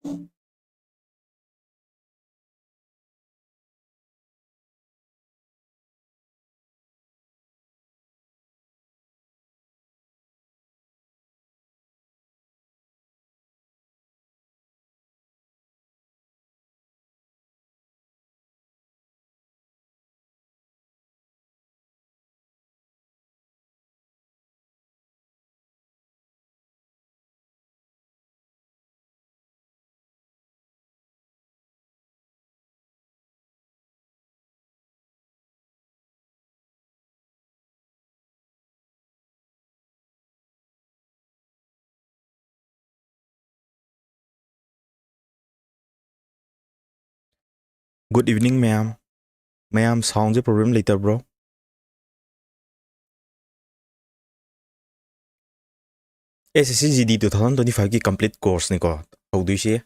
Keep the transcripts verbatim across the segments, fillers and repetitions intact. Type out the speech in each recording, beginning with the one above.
Good evening, ꯃꯌꯥꯝ꯫ ꯃꯌꯥꯝ, soundꯁꯦ problem ꯂꯩꯇꯕ꯭ꯔꯣ? S S C G D two thousand twenty fiveꯀꯤ complete courseꯅꯤꯀꯣ ꯍꯧꯗꯣꯏꯁꯦ꯫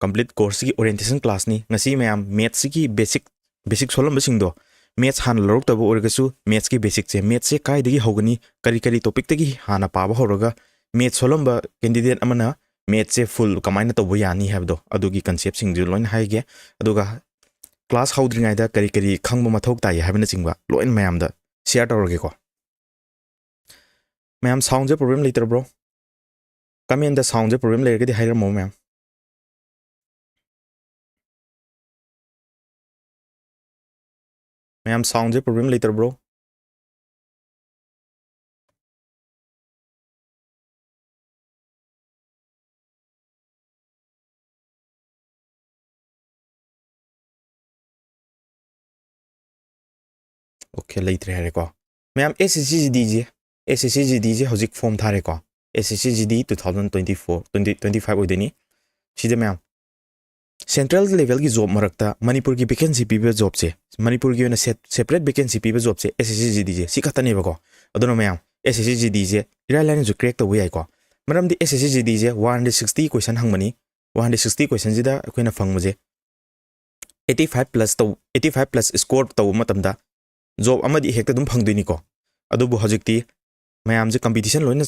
Complete courseꯁꯤꯒꯤ orientation classꯅꯤ꯫ ꯉꯁꯤ ꯃꯌꯥꯝ mathsꯁꯤꯒꯤ basic, basic ꯁꯣꯜꯂꯝꯕꯁꯤꯡꯗꯣ, maths ꯍꯥꯟꯅ ꯂꯧꯔꯛꯇꯕ ꯑꯣꯏꯔꯒꯁꯨ mathsꯀꯤ basicꯁꯦ, mathsꯁꯦ ꯀꯥꯏꯗꯒꯤ ꯍꯧꯒꯅꯤ, ꯀꯔꯤ ꯀꯔꯤ topicꯇꯒꯤ ꯍꯥꯟꯅ ꯄꯥꯕ ꯍꯧꯔꯒ maths ꯁꯣꯜꯂꯝꯕ candidate ꯑꯃꯅ mathsꯁꯦ full ꯀꯃꯥꯏꯅ ꯇꯧꯕ ꯌꯥꯅꯤ ꯍꯥꯏꯕꯗꯣ, ꯑꯗꯨꯒꯤ conceptꯁꯤꯡꯗꯨ ꯂꯣꯏꯅ ꯍꯥꯏꯒꯦ꯫ ꯑꯗꯨꯒ class ꯍꯧꯗ꯭ꯔꯤꯉꯩꯗ ꯀꯔꯤ ꯀꯔꯤ ꯈꯪꯕ ꯃꯊꯧ ꯇꯥꯏ ꯍꯥꯏꯕꯅꯆꯤꯡꯕ ꯂꯣꯏꯅ ꯃꯌꯥꯝꯗ share ꯇꯧꯔꯒꯦꯀꯣ꯫ ꯃꯌꯥꯝ, soundꯁꯦ problem ꯂꯩꯇ꯭ꯔꯕ꯭ꯔꯣ? Commentꯇ soundꯁꯦ problem ꯂꯩꯔꯒꯗꯤ ꯍꯥꯏꯔꯝꯃꯣ ꯃꯌꯥꯝ꯫ ꯃꯌꯥꯝ, soundꯁꯦ problem ꯂꯩꯇ꯭ꯔꯕ꯭ꯔꯣ? Okay, ꯂꯩꯇ꯭ꯔꯦ ꯍꯥꯏꯔꯦꯀꯣ꯫ ꯃꯌꯥꯝ, S S C G Dꯁꯦ, S S C G Dꯁꯦ ꯍꯧꯖꯤꯛ form ꯊꯥꯔꯦꯀꯣ꯫ S S C G D two thousand twenty four, twenty twenty five ꯑꯣꯏꯗꯣꯏꯅꯤ꯫ ꯁꯤꯗ ꯃꯌꯥꯝ, central levelꯒꯤ job ꯃꯔꯛꯇ ꯃꯅꯤꯄꯨꯔꯒꯤ vacancy ꯄꯤꯕ jobꯁꯦ, ꯃꯅꯤꯄꯨꯔꯒꯤ ꯑꯣꯏꯅ se-, separate vacancy ꯄꯤꯕ jobꯁꯦ S S C G Dꯁꯦ ꯁꯤ ꯈꯛꯇꯅꯦꯕꯀꯣ꯫ ꯑꯗꯨꯅ ꯃꯌꯥꯝ, S S C G Dꯁꯦ ꯏꯔꯥꯏ ꯂꯥꯏꯅꯁꯨ crack ꯇꯧꯕ ꯌꯥꯏꯀꯣ꯫ ꯃꯔꯝꯗꯤ S S C G Dꯁꯦ one hundred sixty question ꯍꯪꯕꯅꯤ꯫ One hundred sixty questionꯁꯤꯗ ꯑꯩꯈꯣꯏꯅ ꯐꯪꯕꯁꯦ eighty five plus ꯇꯧ, eighty five plus score ꯇꯧꯕ ꯃꯇꯝꯗ job ꯑꯃꯗꯤ ꯍꯦꯛꯇ ꯑꯗꯨꯝ ꯐꯪꯗꯣꯏꯅꯤꯀꯣ꯫ ꯑꯗꯨꯕꯨ ꯍꯧꯖꯤꯛꯇꯤ ꯃꯌꯥꯝꯁꯦ competition ꯂꯣꯏꯅ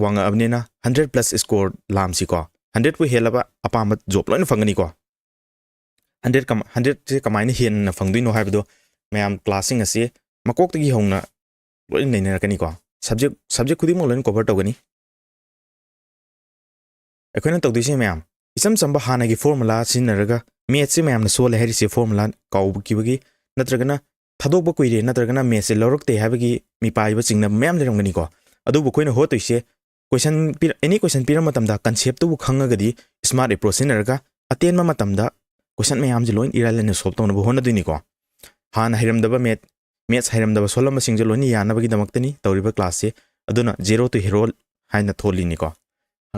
ꯋꯥꯡꯉꯛꯑꯕꯅꯤꯅ hundred plus score ꯂꯥꯝꯁꯤꯀꯣ꯫ ꯍꯟꯗ꯭ꯔꯦꯠꯄꯨ ꯍꯦꯜꯂꯕ ꯑꯄꯥꯝꯕ ꯖꯣꯕ ꯂꯣꯏꯅ ꯐꯪꯒꯅꯤꯀꯣ꯫ ꯍꯟꯗ꯭ꯔꯦꯠ ꯀꯝ-, ꯍꯟꯗ꯭ꯔꯦꯠꯁꯦ ꯀꯃꯥꯏꯅ ꯍꯦꯟꯅ ꯐꯪꯗꯣꯏꯅꯣ ꯍꯥꯏꯕꯗꯣ ꯃꯌꯥꯝ ꯀ꯭ꯂꯥꯁꯁꯤꯡ ꯑꯁꯤ ꯃꯀꯣꯛꯇꯒꯤ ꯍꯧꯅ ꯂꯣꯏꯅ ꯅꯩꯅꯔꯛꯀꯅꯤꯀꯣ꯫ ꯁꯕꯖꯦꯛ, ꯁꯕꯖꯦꯛ ꯈꯨꯗꯤꯡꯃꯛ ꯂꯣꯏꯅ ꯀꯣꯚꯔ ꯇꯧꯒꯅꯤ꯫ ꯑꯩꯈꯣꯏꯅ ꯇꯧꯗꯣꯏꯁꯦ ꯃꯌꯥꯝ, ꯏꯆꯝ ꯆꯝꯕ ꯍꯥꯟꯅꯒꯤ ꯐꯣꯔꯃꯨꯂꯥ ꯁꯤꯖꯤꯟꯅꯔꯒ, ꯃꯦꯠꯁꯁꯦ ꯃꯌꯥꯝꯅ ꯁꯣꯜꯂꯦ ꯍꯥꯏꯔꯤꯁꯦ ꯐꯣꯔꯃꯨꯂꯥ ꯀꯥꯎꯈꯤꯕꯒꯤ, ꯅꯠꯇ꯭ꯔꯒꯅ ꯊꯥꯗꯣꯛꯄ ꯀꯨꯏꯔꯦ, ꯅꯠꯇ꯭ꯔꯒꯅ ꯃꯦꯠꯁꯁꯦ ꯂꯧꯔꯛꯇꯦ ꯍꯥꯏꯕꯒꯤ ꯃꯤꯄꯥꯏꯕ ꯆꯤꯡꯅꯕ ꯃꯌꯥꯝ ꯂꯩꯔꯝꯒꯅꯤꯀꯣ꯫ ꯑꯗꯨꯕꯨ ꯑꯩꯈꯣꯏꯅ ꯍꯣꯠꯇꯣꯏꯁꯦ, ꯀꯣꯏꯁꯟ ꯄꯤꯔ-, ꯑꯦꯅꯤ ꯀꯣꯏꯁꯟ ꯄꯤꯔ ꯃꯇꯝꯗ ꯀꯟꯁꯦꯞꯇꯨꯕꯨ ꯈꯪꯉꯒꯗꯤ, ꯁ꯭ꯃꯥꯔꯠ ꯑꯦꯄ꯭ꯔꯣꯆ ꯁꯤꯖꯤꯟꯅꯔꯒ ꯑꯇꯦꯟꯕ ꯃꯇꯝꯗ ꯀꯣꯏꯁꯟ ꯃꯌꯥꯝꯁꯦ ꯂꯣꯏ ꯏꯔꯥꯏ ꯂꯥꯏꯅ ꯁꯣꯜꯕ ꯇꯧꯅꯕ ꯍꯣꯠꯅꯗꯣꯏꯅꯤꯀꯣ꯫ ꯍꯥꯟꯅ ꯍꯩꯔꯝꯗꯕ ꯃꯦꯠ-, ꯃꯦꯠꯁ ꯍꯩꯔꯝꯗꯕ ꯁꯣꯜꯂꯝꯕꯁꯤꯡꯁꯦ ꯂꯣꯏꯅ ꯌꯥꯅꯕꯒꯤꯗꯃꯛꯇꯅꯤ ꯇꯧꯔꯤꯕ ꯀ꯭ꯂꯥꯁꯁꯦ꯫ ꯑꯗꯨꯅ zero to hero ꯍꯥꯏꯅ ꯊꯣꯜꯂꯤꯅꯤꯀꯣ꯫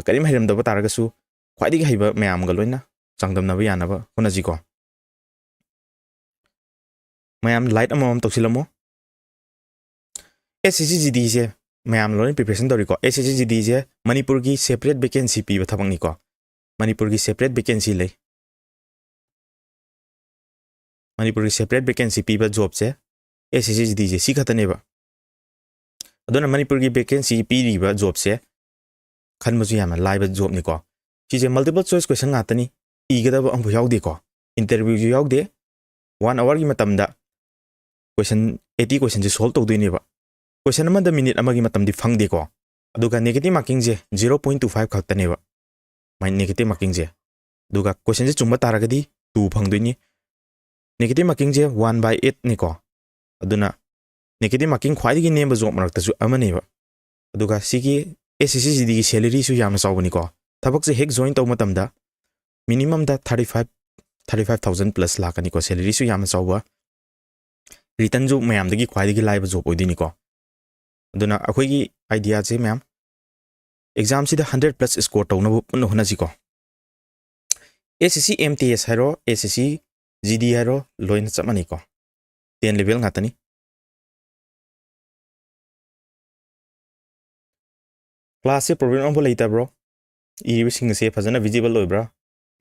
ꯀꯔꯤꯝ ꯍꯩꯔꯝꯗꯕ ꯇꯥꯔꯒꯁꯨ ꯈ꯭ꯋꯥꯏꯗꯒꯤ ꯍꯩꯕ ꯃꯌꯥꯝꯒ ꯂꯣꯏꯅ ꯆꯥꯡꯗꯝꯅꯕ ꯌꯥꯅꯕ ꯍꯣꯠꯅꯁꯤꯀꯣ꯫ ꯃꯌꯥꯝ ꯂꯥꯏꯛ ꯑꯃꯃꯝ ꯇꯧꯁꯤꯜꯂꯝꯃꯣ꯫ ꯑꯦꯁ ꯑꯦꯁ ꯁꯤ ꯖꯤ ꯗꯤꯁꯦ ꯃꯌꯥꯝ ꯂꯣꯏꯅ ꯄ꯭ꯔꯤꯄꯦꯔꯦꯁꯟ ꯇꯧꯔꯤꯀꯣ꯫ ꯑꯦꯁ ꯑꯦꯁ ꯁꯤ ꯖꯤ ꯗꯤꯁꯦ ꯃꯅꯤꯄꯨꯔꯒꯤ ꯁꯦꯄꯔꯦꯠ ꯚꯦꯀꯦꯟꯁꯤ ꯄꯤꯕ ꯊꯕꯛꯅꯤꯀꯣ꯫ ꯃꯅꯤꯄꯨꯔꯒꯤ ꯁꯦꯄꯔꯦꯠ ꯚꯦꯀꯦꯟꯁꯤ ꯂꯩ꯫ ꯃꯅꯤꯄꯨꯔꯒꯤ ꯁꯦꯄꯔꯦꯠ ꯚꯦꯀꯦꯟꯁꯤ ꯄꯤꯕ ꯖꯣꯕꯁꯦ ꯑꯦꯁ ꯑꯦꯁ ꯁꯤ ꯖꯤ ꯗꯤꯁꯦ ꯁꯤ ꯈꯛꯇꯅꯦꯕ꯫ ꯑꯗꯨꯅ ꯃꯅꯤꯄꯨꯔꯒꯤ ꯚꯦꯀꯦꯟꯁꯤ ꯄꯤꯔꯤꯕ ꯖꯣꯕꯁꯦ ꯈꯟꯕꯁꯨ ꯌꯥꯝꯅ ꯂꯥꯏꯕ ꯖꯣꯕꯅꯤꯀꯣ꯫ ꯁꯤꯁꯦ ꯃꯜꯇꯤꯄꯜ ꯆꯣꯏꯁ ꯀꯣꯏꯁꯟ ꯉꯥꯛꯇꯅꯤ, ꯏꯒꯗꯕ ꯑꯃꯐꯥꯎ ꯌꯥꯎꯗꯦꯀꯣ, ꯏꯟꯇꯔꯚ꯭ꯌꯨꯁꯨ ꯌꯥꯎꯗꯦ꯫ ꯋꯥꯟ ꯑꯋꯥꯔꯒꯤ ꯃꯇꯝꯗ ꯀꯣꯏꯁꯟ ꯑꯩꯠꯇꯤ ꯀꯣꯏꯁꯟꯁꯦ ꯁꯣꯜꯕ ꯇꯧꯗꯣꯏꯅꯦꯕ꯫ ꯀꯣꯏꯁꯟ ꯑꯃꯗ ꯃꯤꯅꯤꯠ ꯑꯃꯒꯤ ꯃꯇꯝꯗꯤ ꯐꯪꯗꯦꯀꯣ꯫ ꯑꯗꯨꯒ ꯅꯦꯒꯦꯇꯤꯞ ꯃꯥꯔꯀꯤꯡꯁꯦ ꯖꯤꯔꯣ ꯄꯣꯏꯟ ꯇꯨ ꯐꯥꯏꯚ ꯈꯛꯇꯅꯦꯕ꯫ ꯃꯥꯏ ꯅꯦꯒꯦꯇꯤꯞ ꯃꯥꯔꯀꯤꯡꯁꯦ꯫ ꯑꯗꯨꯒ ꯀꯣꯏꯁꯟꯁꯦ ꯆꯨꯝꯕ ꯇꯥꯔꯒꯗꯤ ꯇꯨ ꯐꯪꯗꯣꯏꯅꯤ꯫ ꯅꯦꯒꯦꯇꯤꯞ ꯃꯥꯔꯀꯤꯡꯁꯦ ꯋꯥꯟ ꯕꯥꯏ ꯑꯩꯠꯅꯤꯀꯣ꯫ ꯑꯗꯨꯅ ꯅꯦꯒꯦꯇꯤꯞ ꯃꯥꯔꯀꯤꯡ ꯈ꯭ꯋꯥꯏꯗꯒꯤ ꯅꯦꯝꯕ ꯖꯣꯕ ꯃꯔꯛꯇꯁꯨ ꯑꯃꯅꯦꯕ꯫ ꯑꯗꯨꯒ ꯁꯤꯒꯤ ꯑꯦꯁ ꯑꯦꯁ ꯁꯤ ꯖꯤ ꯗꯤꯒꯤ ꯁꯦꯂꯔꯤꯁꯨ ꯌꯥꯝꯅ ꯆꯥꯎꯕꯅꯤꯀꯣ꯫ ꯊꯕꯛꯁꯦ ꯍꯦꯛ ꯖꯣꯏꯟ ꯇꯧꯕ ꯃꯇꯝꯗ ꯃꯤꯅꯤꯃꯝꯗ thirty five, thirty five thousand plus ꯂꯥꯛꯀꯅꯤꯀꯣ꯫ ꯁꯦꯂꯔꯤꯁꯨ ꯌꯥꯝꯅ ꯆꯥꯎꯕ, ꯔꯤꯇꯟꯁꯨ ꯃꯌꯥꯝꯗꯒꯤ ꯈ꯭ꯋꯥꯏꯗꯒꯤ ꯂꯥꯏꯕ ꯖꯣꯕ ꯑꯣꯏꯗꯣꯏꯅꯤꯀꯣ꯫ ꯑꯗꯨꯅ ꯑꯩꯈꯣꯏꯒꯤ ꯑꯥꯏꯗꯤꯌꯥꯁꯦ ꯃꯌꯥꯝ, ꯑꯦꯛꯖꯥꯝꯁꯤꯗ ꯍꯟꯗ꯭ꯔꯦꯠ ꯄ꯭ꯂꯁ ꯁ꯭ꯀꯣꯔ ꯇꯧꯅꯕ ꯄꯨꯟꯅ ꯍꯣꯠꯅꯁꯤꯀꯣ꯫ ꯑꯦꯁ ꯑꯦꯁ ꯁꯤ ꯑꯦꯝ ꯇꯤ ꯑꯦꯁ ꯍꯥꯏꯔꯣ, ꯑꯦꯁ ꯑꯦꯁ ꯁꯤ ꯖꯤ ꯗꯤ ꯍꯥꯏꯔꯣ, ꯂꯣꯏꯅ ꯆꯞ ꯃꯥꯟꯅꯩꯀꯣ꯫ ꯇꯦꯟ ꯂꯦꯚꯦꯜ ꯉꯥꯛꯇꯅꯤ꯫ ꯀ꯭ꯂꯥꯁꯁꯦ ꯄ꯭ꯔꯣꯕ꯭ꯂꯦꯝ ꯑꯃꯐꯥꯎ ꯂꯩꯇꯕ꯭ꯔꯣ? ꯏꯔꯤꯕꯁꯤꯡ ꯑꯁꯦ ꯐꯖꯅ ꯚꯤꯖꯤꯕꯜ ꯑꯣꯏꯕ꯭ꯔꯥ?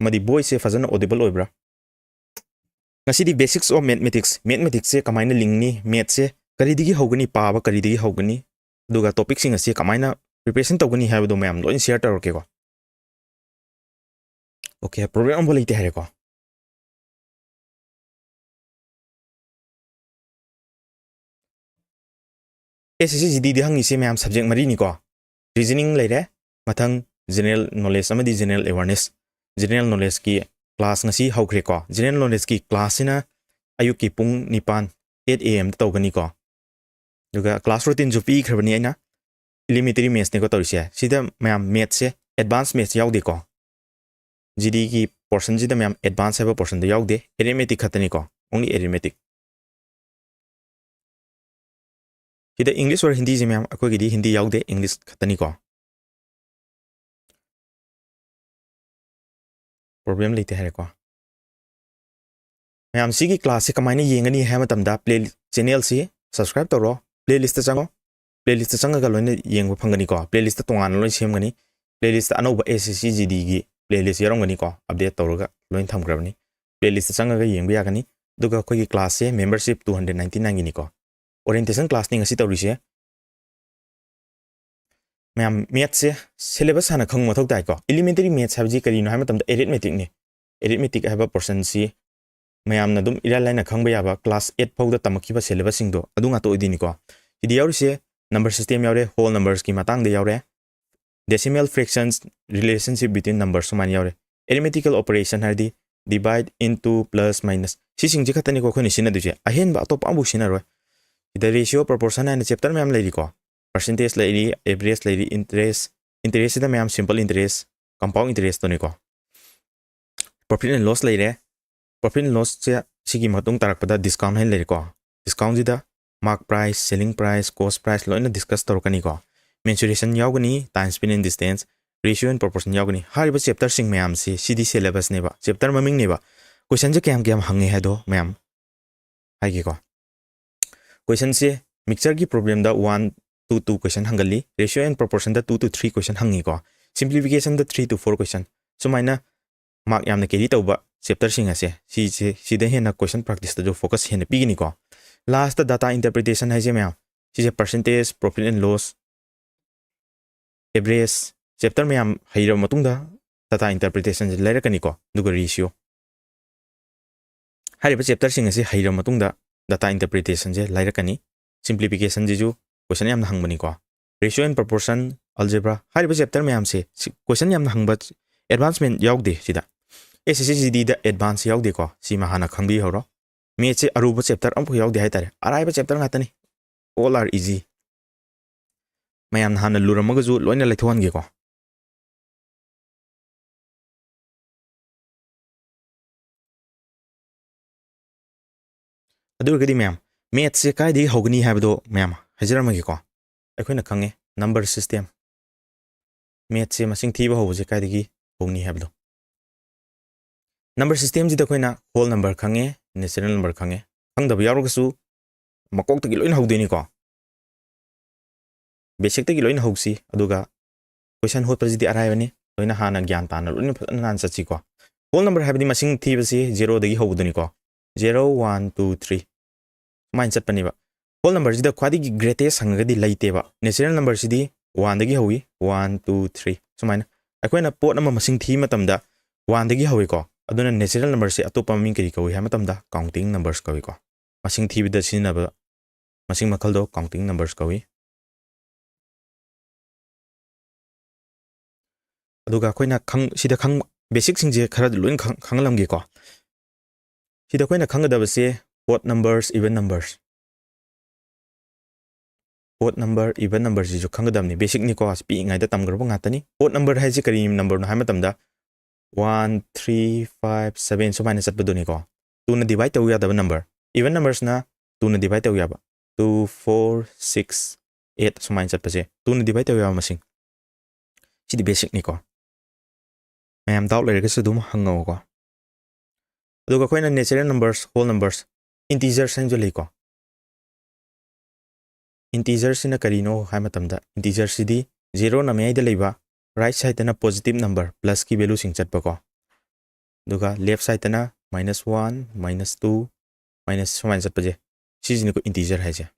ꯑꯃꯗꯤ ꯚꯣꯏꯁꯁꯦ ꯐꯖꯅ ꯑꯣꯗꯤꯕꯜ ꯑꯣꯏꯕ꯭ꯔꯥ? ꯉꯁꯤꯗꯤ basics of mathematics, ꯃꯦꯊꯃꯦꯇꯤꯛꯁꯁꯦ ꯀꯃꯥꯏꯅ ꯂꯤꯡꯅꯤ, ꯃꯦꯠꯁꯁꯦ ꯀꯔꯤꯗꯒꯤ ꯍꯧꯒꯅꯤ, ꯄꯥꯕ ꯀꯔꯤꯗꯒꯤ ꯍꯧꯒꯅꯤ, ꯑꯗꯨꯒ ꯇꯣꯄꯤꯛꯁꯤꯡ ꯑꯁꯤ ꯀꯃꯥꯏꯅ ꯄ꯭ꯔꯤꯄꯦꯔꯦꯁꯟ ꯇꯧꯒꯅꯤ ꯍꯥꯏꯕꯗꯣ ꯃꯌꯥꯝ ꯂꯣꯏꯅ ꯁꯤꯌꯔ ꯇꯧꯔꯛꯀꯦꯀꯣ꯫ Okay, problem ꯑꯃꯐꯥꯎ ꯂꯩꯇꯦ ꯍꯥꯏꯔꯦꯀꯣ꯫ ꯑꯦꯁ ꯑꯦꯁ ꯁꯤ ꯖꯤ ꯗꯤꯗ ꯍꯪꯉꯤꯁꯦ ꯃꯌꯥꯝ subject ꯃꯔꯤꯅꯤꯀꯣ꯫ Reasoning ꯂꯩꯔꯦ, ꯃꯊꯪ general knowledge ꯑꯃꯗꯤ general awareness꯫ General knowledgeꯀꯤ class ꯉꯁꯤ ꯍꯧꯈ꯭ꯔꯦꯀꯣ꯫ General knowledgeꯀꯤ classꯁꯤꯅ ꯑꯌꯨꯛꯀꯤ ꯄꯨꯡ ꯅꯤꯄꯥꯟ, eight A M ꯗ ꯇꯧꯒꯅꯤꯀꯣ꯫ ꯑꯗꯨꯒ class routineꯁꯨ ꯄꯤꯈ꯭ꯔꯕꯅꯤ ꯑꯩꯅ꯫ Elementary mathsꯅꯤꯀꯣ ꯇꯧꯔꯤꯁꯦ꯫ ꯁꯤꯗ ꯃꯌꯥꯝ mathsꯁꯦ advance maths ꯌꯥꯎꯗꯦꯀꯣ꯫ ꯖꯤ ꯗꯤꯒꯤ portionꯁꯤꯗ ꯃꯌꯥꯝ advance ꯍꯥꯏꯕ portionꯗꯣ ꯌꯥꯎꯗꯦ, arithmetic ꯈꯛꯇꯅꯤꯀꯣ, only arithmetic꯫ ꯁꯤꯗ English or Hindiꯁꯦ ꯃꯌꯥꯝ ꯑꯩꯈꯣꯏꯒꯤꯗꯤ ꯍꯤꯟꯗꯤ ꯌꯥꯎꯗꯦ, English ꯈꯛꯇꯅꯤꯀꯣ꯫ Problem ꯂꯩꯇꯦ ꯍꯥꯏꯔꯦꯀꯣ꯫ ꯃꯌꯥꯝ ꯁꯤꯒꯤ classꯁꯦ ꯀꯃꯥꯏꯅ ꯌꯦꯡꯒꯅꯤ ꯍꯥꯏꯕ ꯃꯇꯝꯗ, play channelꯁꯤ subscribe ꯇꯧꯔꯣ, playlistꯇ ꯆꯪꯉꯣ꯫ Playlistꯇ ꯆꯪꯉꯒ ꯂꯣꯏꯅ ꯌꯦꯡꯕ ꯐꯪꯒꯅꯤꯀꯣ꯫ Playlistꯇ ꯇꯣꯉꯥꯟꯅ ꯂꯣꯏ ꯁꯦꯝꯒꯅꯤ꯫ Playlistꯇ ꯑꯅꯧꯕ ꯑꯦꯁ ꯑꯦꯁ ꯁꯤ ꯖꯤ ꯗꯤꯒꯤ playlist ꯌꯥꯎꯔꯝꯒꯅꯤꯀꯣ, update ꯇꯧꯔꯒ ꯂꯣꯏꯅ ꯊꯝꯈ꯭ꯔꯕꯅꯤ꯫ Playlistꯇ ꯆꯪꯉꯒ ꯌꯦꯡꯕ ꯌꯥꯒꯅꯤ꯫ ꯑꯗꯨꯒ ꯑꯩꯈꯣꯏꯒꯤ classꯁꯦ membership two hundred ninety nineꯒꯤꯅꯤꯀꯣ꯫ Orientation classꯅꯤ ꯉꯁꯤ ꯇꯧꯔꯤꯁꯦ꯫ ꯃꯌꯥꯝ mathsꯁꯦ syllabus ꯍꯥꯟꯅ ꯈꯪꯕ ꯃꯊꯧ ꯇꯥꯏꯀꯣ꯫ Elementary maths ꯍꯥꯏꯕꯁꯤ ꯀꯔꯤꯅꯣ ꯍꯥꯏꯕ ꯃꯇꯝꯗ arithmeticꯅꯤ꯫ Arithmetic ꯍꯥꯏꯕ portionꯁꯤ ꯃꯌꯥꯝꯅ ꯑꯗꯨꯝ ꯏꯔꯥꯏ ꯂꯥꯏꯅ ꯈꯪꯕ ꯌꯥꯕ, class eight ꯐꯥꯎꯗ ꯇꯝꯃꯛꯈꯤꯕ syllabusꯁꯤꯡꯗꯣ ꯑꯗꯨ ꯉꯥꯛꯇ ꯑꯣꯏꯗꯣꯏꯅꯤꯀꯣ꯫ ꯁꯤꯗ ꯌꯥꯎꯔꯤꯁꯦ number system ꯌꯥꯎꯔꯦ, whole numbersꯀꯤ ꯃꯇꯥꯡꯗ ꯌꯥꯎꯔꯦ, decimal fractions, relationship between numbers ꯁꯨꯃꯥꯏꯅ ꯌꯥꯎꯔꯦ꯫ Arithmetical operation ꯍꯥꯏꯔꯗꯤ divide, into, plus, minus ꯁꯤꯁꯤꯡꯁꯦ ꯈꯛꯇꯅꯤꯀꯣ ꯑꯩꯈꯣꯏꯅ ꯁꯤꯖꯤꯟꯅꯗꯣꯏꯁꯦ, ꯑꯍꯦꯟꯕ ꯑꯇꯣꯞꯄ ꯑꯃꯐꯥꯎ ꯁꯤꯖꯤꯟꯅꯔꯣꯏ꯫ ꯁꯤꯗ ratio, proportion ꯍꯥꯏꯅ chapter ꯃꯌꯥꯝ ꯂꯩꯔꯤꯀꯣ, percentage ꯂꯩꯔꯤ, average ꯂꯩꯔꯤ, interest, interestꯁꯤꯗ ꯃꯌꯥꯝ simple interest, compound interestꯇꯨꯅꯤꯀꯣ꯫ Profit and loss ꯂꯩꯔꯦ꯫ Profit and lossꯁꯦ ꯁꯤꯒꯤ ꯃꯇꯨꯡ ꯇꯥꯔꯛꯄꯗ discount ꯍꯥꯏꯅ ꯂꯩꯔꯦꯀꯣ꯫ Discountꯁꯤꯗ mark price, selling price, cost price ꯂꯣꯏꯅ discuss ꯇꯧꯔꯛꯀꯅꯤꯀꯣ꯫ Mensuration ꯌꯥꯎꯒꯅꯤ, time, speed and distance, ratio and proportion ꯌꯥꯎꯒꯅꯤ꯫ ꯍꯥꯏꯔꯤꯕ chapterꯁꯤꯡ ꯃꯌꯥꯝꯁꯤ ꯁꯤꯗꯤ syllabusꯅꯦꯕ, chapter ꯃꯃꯤꯡꯅꯦꯕ꯫ Questionꯁꯦ ꯀꯌꯥꯝ ꯀꯌꯥꯝ ꯍꯪꯉꯦ ꯍꯥꯏꯗꯣ ꯃꯌꯥꯝ ꯍꯥꯏꯒꯦꯀꯣ꯫ Questionꯁꯦ mixtureꯒꯤ problemꯗ one to two question ꯍꯪꯒꯜꯂꯤ, ratio and proportionꯗ two to three question ꯍꯪꯉꯤꯀꯣ, simplificationꯗ three to four question꯫ ꯁꯨꯃꯥꯏꯅ mark ꯌꯥꯝꯅ carry ꯇꯧꯕ chapterꯁꯤꯡ ꯑꯁꯦ ꯁꯤꯁꯦ, ꯁꯤꯗ ꯍꯦꯟꯅ question practiceꯇꯁꯨ focus ꯍꯦꯟꯅ ꯄꯤꯒꯅꯤꯀꯣ꯫ Lastꯇ data interpretation ꯍꯥꯏꯁꯦ ꯃꯌꯥꯝ, ꯁꯤꯁꯦ percentage, profit and loss, average, chapter ꯃꯌꯥꯝ ꯍꯩꯔꯕ ꯃꯇꯨꯡꯗ data interpretation ꯁꯦ ꯂꯩꯔꯛꯀꯅꯤꯀꯣ, ꯑꯗꯨꯒ ratio꯫ ꯍꯥꯏꯔꯤꯕ chapter ꯁꯤꯡ ꯑꯁꯤ ꯍꯩꯔ ꯃꯇꯨꯡꯗ data interpretation ꯁꯦ ꯂꯩꯔꯛꯀꯅꯤ꯫ Simplification ꯁꯤꯁꯨ question ꯌꯥꯝꯅ ꯍꯪꯕꯅꯤꯀꯣ꯫ Ratio and proportion, algebra ꯍꯥꯏꯔꯤꯕ chapter ꯃꯌꯥꯝꯁꯦ ꯁꯤ question ꯌꯥꯝꯅ ꯍꯪꯕ, advancement ꯌꯥꯎꯗꯦ ꯁꯤꯗ꯫ S S C G D ꯗ advance ꯌꯥꯎꯗꯦꯀꯣ, ꯁꯤꯃ ꯍꯥꯟꯅ ꯈꯪꯕꯤꯍꯧꯔꯣ꯫ Maths ꯁꯦ ꯑꯔꯨꯕ chapter ꯑꯃꯐꯥꯎ ꯌꯥꯎꯗꯦ ꯍꯥꯏꯇꯥꯔꯦ, ꯑꯔꯥꯏꯕ chapter ꯉꯥꯛꯇꯅꯤ꯫ All are easy꯫ ꯃꯌꯥꯝꯅ ꯍꯥꯟꯅ ꯂꯨꯔꯝꯃꯒꯁꯨ ꯂꯣꯏꯅ ꯂꯩꯊꯣꯛꯍꯟꯒꯦꯀꯣ꯫ ꯑꯗꯨ ꯑꯣꯏꯔꯒꯗꯤ ꯃꯌꯥꯝ, maths ꯁꯦ ꯀꯥꯏꯗꯒꯤ ꯍꯧꯒꯅꯤ ꯍꯥꯏꯕꯗꯣ ꯃꯌꯥꯝ ꯍꯥꯏꯖꯔꯝꯃꯒꯦꯀꯣ꯫ ꯑꯩꯈꯣꯏꯅ ꯈꯪꯉꯦ number system꯫ Maths ꯁꯦ ꯃꯁꯤꯡ ꯊꯤꯕ ꯍꯧꯕꯁꯦ ꯀꯥꯏꯗꯒꯤ ꯍꯧꯅꯤ ꯍꯥꯏꯕꯗꯣ꯫ Number system ꯁꯤꯗ ꯑꯩꯈꯣꯏꯅ whole number ꯈꯪꯉꯦ, natural number ꯈꯪꯉꯦ꯫ ꯈꯪꯗꯕ ꯌꯥꯎꯔꯒꯁꯨ ꯃꯀꯣꯛꯇꯒꯤ ꯂꯣꯏꯅ ꯍꯧꯗꯣꯏꯅꯤꯀꯣ꯫ Basic ꯇꯒꯤ ꯂꯣꯏꯅ ꯍꯧꯁꯤ, ꯑꯗꯨꯒ question ꯍꯣꯠꯄꯁꯤꯗꯤ ꯑꯔꯥꯏꯕꯅꯤ, ꯂꯣꯏꯅ ꯍꯥꯟꯅ ꯒ꯭ꯌꯥꯟ ꯇꯥꯅ ꯂꯣꯏꯅ ꯐꯖꯅ ꯅꯥꯟ ꯆꯠꯁꯤꯀꯣ꯫ Whole number ꯍꯥꯏꯕꯗꯤ ꯃꯁꯤꯡ ꯊꯤꯕꯁꯤ zero ꯗꯒꯤ ꯍꯧꯕꯗꯨꯅꯤꯀꯣ꯫ Zero, one, two, three ꯁꯨꯃꯥꯏꯅ ꯆꯠꯄꯅꯦꯕ꯫ Whole number ꯁꯤꯗ ꯈ꯭ꯋꯥꯏꯗꯒꯤ greatest ꯍꯪꯉꯒꯗꯤ ꯂꯩꯇꯦꯕ꯫ Natural number ꯁꯤꯗꯤ one ꯗꯒꯤ ꯍꯧꯏ, one, two, three ꯁꯨꯃꯥꯏꯅ꯫ ꯑꯩꯈꯣꯏꯅ ꯄꯣꯠ ꯑꯃ ꯃꯁꯤꯡ ꯊꯤꯕ ꯃꯇꯝꯗ one ꯗꯒꯤ ꯍꯧꯏꯀꯣ, ꯑꯗꯨꯅ natural number ꯁꯦ ꯑꯇꯣꯞꯄ ꯃꯃꯤꯡ ꯀꯔꯤ ꯀꯧꯏ ꯍꯥꯏꯕ ꯃꯇꯝꯗ counting numbers ꯀꯧꯏꯀꯣ꯫ ꯃꯁꯤꯡ ꯊꯤꯕꯗ ꯁꯤꯖꯤꯟꯅꯕ ꯃꯁꯤꯡ ꯃꯈꯜꯗꯣ counting numbers ꯀꯧꯏ꯫ ꯑꯗꯨꯒ ꯑꯩꯈꯣꯏꯅ ꯈꯪ-, ꯁꯤꯗ ꯈꯪ-, basic ꯁꯤꯡꯁꯦ ꯈꯔ ꯂꯣꯏꯅ ꯈꯪ-, ꯈꯪꯍꯜꯂꯝꯒꯦꯀꯣ꯫ ꯁꯤꯗ ꯑꯩꯈꯣꯏꯅ ꯈꯪꯒꯗꯕꯁꯦ odd numbers, even numbers꯫ Odd number, even number ꯁꯤꯁꯨ ꯈꯪꯒꯗꯕꯅꯤ, basic ꯅꯤꯀꯣ, ꯄꯤꯛꯏꯉꯩꯗ ꯇꯝꯈ꯭ꯔꯕ ꯉꯥꯛꯇꯅꯤ꯫ Odd number ꯍꯥꯏꯁꯦ ꯀꯔꯤ number ꯅꯣ ꯍꯥꯏꯕ ꯃꯇꯝꯗ, one, three, five, seven ꯁꯨꯃꯥꯏꯅ ꯆꯠꯄꯗꯨꯅꯤꯀꯣ꯫ Two ꯅ divide ꯇꯧ ꯌꯥꯗꯕ number, even numbers ꯅ two ꯅ divide ꯇꯧ ꯌꯥꯕ, two, four, six, eight ꯁꯨꯃꯥꯏꯅ ꯆꯠꯄꯁꯦ two ꯅ divide ꯇꯧ ꯌꯥꯕ ꯃꯁꯤꯡ꯫ ꯁꯤꯗꯤ basic ꯅꯤꯀꯣ꯫ ꯃꯌꯥꯝ doubt ꯂꯩꯔꯒꯁꯨ ꯑꯗꯨꯝ ꯍꯪꯉꯛꯑꯣꯀꯣ꯫ ꯑꯗꯨꯒ ꯑꯩꯈꯣꯏꯅ natural numbers, whole numbers, integers ꯍꯥꯏꯅꯁꯨ ꯂꯩꯀꯣ꯫ Integer ꯁꯤꯅ ꯀꯔꯤꯅꯣ ꯍꯥꯏ ꯃꯇꯝꯗ, integer ꯁꯤꯗꯤ zero ꯅ ꯃꯌꯥꯏꯗ ꯂꯩꯕ, right side ꯇꯅ positive number, plus ꯀꯤ value ꯁꯤꯡ ꯆꯠꯄꯀꯣ, ꯑꯗꯨꯒ left side ꯇꯅ minus one, minus two, minus ꯁꯨꯃꯥꯏꯅ ꯆꯠꯄꯁꯦ, ꯁꯤꯁꯤꯅꯤꯀꯣ integer ꯍꯥꯏꯁꯦ꯫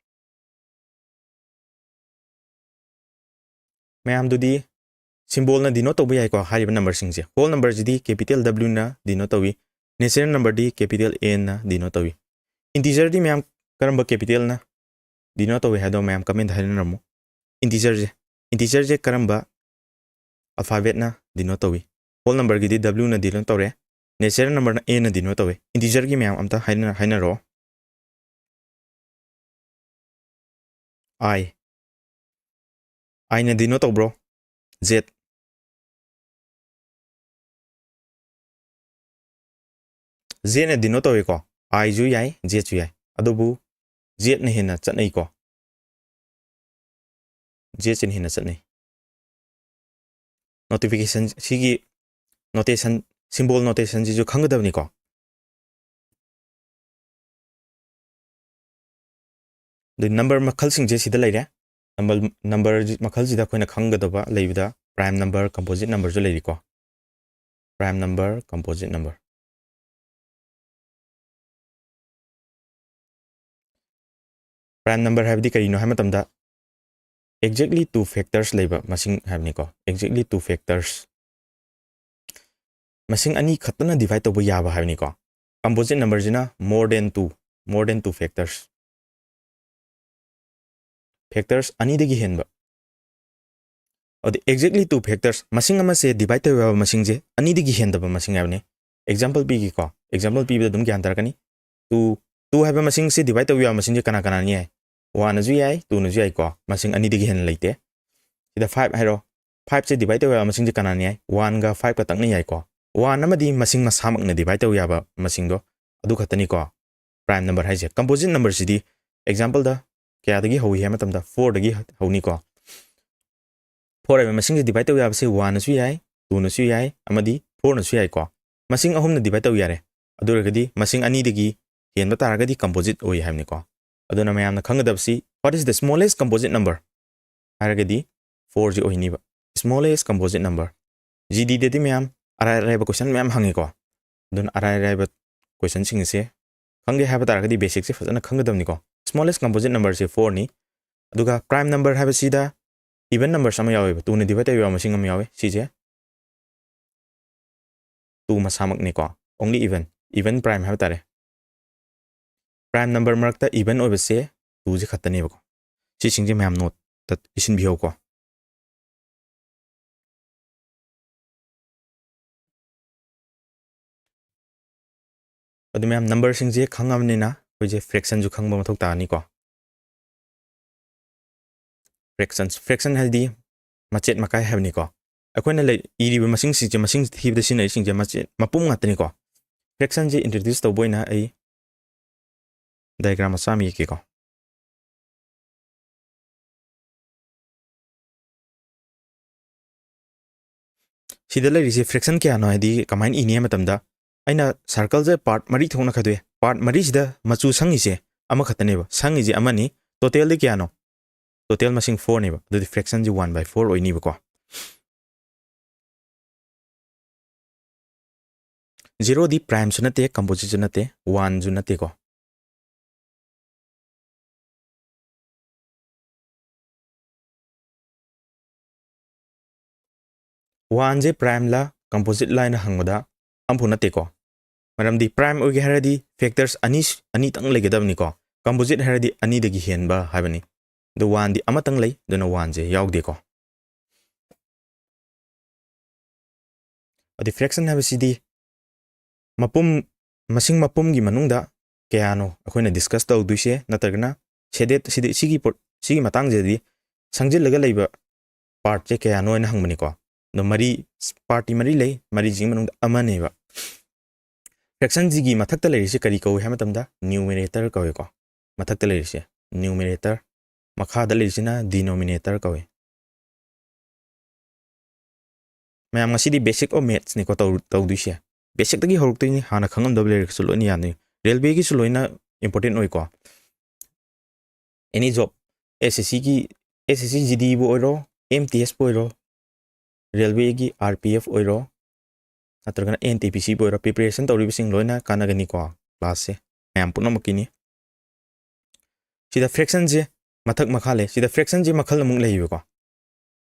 ꯃꯌꯥꯝꯗꯨꯗꯤ symbolꯅ denote ꯇꯧꯕ ꯌꯥꯏꯀꯣ꯫ ꯍꯥꯏꯔꯤꯕ numberꯁꯤꯡꯁꯦ, whole numberꯁꯤꯗꯤ capital W ꯅ denote ꯇꯧꯏ, natural numberꯗꯤ capital N ꯅ denote ꯇꯧꯏ꯫ Integerꯗꯤ ꯃꯌꯥꯝ ꯀꯔꯝꯕ capitalꯅ denote ꯇꯧꯏ ꯍꯥꯏꯗꯣ ꯃꯌꯥꯝ comment ꯍꯥꯏꯅꯔꯝꯃꯨ꯫ Integerꯁꯦ, integerꯁꯦ ꯀꯔꯝꯕ alphabetꯅ denote ꯇꯧꯏ? Whole numberꯒꯤꯗꯤ W ꯅ denote ꯇꯧꯔꯦ, natural numberꯅ N ꯅ denote ꯇꯧꯏ꯫ Integerꯒꯤ ꯃꯌꯥꯝ ꯑꯝꯇ ꯍꯥꯏꯅ-, ꯍꯥꯏꯅꯔꯣ꯫ I, I ꯅ denote ꯇꯧꯕ꯭ꯔꯣ? Z, Z ꯅ denote ꯇꯧꯏꯀꯣ꯫ I ꯁꯨ ꯌꯥꯏ, Z ꯁꯨ ꯌꯥꯏ, ꯑꯗꯨꯕꯨ Z ꯅ ꯍꯦꯟꯅ ꯆꯠꯅꯩꯀꯣ꯫ Z ꯁꯤꯅ ꯍꯦꯟꯅ ꯆꯠꯅꯩ꯫ Notification, ꯁꯤꯒꯤ notation, symbol notationꯁꯤꯁꯨ ꯈꯪꯒꯗꯕꯅꯤꯀꯣ꯫ ꯑꯗꯩ number ꯃꯈꯜꯁꯤꯡꯁꯦ ꯁꯤꯗ ꯂꯩꯔꯦ꯫ Number, number ꯃꯈꯜꯁꯤꯗ ꯑꯩꯈꯣꯏꯅ ꯈꯪꯒꯗꯕ ꯂꯩꯕꯗ prime number, composite numberꯁꯨ ꯂꯩꯔꯤꯀꯣ꯫ Prime number, composite number꯫ Prime number ꯍꯥꯏꯕꯗꯤ ꯀꯔꯤꯅꯣ ꯍꯥꯏꯕ ꯃꯇꯝꯗ, exactly two factors ꯂꯩꯕ ꯃꯁꯤꯡ ꯍꯥꯏꯕꯅꯤꯀꯣ꯫ Exactly two factors, ꯃꯁꯤꯡ ꯑꯅꯤ ꯈꯛꯇꯅ divide ꯇꯧꯕ ꯌꯥꯕ ꯍꯥꯏꯕꯅꯤꯀꯣ꯫ Composite numberꯁꯤꯅ more than two, more than two factors, factors ꯑꯅꯤꯗꯒꯤ ꯍꯦꯟꯕ꯫ ꯑꯗꯨ exactly two factors, ꯃꯁꯤꯡ ꯑꯃꯁꯦ divide ꯇꯧꯕ ꯌꯥꯕ ꯃꯁꯤꯡꯁꯦ ꯑꯅꯤꯗꯒꯤ ꯍꯦꯟꯗꯕ ꯃꯁꯤꯡ ꯍꯥꯏꯕꯅꯤ꯫ Example ꯄꯤꯒꯦꯀꯣ, example ꯄꯤꯕꯗ ꯑꯗꯨꯝ ꯒ꯭ꯌꯥꯟ ꯇꯥꯔꯛꯀꯅꯤ꯫ Two, two ꯍꯥꯏꯕ ꯃꯁꯤꯡꯁꯦ divide ꯇꯧꯕ ꯌꯥꯕ ꯃꯁꯤꯡꯁꯦ ꯀꯅꯥ ꯀꯅꯥꯅ ꯌꯥꯏ? One ꯅꯁꯨ ꯌꯥꯏ, two ꯅꯁꯨ ꯌꯥꯏꯀꯣ, ꯃꯁꯤꯡ ꯑꯅꯤꯗꯒꯤ ꯍꯦꯟꯅ ꯂꯩꯇꯦ꯫ ꯁꯤꯗ five ꯍꯥꯏꯔꯣ, five ꯁꯦ divide ꯇꯧꯕ ꯌꯥꯕ ꯃꯁꯤꯡꯁꯦ ꯀꯅꯥꯅ ꯌꯥꯏ? One ꯒ five ꯀꯇꯪꯅ ꯌꯥꯏꯀꯣ꯫ One ꯑꯃꯗꯤ ꯃꯁꯤꯡ ꯃꯁꯥꯃꯛꯅ divide ꯇꯧꯕ ꯌꯥꯕ ꯃꯁꯤꯡꯗꯣ ꯑꯗꯨ ꯈꯛꯇꯅꯤꯀꯣ꯫ Prime number ꯍꯥꯏꯁꯦ꯫ Composite numberꯁꯤꯗꯤ exampleꯗ ꯀꯌꯥꯗꯒꯤ ꯍꯧꯏ ꯍꯥꯏꯕ ꯃꯇꯝꯗ fourꯗꯒꯤ ꯍꯧꯅꯤꯀꯣ꯫ Four ꯍꯥꯏꯕ ꯃꯁꯤꯡꯁꯦ divide ꯇꯧ ꯌꯥꯕꯁꯦ one ꯅꯁꯨ ꯌꯥꯏ, two ꯅꯁꯨ ꯌꯥꯏ, ꯑꯃꯗꯤ four ꯅꯁꯨ ꯌꯥꯏꯀꯣ꯫ ꯃꯁꯤꯡ ꯑꯍꯨꯝꯅ divide ꯇꯧ ꯌꯥꯔꯦ꯫ ꯑꯗꯨ ꯑꯣꯏꯔꯒꯗꯤ ꯃꯁꯤꯡ ꯑꯅꯤꯗꯒꯤ ꯍꯦꯟꯕ ꯇꯥꯔꯒꯗꯤ composite ꯑꯣꯏ ꯍꯥꯏꯕꯅꯤꯀꯣ꯫ ꯑꯗꯨꯅ ꯃꯌꯥꯝꯅ ꯈꯪꯒꯗꯕꯁꯤ, what is the smallest composite number ꯍꯥꯏꯔꯒꯗꯤ four ꯁꯤ ꯑꯣꯏꯅꯤꯕ, smallest composite number꯫ GDꯗꯗꯤ ꯃꯌꯥꯝ ꯑꯔꯥꯏ ꯑꯔꯥꯏꯕ question ꯃꯌꯥꯝ ꯍꯪꯉꯤꯀꯣ꯫ ꯑꯗꯨꯅ ꯑꯔꯥꯏ ꯑꯔꯥꯏꯕ questionꯁꯤꯡ ꯑꯁꯦ ꯈꯪꯒꯦ ꯍꯥꯏꯕ ꯇꯥꯔꯒꯗꯤ basicꯁꯦ ꯐꯖꯅ ꯈꯪꯒꯗꯕꯅꯤꯀꯣ꯫ Smallest composite numberꯁꯦ fourꯅꯤ꯫ ꯑꯗꯨꯒ prime number ꯍꯥꯏꯕꯁꯤꯗ Even numbers ꯑꯃ ꯌꯥꯎꯋꯦꯕ, ꯇꯨꯅ divide ꯇꯧꯕ ꯌꯥꯎꯕ ꯃꯁꯤꯡ ꯑꯃ ꯌꯥꯎꯋꯦ꯫ ꯁꯤꯁꯦ two ꯃꯁꯥꯃꯛꯅꯤꯀꯣ, only even, even prime ꯍꯥꯏꯕ ꯇꯥꯔꯦ꯫ Prime number ꯃꯔꯛꯇ even ꯑꯣꯏꯕꯁꯦ ꯇꯨꯁꯦ ꯈꯛꯇꯅꯦꯕꯀꯣ꯫ ꯁꯤꯁꯤꯡꯁꯦ ꯃꯌꯥꯝ ꯅꯣꯠꯇ ꯄꯤꯁꯤꯟꯕꯤꯍꯧꯀꯣ꯫ ꯑꯗꯨ ꯃꯌꯥꯝ ꯅꯝꯕꯔꯁꯤꯡꯁꯦ ꯈꯪꯉꯕꯅꯤꯅ ꯑꯩꯈꯣꯏꯁꯦ ꯐ꯭ꯔꯦꯛꯁꯟꯁꯨ ꯈꯪꯕ ꯃꯊꯧ ꯇꯥꯔꯅꯤꯀꯣ꯫ ꯐ꯭ꯔꯦꯛꯁꯟꯁ, ꯐ꯭ꯔꯦꯛꯁꯟ ꯍꯥꯏꯗꯤ ꯃꯆꯦꯠ ꯃꯀꯥꯏ ꯍꯥꯏꯕꯅꯤꯀꯣ꯫ ꯑꯩꯈꯣꯏꯅ ꯂꯩ-, ꯏꯔꯤꯕ ꯃꯁꯤꯡꯁꯤꯡꯁꯦ, ꯃꯁꯤꯡ ꯊꯤꯕꯗ ꯁꯤꯖꯤꯟꯅꯔꯤꯁꯤꯡꯁꯦ ꯃꯆꯦꯠ, ꯃꯄꯨꯝ ꯉꯥꯛꯇꯅꯤꯀꯣ꯫ ꯐ꯭ꯔꯦꯛꯁꯟꯁꯦ introduce ꯇꯧꯕ ꯑꯣꯏꯅ ꯑꯩ diagram ꯃꯆꯥ ꯑꯃ ꯌꯦꯛꯀꯦꯀꯣ꯫ ꯁꯤꯗ ꯂꯩꯔꯤꯁꯦ ꯐ꯭ꯔꯦꯛꯁꯟ ꯀꯌꯥꯅꯣ ꯍꯥꯏꯗꯤ ꯀꯃꯥꯏꯅ ꯏꯅꯤ ꯍꯥꯏ ꯃꯇꯝꯗ, ꯑꯩꯅ ꯁꯔꯀꯜꯁꯦ ꯄꯥꯔꯠ ꯃꯔꯤ ꯊꯣꯛꯅ ꯈꯥꯏꯗꯣꯛꯑꯦ꯫ ꯄꯥꯔꯠ ꯃꯔꯤꯁꯤꯗ ꯃꯆꯨ ꯁꯪꯉꯤꯁꯦ ꯑꯃꯈꯛꯇꯅꯦꯕ, ꯁꯪꯉꯤꯁꯦ ꯑꯃꯅꯤ꯫ ꯇꯣꯇꯦꯜꯗꯤ ꯀꯌꯥꯅꯣ? ꯇꯣꯇꯦꯜ ꯃꯁꯤꯡ ꯐꯣꯔꯅꯦꯕ꯫ ꯑꯗꯨꯗꯤ ꯐ꯭ꯔꯦꯛꯁꯟꯁꯦ ꯋꯥꯟ ꯕꯥꯏ ꯐꯣꯔ ꯑꯣꯏꯅꯤꯕꯀꯣ꯫ ꯖꯤꯔꯣꯗꯤ ꯄ꯭ꯔꯥꯏꯝꯁꯨ ꯅꯠꯇꯦ, ꯀꯝꯄꯣꯖꯤꯠꯁꯨ ꯅꯠꯇꯦ, ꯋꯥꯟꯁꯨ ꯅꯠꯇꯦꯀꯣ꯫ ꯋꯥꯟꯁꯦ ꯄ꯭ꯔꯥꯏꯝꯂ ꯀꯝꯄꯣꯖꯤꯠꯂ ꯍꯥꯏꯅ ꯍꯪꯕꯗ ꯑꯝꯐꯥꯎ ꯅꯠꯇꯦꯀꯣ꯫ ꯃꯔꯝꯗꯤ ꯄ꯭ꯔꯥꯏꯝ ꯑꯣꯏꯒꯦ ꯍꯥꯏꯔꯗꯤ ꯐꯦꯛꯇꯔꯁ ꯑꯅꯤ, ꯑꯅꯤꯇꯪ ꯂꯩꯒꯗꯕꯅꯤꯀꯣ꯫ ꯀꯝꯄꯣꯖꯤꯠ ꯍꯥꯏꯔꯗꯤ ꯑꯅꯤꯗꯒꯤ ꯍꯦꯟꯕ ꯍꯥꯏꯕꯅꯤ꯫ ꯑꯗꯣ ꯋꯥꯟꯗꯤ ꯑꯃꯇꯪ ꯂꯩ, ꯑꯗꯨꯅ ꯋꯥꯟꯁꯦ ꯌꯥꯎꯗꯦꯀꯣ꯫ ꯑꯗꯩ ꯐ꯭ꯔꯦꯛꯁꯟ ꯍꯥꯏꯕꯁꯤꯗꯤ ꯃꯄꯨꯝ, ꯃꯁꯤꯡ ꯃꯄꯨꯝꯒꯤ ꯃꯅꯨꯡꯗ ꯀꯌꯥꯅꯣ ꯑꯩꯈꯣꯏꯅ ꯗꯤꯁꯀꯁ ꯇꯧꯗꯣꯏꯁꯦ, ꯅꯠꯇ꯭ꯔꯒꯅ ꯁꯦꯗꯦꯠ, ꯁꯤꯗꯤ, ꯁꯤꯒꯤ ꯄꯣꯠ, ꯁꯤꯒꯤ ꯃꯇꯥꯡꯁꯤꯗꯗꯤ ꯁꯪꯖꯤꯜꯂꯒ ꯂꯩꯕ ꯄꯥꯔꯠꯁꯦ ꯀꯌꯥꯅꯣ ꯍꯥꯏꯅ ꯍꯪꯕꯅꯤꯀꯣ꯫ ꯑꯗꯣ ꯃꯔꯤ, ꯄꯥꯔꯠꯇꯤ ꯃꯔꯤ ꯂꯩ, ꯃꯔꯤꯁꯤꯒꯤ ꯃꯅꯨꯡꯗ ꯑꯃꯅꯦꯕ꯫ ꯐ꯭ꯔꯦꯛꯁꯟꯁꯤꯒꯤ ꯃꯊꯛꯇ ꯂꯩꯔꯤꯁꯦ ꯀꯔꯤ ꯀꯧꯏ ꯍꯥꯏꯕ ꯃꯇꯝꯗ ꯅ꯭ꯌꯨꯃꯦꯔꯦꯇꯔ ꯀꯧꯏꯀꯣ꯫ ꯃꯊꯛꯇ ꯂꯩꯔꯤꯁꯦ ꯅ꯭ꯌꯨꯃꯦꯔꯦꯇꯔ, ꯃꯈꯥꯗ ꯂꯩꯔꯤꯁꯤꯅ ꯗꯤꯅꯣꯃꯤꯅꯦꯇꯔ ꯀꯧꯏ꯫ ꯃꯌꯥꯝ, ꯉꯁꯤꯗꯤ basic of mathsꯅꯤꯀꯣ ꯇꯧ-, ꯇꯧꯗꯣꯏꯁꯦ꯫ ꯕꯦꯁꯤꯛꯇꯒꯤ ꯍꯧꯔꯛꯇꯣꯏꯅꯤ, ꯍꯥꯟꯅ ꯈꯪꯉꯝꯗꯕ ꯂꯩꯔꯒꯁꯨ ꯂꯣꯏꯅ ꯌꯥꯅꯤ꯫ ꯔꯦꯜꯋꯦꯒꯤꯁꯨ ꯂꯣꯏꯅ important ꯑꯣꯏꯀꯣ꯫ Any job, SSCꯒꯤ, SSC GDꯕꯨ ꯑꯣꯏꯔꯣ, MTSꯄꯨ ꯑꯣꯏꯔꯣ, ꯔꯦꯜꯋꯦꯒꯤ RPF ꯑꯣꯏꯔꯣ, ꯅꯠꯇ꯭ꯔꯒꯅ NTPCꯕꯨ ꯑꯣꯏꯔꯣ, preparation ꯇꯧꯔꯤꯕꯁꯤꯡ ꯂꯣꯏꯅ ꯀꯥꯟꯅꯒꯅꯤꯀꯣ꯫ Classꯁꯦ ꯃꯌꯥꯝ ꯄꯨꯝꯅꯃꯛꯀꯤꯅꯤ꯫ ꯁꯤꯗ ꯐ꯭ꯔꯦꯛꯁꯟꯁꯦ ꯃꯊꯛ ꯃꯈꯥ ꯂꯩ꯫ ꯁꯤꯗ ꯐ꯭ꯔꯦꯛꯁꯟꯁꯦ ꯃꯈꯜ ꯑꯃꯨꯛ ꯂꯩꯌꯦꯕꯀꯣ꯫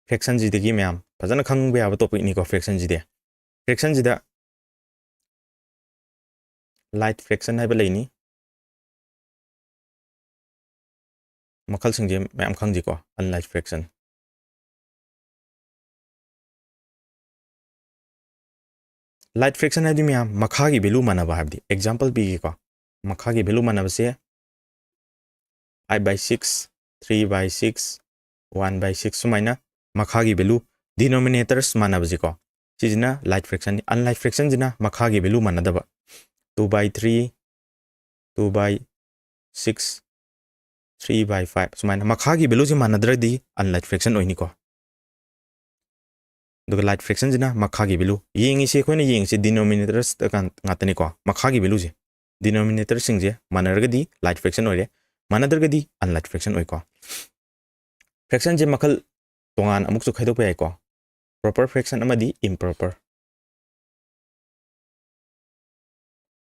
ꯐ꯭ꯔꯦꯛꯁꯟꯁꯤꯗꯒꯤ ꯃꯌꯥꯝ ꯐꯖꯅ ꯈꯪꯕ ꯌꯥꯕ ꯇꯣꯄꯤꯛꯅꯤꯀꯣ ꯐ꯭ꯔꯦꯛꯁꯟꯁꯤꯗꯤ꯫ ꯐ꯭ꯔꯦꯛꯁꯟꯁꯤꯗ ꯂꯥꯏꯠ ꯐ꯭ꯔꯦꯛꯁꯟ ꯍꯥꯏꯕ ꯂꯩꯅꯤ꯫ ꯃꯈꯜꯁꯤꯡꯁꯦ ꯃꯌꯥꯝ ꯈꯪꯁꯤꯀꯣ꯫ ꯑꯟꯂꯥꯏꯠ ꯐ꯭ꯔꯦꯛꯁꯟ, ꯂꯥꯏꯠ ꯐ꯭ꯔꯦꯛꯁꯟ ꯍꯥꯏꯗꯤ ꯃꯌꯥꯝ ꯃꯈꯥꯒꯤ ꯚꯦꯂꯨ ꯃꯥꯟꯅꯕ ꯍꯥꯏꯕꯗꯤ꯫ ꯑꯦꯛꯖꯥꯝꯄꯜ ꯄꯤꯒꯦꯀꯣ꯫ ꯃꯈꯥꯒꯤ value ꯃꯥꯟꯅꯕꯁꯦ five by six, three by six, one by six ꯁꯨꯃꯥꯏꯅ ꯃꯈꯥꯒꯤ ꯚꯦꯂꯨ, ꯗꯤꯅꯣꯃꯤꯅꯦꯇꯔꯁ ꯃꯥꯟꯅꯕꯁꯤꯀꯣ꯫ ꯁꯤꯁꯤꯅ ꯂꯥꯏꯠ ꯐ꯭ꯔꯦꯛꯁꯟꯅꯤ꯫ ꯑꯟꯂꯥꯏꯠ ꯐ꯭ꯔꯦꯛꯁꯟꯁꯤꯅ ꯃꯈꯥꯒꯤ ꯚꯦꯂꯨ ꯃꯥꯟꯅꯗꯕ꯫ Two by three, two by six, three by five ꯁꯨꯃꯥꯏꯅ ꯃꯈꯥꯒꯤ ꯚꯦꯂꯨꯁꯦ ꯃꯥꯟꯅꯗ꯭ꯔꯗꯤ ꯑꯟꯂꯥꯏꯠ ꯐ꯭ꯔꯦꯛꯁꯟ ꯑꯣꯏꯅꯤꯀꯣ꯫ ꯑꯗꯨꯒ ꯂꯥꯏꯠ ꯐ꯭ꯔꯦꯛꯁꯟꯁꯤꯅ ꯃꯈꯥꯒꯤ ꯚꯦꯂꯨ꯫ ꯌꯦꯡꯉꯤꯁꯦ, ꯑꯩꯈꯣꯏꯅ ꯌꯦꯡꯉꯤꯁꯦ ꯗꯤꯅꯣꯃꯤꯅꯦꯇꯔꯁꯇ ꯉꯥꯛꯇꯅꯤꯀꯣ꯫ ꯃꯈꯥꯒꯤ ꯚꯦꯂꯨꯁꯦ, ꯗꯤꯅꯣꯃꯤꯅꯦꯇꯔꯁꯤꯡꯁꯦ ꯃꯥꯟꯅꯔꯒꯗꯤ ꯂꯥꯏꯠ ꯐ꯭ꯔꯦꯛꯁꯟ ꯑꯣꯏꯔꯦ, ꯃꯥꯟꯅꯗ꯭ꯔꯒꯗꯤ ꯑꯟꯂꯥꯏꯠ ꯐ꯭ꯔꯦꯛꯁꯟ ꯑꯣꯏꯀꯣ꯫ ꯐ꯭ꯔꯦꯛꯁꯟꯁꯦ ꯃꯈꯜ ꯇꯣꯉꯥꯟꯅ ꯑꯃꯨꯛꯁꯨ ꯈꯥꯏꯗꯣꯛꯄ ꯌꯥꯏꯀꯣ꯫ ꯄ꯭ꯔꯣꯄꯔ ꯐ꯭ꯔꯦꯛꯁꯟ ꯑꯃꯗꯤ ꯏꯝꯄ꯭ꯔꯣꯄꯔ꯫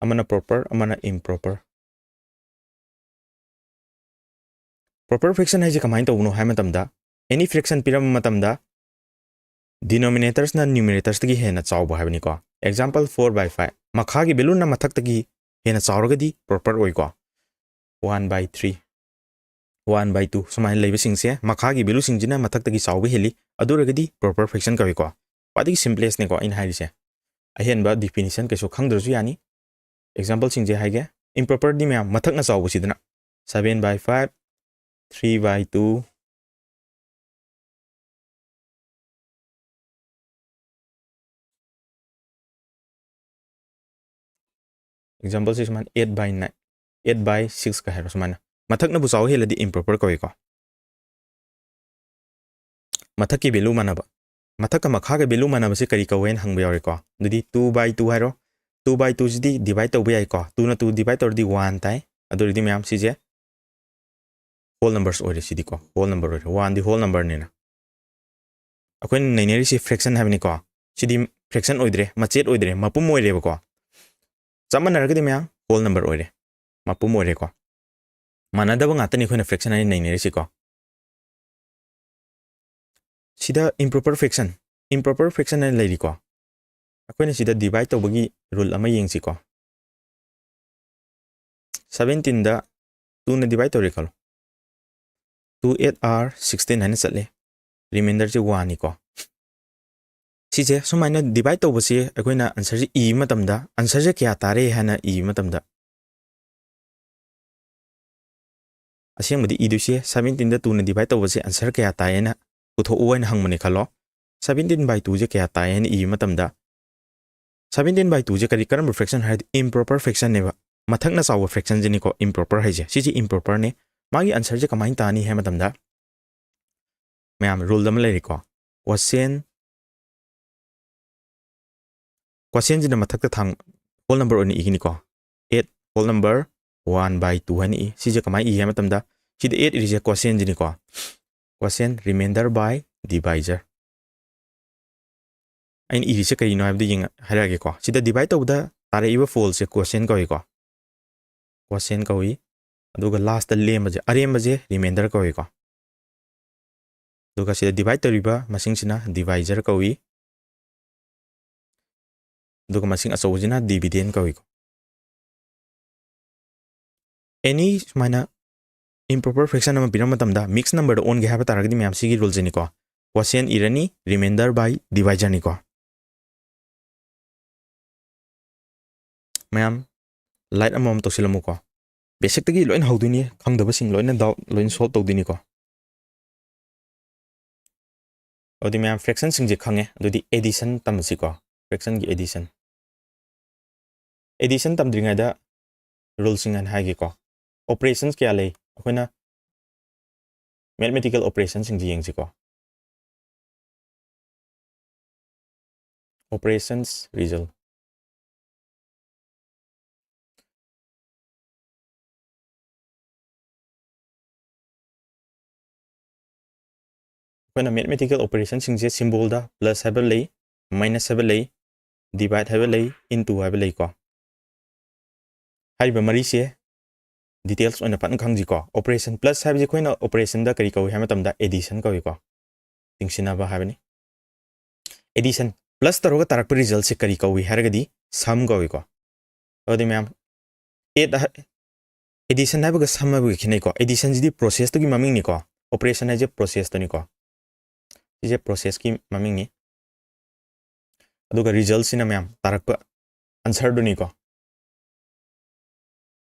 ꯑꯃꯅ ꯄ꯭ꯔꯣꯄꯔ, ꯑꯃꯅ ꯏꯝꯄ꯭ꯔꯣꯄꯔ꯫ ꯄ꯭ꯔꯣꯄꯔ ꯐ꯭ꯔꯦꯛꯁꯟ ꯍꯥꯏꯁꯦ ꯀꯃꯥꯏꯅ ꯇꯧꯕꯅꯣ ꯍꯥꯏꯕ ꯃꯇꯝꯗ, ꯑꯦꯅꯤ ꯐ꯭ꯔꯦꯛꯁꯟ ꯄꯤꯔꯝꯕ ꯃꯇꯝꯗ ꯗꯤꯅꯣꯃꯤꯅꯦꯇꯔꯁꯅ ꯅ꯭ꯌꯨꯃꯔꯦꯇꯔꯁꯇꯒꯤ ꯍꯦꯟꯅ ꯆꯥꯎꯕ ꯍꯥꯏꯕꯅꯤꯀꯣ꯫ ꯑꯦꯛꯖꯥꯝꯄꯜ, four by five, ꯃꯈꯥꯒꯤ ꯚꯦꯂꯨꯅ ꯃꯊꯛꯇꯒꯤ ꯍꯦꯟꯅ ꯆꯥꯎꯔꯒꯗꯤ proper ꯑꯣꯏꯀꯣ꯫ One by three, one by two ꯁꯨꯃꯥꯏꯅ ꯂꯩꯕꯁꯤꯡꯁꯦ ꯃꯈꯥꯒꯤ ꯚꯦꯂꯨꯁꯤꯡꯁꯤꯅ ꯃꯊꯛꯇꯒꯤ ꯆꯥꯎꯕ ꯍꯦꯜꯂꯤ, ꯑꯗꯨ ꯑꯣꯏꯔꯒꯗꯤ ꯄ꯭ꯔꯣꯄꯔ ꯐ꯭ꯔꯦꯛꯁꯟ ꯀꯧꯏꯀꯣ꯫ ꯈ꯭ꯋꯥꯏꯗꯒꯤ ꯁꯤꯝꯄ꯭ꯂꯦꯁꯅꯦꯀꯣ ꯑꯩꯅ ꯍꯥꯏꯔꯤꯁꯦ꯫ ꯑꯍꯦꯟꯕ ꯗꯤꯐꯤꯅꯤꯁꯟ ꯀꯩꯁꯨ ꯈꯪꯗ꯭ꯔꯁꯨ ꯌꯥꯅꯤ꯫ ꯑꯦꯛꯖꯥꯝꯄꯜꯁꯤꯡꯁꯦ ꯍꯥꯏꯒꯦ꯫ ꯏꯝꯄ꯭ꯔꯣꯄꯔꯗꯤ ꯃꯌꯥꯝ ꯃꯊꯛꯅ ꯆꯥꯎꯕꯁꯤꯗꯅ seven by five, three by two, ꯑꯦꯛꯖꯥꯝꯄꯜꯁꯦ ꯁꯨꯃꯥꯏꯅ eight by nine, eight by six ꯀ ꯍꯥꯏꯔꯣ ꯁꯨꯃꯥꯏꯅ꯫ ꯃꯊꯛꯅꯕꯨ ꯆꯥꯎ ꯍꯦꯜꯂꯗꯤ ꯏꯝꯄ꯭ꯔꯣꯄꯔ ꯀꯧꯏꯀꯣ꯫ ꯃꯊꯛꯀꯤ ꯚꯦꯂꯨ ꯃꯥꯟꯅꯕ꯫ ꯃꯊꯛꯀ ꯃꯈꯥꯒ ꯚꯦꯂꯨ ꯃꯥꯟꯅꯕꯁꯦ ꯀꯔꯤ ꯀꯧꯋꯦꯅ ꯍꯪꯕ ꯌꯥꯎꯔꯦꯀꯣ꯫ ꯑꯗꯨꯗꯤ two by two ꯍꯥꯏꯔꯣ꯫ Two by two ꯁꯤꯗꯤ ꯗꯤꯚꯥꯏꯠ ꯇꯧꯕ ꯌꯥꯏꯀꯣ꯫ Twoꯅ two ꯗꯤꯚꯥꯏꯠ ꯇꯧꯔꯗꯤ one ꯇꯥꯏ꯫ ꯑꯗꯨ ꯑꯣꯏꯔꯗꯤ ꯃꯌꯥꯝ ꯁꯤꯁꯦ ꯍꯣꯜ ꯅꯝꯕꯔꯁ ꯑꯣꯏꯔꯦ ꯁꯤꯗꯤꯀꯣ꯫ ꯍꯣꯜ ꯅꯝꯕꯔ ꯑꯣꯏꯔꯦ꯫ Oneꯗꯤ ꯍꯣꯜ ꯅꯝꯕꯔꯅꯤꯅ꯫ ꯑꯩꯈꯣꯏꯅ ꯅꯩꯅꯔꯤꯁꯤ ꯐ꯭ꯔꯦꯛꯁꯟ ꯍꯥꯏꯕꯅꯤꯀꯣ꯫ ꯁꯤꯗꯤ ꯐ꯭ꯔꯦꯛꯁꯟ ꯑꯣꯏꯗ꯭ꯔꯦ, ꯃꯆꯦꯠ ꯑꯣꯏꯗ꯭ꯔꯦ, ꯃꯄꯨꯝ ꯑꯣꯏꯔꯦꯕꯀꯣ꯫ ꯆꯞ ꯃꯥꯟꯅꯔꯒꯗꯤ ꯃꯌꯥꯝ ꯍꯣꯜ ꯅꯝꯕꯔ ꯑꯣꯏꯔꯦ, ꯃꯄꯨꯝ ꯑꯣꯏꯔꯦꯀꯣ꯫ ꯃꯥꯟꯅꯗꯕ ꯉꯥꯛꯇꯅꯤ ꯑꯩꯈꯣꯏꯅ ꯐ꯭ꯔꯦꯛꯁꯟ ꯍꯥꯏꯅ ꯅꯩꯅꯔꯤꯁꯤꯀꯣ꯫ ꯁꯤꯗ improper fraction, improper fraction ꯍꯥꯏꯅ ꯂꯩꯔꯤꯀꯣ꯫ ꯑꯩꯈꯣꯏꯅ ꯁꯤꯗ divide ꯇꯧꯕꯒꯤ rule ꯑꯃ ꯌꯦꯡꯁꯤꯀꯣ꯫ Seventeenꯗ twoꯅ divide ꯇꯧꯔꯦ ꯈꯜꯂꯣ꯫ Two eight are sixteen ꯍꯥꯏꯅ ꯆꯠꯂꯦ꯫ Remainderꯁꯦ oneꯅꯤꯀꯣ꯫ ꯁꯤꯁꯦ ꯁꯨꯃꯥꯏꯅ divide ꯇꯧꯕꯁꯦ ꯑꯩꯈꯣꯏꯅ answerꯁꯦ ꯏꯕ ꯃꯇꯝꯗ answerꯁꯦ ꯀꯌꯥ ꯇꯥꯔꯦ ꯍꯥꯏꯅ ꯏꯕ ꯃꯇꯝꯗ ꯑꯁꯦꯡꯕꯗꯤ ꯏꯗꯣꯏꯁꯦ seventeenꯗ twoꯅ divide ꯇꯧꯕꯁꯦ answer ꯀꯌꯥ ꯇꯥꯏ ꯍꯥꯏꯅ ꯄꯨꯊꯣꯛꯎ ꯍꯥꯏꯅ ꯍꯪꯕꯅꯦ ꯈꯜꯂꯣ꯫ Seventeen by twoꯁꯦ ꯀꯌꯥ ꯇꯥꯏ ꯍꯥꯏꯅ ꯏꯕ ꯃꯇꯝꯗ seventeen by twoꯁꯦ ꯀꯔꯤ, ꯀꯔꯝꯕ fraction ꯍꯥꯏꯔꯗꯤ improper fractionꯅꯦꯕ꯫ ꯃꯊꯛꯅ ꯆꯥꯎꯕ fractionꯁꯤꯅꯤꯀꯣ improper ꯍꯥꯏꯁꯦ꯫ ꯁꯤꯁꯦ improperꯅꯦ꯫ ꯃꯥꯒꯤ answerꯁꯦ ꯀꯃꯥꯏꯅ ꯇꯥꯅꯤ ꯍꯥꯏ ꯃꯇꯝꯗ ꯃꯌꯥꯝ rule ꯑꯃ ꯂꯩꯔꯤꯀꯣ꯫ Quotient, quotientꯁꯤꯅ ꯃꯊꯛꯇ ꯊꯥꯡ whole number ꯑꯣꯏꯅ ꯏꯒꯅꯤꯀꯣ꯫ Eight whole number one by two ꯍꯥꯏꯅ ꯏ꯫ ꯁꯤꯁꯦ ꯀꯃꯥꯏꯅ ꯏ ꯍꯥꯏ ꯃꯇꯝꯗ ꯁꯤꯗ eight ꯏꯔꯤꯁꯦ quotientꯁꯤꯅꯤꯀꯣ꯫ Quotient remainder by divisor꯫ ꯑꯩꯅ ꯏꯔꯤꯁꯦ ꯀꯔꯤꯅꯣ ꯍꯥꯏꯕꯗꯨ ꯌꯦꯡꯉ-, ꯍꯥꯏꯔꯛꯑꯒꯦꯀꯣ꯫ ꯁꯤꯗ divide ꯇꯧꯕꯗ ꯇꯥꯔꯛꯏꯕ ꯐꯣꯜꯁꯦ quotient ꯀꯧꯏꯀꯣ꯫ Quotient ꯀꯧꯏ꯫ ꯑꯗꯨꯒ lastꯇ ꯂꯦꯝꯕꯁꯦ, ꯑꯔꯦꯝꯕꯁꯦ remainder ꯀꯧꯏꯀꯣ꯫ ꯑꯗꯨꯒ ꯁꯤꯗ divide ꯇꯧꯔꯤꯕ ꯃꯁꯤꯡꯁꯤꯅ divisor ꯀꯧꯏ꯫ ꯑꯗꯨꯒ ꯃꯁꯤꯡ ꯑꯆꯧꯕꯁꯤꯅ dividend ꯀꯧꯏꯀꯣ꯫ Any ꯁꯨꯃꯥꯏꯅ improper fraction ꯑꯃ ꯄꯤꯔꯛꯄ ꯃꯇꯝꯗ mixed numberꯗ ꯑꯣꯟꯒꯦ ꯍꯥꯏꯕ ꯇꯥꯔꯒꯗꯤ ꯃꯌꯥꯝ ꯁꯤꯒꯤ ruleꯁꯤꯅꯤꯀꯣ꯫ Quotient ꯏꯔꯅꯤ, remainder by divisorꯅꯤꯀꯣ꯫ ꯃꯌꯥꯝ like ꯑꯃꯃꯝ ꯇꯧꯁꯤꯜꯂꯝꯃꯨꯀꯣ꯫ Basicꯇꯒꯤ ꯂꯣꯏꯅ ꯍꯧꯗꯣꯏꯅꯤ, ꯈꯪꯗꯕꯁꯤꯡ ꯂꯣꯏꯅ doubt ꯂꯣꯏꯅ solve ꯇꯧꯗꯣꯏꯅꯤꯀꯣ꯫ ꯑꯗꯨꯗꯤ ꯃꯌꯥꯝ fractionꯁꯤꯡꯁꯦ ꯈꯪꯉꯦ, ꯑꯗꯨꯗꯤ addition ꯇꯝꯃꯁꯤꯀꯣ꯫ Fractionꯒꯤ addition꯫ Addition ꯇꯝꯗ꯭ꯔꯤꯉꯩꯗ ruleꯁꯤꯡ ꯍꯥꯟꯅ ꯍꯥꯏꯒꯦꯀꯣ꯫ Operations ꯀꯌꯥ ꯂꯩ? ꯑꯩꯈꯣꯏꯅ mathematical operationꯁꯤꯡꯁꯦ ꯌꯦꯡꯁꯤꯀꯣ꯫ Operations result꯫ ꯑꯩꯈꯣꯏꯅ mathematical operationꯁꯤꯡꯁꯦ symbolꯗ plus ꯍꯥꯏꯕ ꯂꯩ, minus ꯍꯥꯏꯕ ꯂꯩ, divide ꯍꯥꯏꯕ ꯂꯩ, into ꯍꯥꯏꯕ ꯂꯩꯀꯣ꯫ ꯍꯥꯏꯔꯤꯕ ꯃꯔꯤꯁꯦ details ꯑꯣꯏꯅ ꯐꯖꯅ ꯈꯪꯁꯤꯀꯣ꯫ Operation plus ꯍꯥꯏꯕꯁꯤ ꯑꯩꯈꯣꯏꯅ operationꯗ ꯀꯔꯤ ꯀꯧꯏ ꯍꯥꯏꯕ ꯃꯇꯝꯗ addition ꯀꯧꯏꯀꯣ꯫ ꯆꯤꯡꯁꯤꯟꯅꯕ ꯍꯥꯏꯕꯅꯤ꯫ Addition, plus ꯇꯧꯔꯒ ꯇꯥꯔꯛꯄ resultꯁꯦ ꯀꯔꯤ ꯀꯧꯏ ꯍꯥꯏꯔꯒꯗꯤ sum ꯀꯧꯏꯀꯣ꯫ ꯑꯗꯨꯗꯤ ꯃꯌꯥꯝ, add ꯍꯥꯏ-, addition ꯍꯥꯏꯕꯒ sum ꯍꯥꯏꯕꯒ ꯈꯦꯠꯅꯩꯀꯣ꯫ Additionꯁꯤꯗꯤ processꯇꯨꯒꯤ ꯃꯃꯤꯡꯅꯤꯀꯣ, operation ꯍꯥꯏꯁꯦ processꯇꯨꯅꯤꯀꯣ꯫ ꯁꯤꯁꯦ processꯀꯤ ꯃꯃꯤꯡꯅꯤ꯫ ꯑꯗꯨꯒ resultꯁꯤꯅ ꯃꯌꯥꯝ ꯇꯥꯔꯛꯄ answerꯗꯨꯅꯤꯀꯣ꯫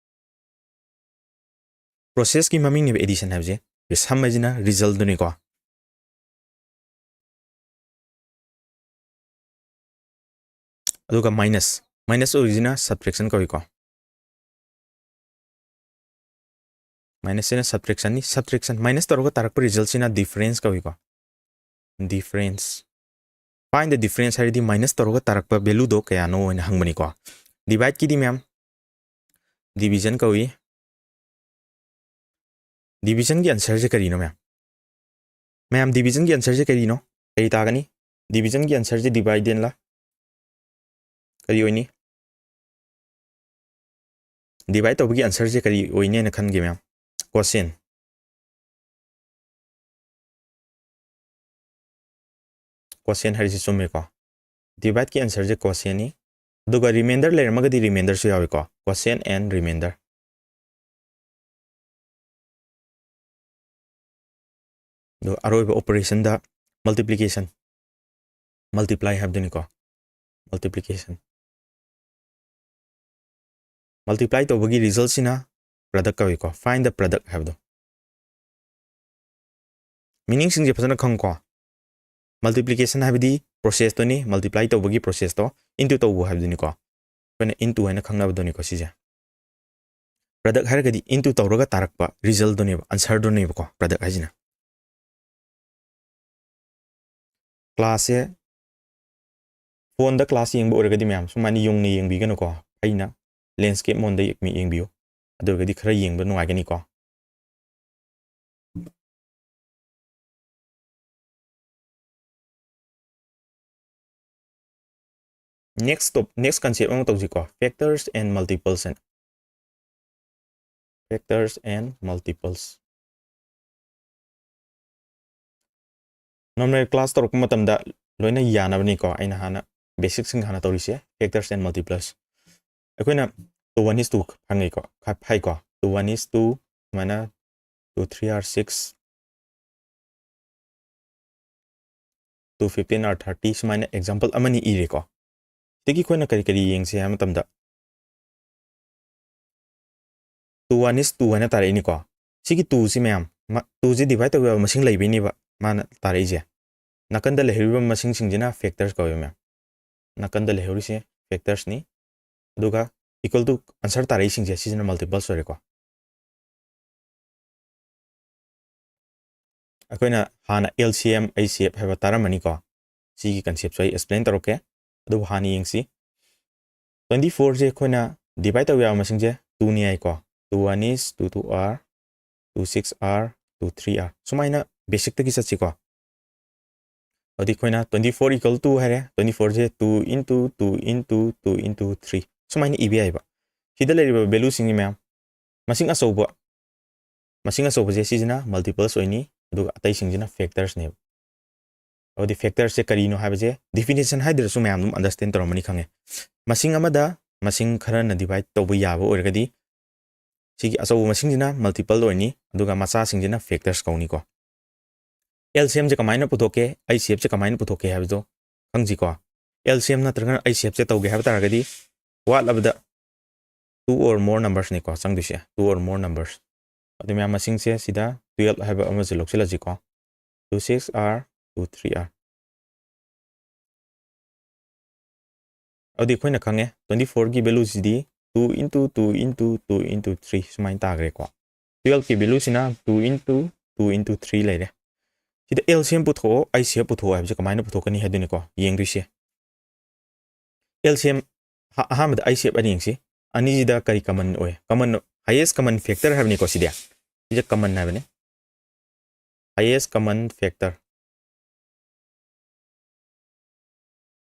Processꯀꯤ ꯃꯃꯤꯡꯅꯦꯕ addition ꯍꯥꯏꯕꯁꯦ꯫ Sum ꯍꯥꯏꯁꯤꯅ resultꯗꯨꯅꯤꯀꯣ꯫ ꯑꯗꯨꯒ minus, minus ꯑꯣꯏꯔꯤꯁꯤꯅ subtraction ꯀꯧꯏꯀꯣ꯫ Minusꯁꯤꯅ subtractionꯅꯤ꯫ Subtraction, minus ꯇꯧꯔꯒ ꯇꯥꯔꯛꯄ resultꯁꯤꯅ difference ꯀꯧꯏꯀꯣ꯫ Difference, find the difference ꯍꯥꯏꯔꯗꯤ minus ꯇꯧꯔꯒ ꯇꯥꯔꯛꯄ valueꯗꯣ ꯀꯌꯥꯅꯣ ꯍꯥꯏꯅ ꯍꯪꯕꯅꯤꯀꯣ꯫ Divideꯀꯤꯗꯤ ꯃꯌꯥꯝ division ꯀꯧꯏ꯫ Divisionꯒꯤ answerꯁꯦ ꯀꯔꯤꯅꯣ ꯃꯌꯥꯝ? ꯃꯌꯥꯝ, divisionꯒꯤ answerꯁꯦ ꯀꯔꯤꯅꯣ? ꯀꯔꯤ ꯇꯥꯒꯅꯤ? Divisionꯒꯤ answerꯁꯦ dividendꯂ? ꯀꯔꯤ ꯑꯣꯏꯅꯤ? Divide ꯇꯧꯕꯒꯤ answerꯁꯦ ꯀꯔꯤ ꯑꯣꯏꯅꯦꯅ ꯈꯟꯒꯦ ꯃꯌꯥꯝ? Quotient꯫ Quotient ꯍꯥꯏꯔꯤꯁꯤ ꯆꯨꯝꯃꯦꯀꯣ꯫ Divideꯀꯤ answerꯁꯦ quotientꯅꯤ꯫ ꯑꯗꯨꯒ remainder ꯂꯩꯔꯝꯃꯒꯗꯤ remainderꯁꯨ ꯌꯥꯎꯏꯀꯣ꯫ Quotient and remainder꯫ ꯑꯗꯨꯒ ꯑꯔꯣꯏꯕ operationꯗ multiplication, multiply ꯍꯥꯏꯕꯗꯨꯅꯤꯀꯣ꯫ Multiplication, multiply ꯇꯧꯕꯒꯤ resultꯁꯤꯅ product ꯀꯧꯏꯀꯣ꯫ Find the product ꯍꯥꯏꯕꯗꯣ꯫ Meaningꯁꯤꯡꯁꯦ ꯐꯖꯅ ꯈꯪꯉꯨꯀꯣ꯫ Multiplication ꯍꯥꯏꯕꯗꯤ processꯇꯨꯅꯤ, multiply ꯇꯧꯕꯒꯤ processꯇꯣ into ꯇꯧꯕ ꯍꯥꯏꯕꯗꯨꯅꯤꯀꯣ꯫ ꯑꯩꯈꯣꯏꯅ into ꯍꯥꯏꯅ ꯈꯪꯅꯕꯗꯨꯅꯤꯀꯣ ꯁꯤꯁꯦ꯫ Product ꯍꯥꯏꯔꯒꯗꯤ into ꯇꯧꯔꯒ ꯇꯥꯔꯛꯄ resultꯗꯨꯅꯦꯕ, answerꯗꯨꯅꯦꯕꯀꯣ product ꯍꯥꯏꯁꯤꯅ꯫ Classꯁꯦ, phoneꯗ class ꯌꯦꯡꯕ ꯑꯣꯏꯔꯒꯗꯤ ꯃꯌꯥꯝ ꯁꯨꯃꯥꯏꯅ ꯌꯨꯡꯅ ꯌꯦꯡꯕꯤꯒꯅꯨꯀꯣ꯫ ꯑꯩꯅ landscape modeꯗ ꯌꯦꯡꯕꯤꯌꯨ, ꯑꯗꯨ ꯑꯣꯏꯔꯒꯗꯤ ꯈꯔ ꯌꯦꯡꯕ ꯅꯨꯡꯉꯥꯏꯒꯅꯤꯀꯣ꯫ Next top, next concept ꯑꯃ ꯇꯧꯁꯤꯀꯣ, factors and multiples ꯍꯥꯏꯅ꯫ Factors and multiples꯫ Normal class ꯇꯧꯔꯛꯄ ꯃꯇꯝꯗ ꯂꯣꯏꯅ ꯌꯥꯅꯕꯅꯤꯀꯣ ꯑꯩꯅ ꯍꯥꯟꯅ ꯕꯦꯁꯤꯛꯁꯤꯡ ꯍꯥꯟꯅ ꯇꯧꯔꯤꯁꯦ, factors and multipliers꯫ ꯑꯩꯈꯣꯏꯅ two one is two ꯐꯪꯉꯤꯀꯣ, ꯈ- ꯍꯥꯏꯀꯣ, two one is two, ꯁꯨꯃꯥꯏꯅ two three are six, two fifteen are thirty, ꯁꯨꯃꯥꯏꯅ ꯑꯦꯛꯖꯥꯝꯄꯜ ꯑꯃꯅꯤ ꯏꯔꯦꯀꯣ꯫ ꯁꯤꯗꯒꯤ ꯑꯩꯈꯣꯏꯅ ꯀꯔꯤ ꯀꯔꯤ ꯌꯦꯡꯁꯤ ꯍꯥꯏꯕ ꯃꯇꯝꯗ, two one is two ꯍꯥꯏꯅ ꯇꯥꯔꯛꯏꯅꯤꯀꯣ꯫ ꯁꯤꯒꯤ two ꯁꯤ ꯃꯌꯥꯝ, two ꯁꯤ ꯗꯤꯚꯥꯏꯠ ꯇꯧꯕ ꯌꯥꯕ ꯃꯁꯤꯡ ꯂꯩꯕꯩꯅꯦꯕ ꯃꯥꯅ ꯇꯥꯔꯛꯏꯁꯦ꯫ ꯅꯥꯀꯟꯗ ꯂꯩꯍꯧꯔꯤꯕ ꯃꯁꯤꯡꯁꯤꯡꯁꯤꯅ factors ꯀꯧꯋꯦ ꯃꯌꯥꯝ꯫ ꯅꯥꯀꯟꯗ ꯂꯩꯍꯧꯔꯤꯁꯦ factorsꯅꯤ, ꯑꯗꯨꯒ equal to answer ꯇꯥꯔꯛꯏꯁꯤꯡꯁꯦ ꯁꯤꯁꯤꯅ multiples ꯑꯣꯏꯔꯦꯀꯣ꯫ ꯑꯩꯈꯣꯏꯅ ꯍꯥꯟꯅ L C M, H C F ꯍꯥꯏꯕ ꯇꯥꯔꯝꯃꯅꯤꯀꯣ꯫ ꯁꯤꯒꯤ conceptꯁꯨ ꯑꯩ explain ꯇꯧꯔꯛꯀꯦ, ꯑꯗꯨꯕꯨ ꯍꯥꯟꯅ ꯌꯦꯡꯁꯤ꯫ Twenty fourꯁꯦ ꯑꯩꯈꯣꯏꯅ divide ꯇꯧꯕ ꯌꯥꯕ ꯃꯁꯤꯡꯁꯦ twoꯅꯤ ꯍꯥꯏꯀꯣ꯫ Two one is, two two are, two six are, two three are, ꯁꯨꯃꯥꯏꯅ basicꯇꯒꯤ ꯆꯠꯁꯤꯀꯣ꯫ ꯑꯗꯨꯗꯤ ꯑꯩꯈꯣꯏꯅ twenty four equal to ꯍꯥꯏꯔꯦ, twenty fourꯁꯦ two into two into two into three ꯁꯨꯃꯥꯏꯅ ꯏꯕ ꯌꯥꯏꯕ꯫ ꯁꯤꯗ ꯂꯩꯔꯤꯕ valueꯁꯤꯡꯁꯤ ꯃꯌꯥꯝ, ꯃꯁꯤꯡ ꯑꯆꯧꯕ, ꯃꯁꯤꯡ ꯑꯆꯧꯕꯁꯦ ꯁꯤꯁꯤꯅ multiples ꯑꯣꯏꯅꯤ, ꯑꯗꯨꯒ ꯑꯇꯩꯁꯤꯡꯁꯤꯅ factorsꯅꯦꯕ꯫ ꯑꯗꯨꯗꯤ factorsꯁꯦ ꯀꯔꯤꯅꯣ ꯍꯥꯏꯕꯁꯦ definition ꯍꯥꯏꯗ꯭ꯔꯁꯨ ꯃꯌꯥꯝ ꯑꯗꯨꯝ understand ꯇꯧꯔꯝꯃꯅꯤ ꯈꯪꯉꯦ꯫ ꯃꯁꯤꯡ ꯑꯃꯗ ꯃꯁꯤꯡ ꯈꯔꯅ divide ꯇꯧꯕ ꯌꯥꯕ ꯑꯣꯏꯔꯒꯗꯤ ꯁꯤꯒꯤ ꯑꯆꯧꯕ ꯃꯁꯤꯡꯁꯤꯅ multiple ꯑꯣꯏꯅꯤ, ꯑꯗꯨꯒ ꯃꯆꯥꯁꯤꯡꯁꯤꯅ factors ꯀꯧꯅꯤꯀꯣ꯫ L C Mꯁꯦ ꯀꯃꯥꯏꯅ ꯄꯨꯊꯣꯛꯀꯦ, H C Fꯁꯦ ꯀꯃꯥꯏꯅ ꯄꯨꯊꯣꯛꯀꯦ ꯍꯥꯏꯕꯗꯣ ꯈꯪꯁꯤꯀꯣ꯫ L C M ꯅꯠꯇ꯭ꯔꯒꯅ H C Fꯁꯦ ꯇꯧꯒꯦ ꯍꯥꯏꯕ ꯇꯥꯔꯒꯗꯤ ꯋꯥꯠꯂꯕꯗ two or more numbersꯅꯤꯀꯣ ꯆꯪꯗꯣꯏꯁꯦ, two or more numbers꯫ ꯑꯗꯨ ꯃꯌꯥꯝ ꯃꯁꯤꯡꯁꯦ ꯁꯤꯗ twelve ꯍꯥꯏꯕ ꯑꯃꯁꯦ ꯂꯧꯁꯤꯜꯂꯁꯤꯀꯣ꯫ Two six are, two three are꯫ ꯑꯗꯨꯗꯤ ꯑꯩꯈꯣꯏꯅ ꯈꯪꯉꯦ twenty fourꯒꯤ valueꯁꯤꯗꯤ two into two into two into three ꯁꯨꯃꯥꯏꯅ ꯇꯥꯈ꯭ꯔꯦꯀꯣ꯫ Twelveꯀꯤ valueꯁꯤꯅ two into two into three ꯂꯩꯔꯦ꯫ ꯁꯤꯗ L C M ꯄꯨꯊꯣꯛꯑꯣ, H C F ꯄꯨꯊꯣꯛꯑꯣ ꯍꯥꯏꯕꯁꯦ ꯀꯃꯥꯏꯅ ꯄꯨꯊꯣꯛꯀꯅꯤ ꯍꯥꯏꯗꯣꯏꯅꯤꯀꯣ ꯌꯦꯡꯗꯣꯏꯁꯦ꯫ L C M ꯑꯍꯥ-, ꯑꯍꯥꯟꯕꯗ H C F ꯑꯅꯤ ꯌꯦꯡꯁꯤ꯫ ꯑꯅꯤꯁꯤꯗ ꯀꯔꯤ common ꯑꯣꯏ? Common, highest common factor ꯍꯥꯏꯕꯅꯤꯀꯣ ꯁꯤꯗꯤ꯫ ꯁꯤꯁꯦ common ꯍꯥꯏꯕꯅꯤ꯫ Highest common factor꯫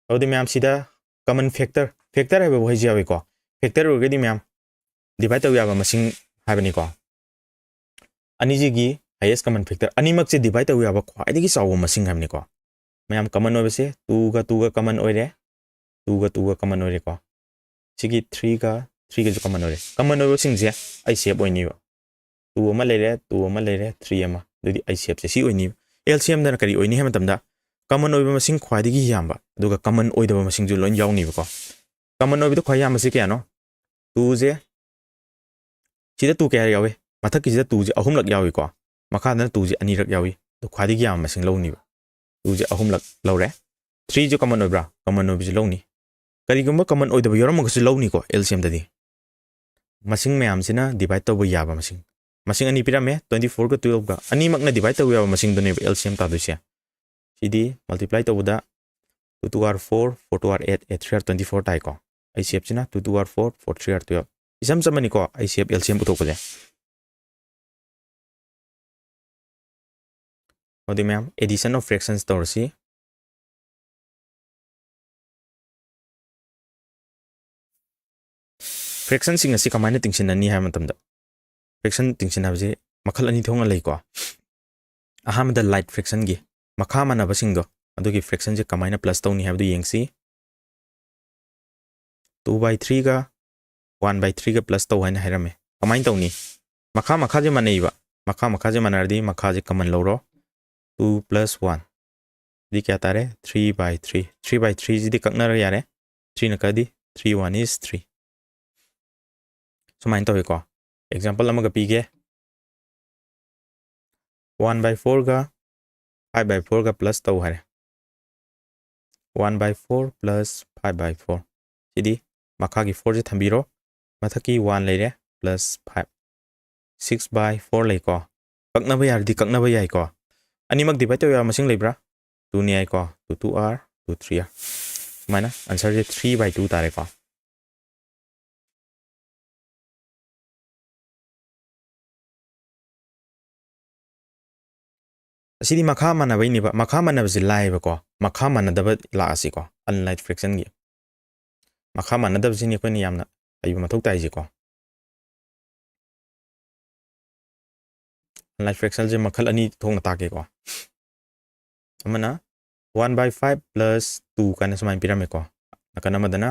ꯑꯗꯨꯗꯤ ꯃꯌꯥꯝ ꯁꯤꯗ common factor, factor ꯍꯥꯏꯕ ꯋꯥꯍꯩꯁꯤ ꯌꯥꯎꯏꯀꯣ꯫ Factor ꯑꯣꯏꯔꯒꯗꯤ ꯃꯌꯥꯝ divide ꯇꯧ ꯌꯥꯕ ꯃꯁꯤꯡ ꯍꯥꯏꯕꯅꯤꯀꯣ꯫ ꯑꯅꯤꯁꯤꯒꯤ highest common factor, ꯑꯅꯤꯃꯛꯁꯦ divide ꯇꯧꯕ ꯌꯥꯕ ꯈ꯭ꯋꯥꯏꯗꯒꯤ ꯆꯥꯎꯕ ꯃꯁꯤꯡ ꯍꯥꯏꯕꯅꯤꯀꯣ꯫ ꯃꯌꯥꯝ common ꯑꯣꯏꯕꯁꯦ twoꯒ twoꯒ common ꯑꯣꯏꯔꯦ, twoꯒ twoꯒ common ꯑꯣꯏꯔꯦꯀꯣ꯫ ꯁꯤꯒꯤ threeꯒ threeꯒꯁꯨ common ꯑꯣꯏꯔꯦ꯫ Common ꯑꯣꯏꯕꯁꯤꯡꯁꯦ HCF ꯑꯣꯏꯅꯤꯕ꯫ Two ꯑꯃ ꯂꯩꯔꯦ, two ꯑꯃ ꯂꯩꯔꯦ, three ꯑꯃ꯫ ꯑꯗꯨꯗꯤ HCFꯁꯦ ꯁꯤ ꯑꯣꯏꯅꯤꯕ꯫ LCMꯗꯅ ꯀꯔꯤ ꯑꯣꯏꯅꯤ ꯍꯥꯏꯕ ꯃꯇꯝꯗ, common ꯑꯣꯏꯕ ꯃꯁꯤꯡ ꯈ꯭ꯋꯥꯏꯗꯒꯤ ꯌꯥꯝꯕ, ꯑꯗꯨꯒ common ꯑꯣꯏꯗꯕ ꯃꯁꯤꯡꯁꯨ ꯂꯣꯏ ꯌꯥꯎꯅꯤꯕꯀꯣ꯫ Common ꯑꯣꯏꯕꯗ ꯈ꯭ꯋꯥꯏ ꯌꯥꯝꯕꯁꯤ ꯀꯌꯥꯅꯣ? Twoꯁꯦ, ꯁꯤꯗ two ꯀꯌꯥ ꯌꯥꯎꯏ? ꯃꯊꯛꯀꯤꯁꯤꯗ twoꯁꯦ ꯑꯍꯨꯝꯂꯛ ꯌꯥꯎꯏꯀꯣ, ꯃꯈꯥꯗꯅ twoꯁꯦ ꯑꯅꯤꯔꯛ ꯌꯥꯎꯏ꯫ ꯑꯗꯨ ꯈ꯭ꯋꯥꯏꯗꯒꯤ ꯌꯥꯝꯕ ꯃꯁꯤꯡ ꯂꯧꯅꯤꯕ꯫ Twoꯁꯦ ꯑꯍꯨꯝꯂꯛ ꯂꯧꯔꯦ꯫ Threeꯁꯨ common ꯑꯣꯏꯕ꯭ꯔꯥ? Common ꯑꯣꯏꯕꯁꯨ ꯂꯧꯅꯤ꯫ ꯀꯔꯤꯒꯨꯝꯕ common ꯑꯣꯏꯗꯕ ꯌꯥꯎꯔꯝꯃꯒꯁꯨ ꯂꯧꯅꯤꯀꯣ LCMꯗꯗꯤ꯫ ꯃꯁꯤꯡ ꯃꯌꯥꯝꯁꯤꯅ divide ꯇꯧꯕ ꯌꯥꯕ ꯃꯁꯤꯡ꯫ ꯃꯁꯤꯡ ꯑꯅꯤ ꯄꯤꯔꯝꯃꯦ, twenty fourꯒ twelveꯒ꯫ ꯑꯅꯤꯃꯛꯅ divide ꯇꯧꯕ ꯌꯥꯕ ꯃꯁꯤꯡꯗꯨꯅꯦꯕ LCM ꯇꯥꯗꯣꯏꯁꯦ꯫ ꯁꯤꯗꯤ multiply ꯇꯧꯕꯗ two two are four, four two are eight, eight three are twenty four ꯇꯥꯏꯀꯣ꯫ HCFꯁꯤꯅ two two are four, four three are twelve꯫ ꯏꯆꯝ ꯆꯝꯕꯅꯤꯀꯣ HCF LCM ꯄꯨꯊꯣꯛꯄꯁꯦ꯫ ꯑꯗꯨꯗꯤ ꯃꯌꯥꯝ, addition of fractions ꯇꯧꯔꯁꯤ꯫ Fractionꯁꯤꯡ ꯑꯁꯤ ꯀꯃꯥꯏꯅ ꯇꯤꯡꯁꯤꯟꯅꯅꯤ ꯍꯥꯏꯕ ꯃꯇꯝꯗ, fraction ꯇꯤꯡꯁꯤꯟꯅꯕꯁꯤ ꯃꯈꯜ ꯑꯅꯤ ꯊꯣꯛꯅ ꯂꯩꯀꯣ꯫ ꯑꯍꯥꯟꯕꯗ light fractionꯒꯤ, ꯃꯈꯥ ꯃꯥꯟꯅꯕꯁꯤꯡꯗꯣ, ꯑꯗꯨꯒꯤ fractionꯁꯦ ꯀꯃꯥꯏꯅ plus ꯇꯧꯅꯤ ꯍꯥꯏꯕꯗꯨ ꯌꯦꯡꯁꯤ꯫ Two by threeꯒ one by threeꯒ plus ꯇꯧ ꯍꯥꯏꯅ ꯍꯥꯏꯔꯝꯃꯦ꯫ ꯀꯃꯥꯏꯅ ꯇꯧꯅꯤ? ꯃꯈꯥ ꯃꯈꯥꯁꯦ ꯃꯥꯟꯅꯩꯕ꯫ ꯃꯈꯥ ꯃꯈꯥꯁꯦ ꯃꯥꯟꯅꯔꯗꯤ ꯃꯈꯥꯁꯦ common ꯂꯧꯔꯣ꯫ Two plus one꯫ ꯁꯤꯗꯤ ꯀꯌꯥ ꯇꯥꯔꯦ? Three by three꯫ Three by threeꯁꯤꯗꯤ ꯀꯛꯅꯔ ꯌꯥꯔꯦ꯫ Threeꯅ ꯀꯛꯑꯗꯤ three one is three꯫ ꯁꯨꯃꯥꯏꯅ ꯇꯧꯋꯤꯀꯣ꯫ Example ꯑꯃꯒ ꯄꯤꯒꯦ꯫ One by fourꯒ five by fourꯒ plus ꯇꯧ ꯍꯥꯏꯔꯦ꯫ One by four plus five by four꯫ ꯁꯤꯗꯤ ꯃꯈꯥꯒꯤ fourꯁꯦ ꯊꯝꯕꯤꯔꯣ꯫ ꯃꯊꯛꯀꯤ one ꯂꯩꯔꯦ, plus five꯫ Six by four ꯂꯩꯀꯣ꯫ ꯀꯛꯅꯕ ꯌꯥꯔꯗꯤ ꯀꯛꯅꯕ ꯌꯥꯏꯀꯣ꯫ ꯑꯅꯤꯃꯛ divide ꯇꯧ ꯌꯥꯕ ꯃꯁꯤꯡ ꯂꯩꯕ꯭ꯔꯥ? Twoꯅꯤ ꯍꯥꯏꯀꯣ꯫ Two two are, two three are꯫ ꯁꯨꯃꯥꯏꯅ answerꯁꯦ three by two ꯇꯥꯔꯦꯀꯣ꯫ ꯑꯁꯤꯗꯤ ꯃꯈꯥ ꯃꯥꯟꯅꯕꯩꯅꯦꯕ꯫ ꯃꯈꯥ ꯃꯥꯟꯅꯕꯁꯤ ꯂꯥꯏꯌꯦꯕꯀꯣ꯫ ꯃꯈꯥ ꯃꯥꯟꯅꯗꯕ ꯂꯥꯛꯑꯁꯤꯀꯣ, unlike fractionꯒꯤ꯫ ꯃꯈꯥ ꯃꯥꯟꯅꯗꯕꯁꯤꯅꯤ ꯑꯩꯈꯣꯏꯅ ꯌꯥꯝꯅ ꯍꯩꯕ ꯃꯊꯧ ꯇꯥꯏꯁꯦꯀꯣ꯫ Light fractionꯁꯦ ꯃꯈꯜ ꯑꯅꯤ ꯊꯣꯛꯅ ꯇꯥꯛꯀꯦꯀꯣ꯫ ꯑꯃꯅ one by five plus two ꯀꯥꯏꯅ ꯁꯨꯃꯥꯏꯅ ꯄꯤꯔꯝꯃꯦꯀꯣ꯫ ꯅꯥꯀꯟ ꯑꯃꯗꯅ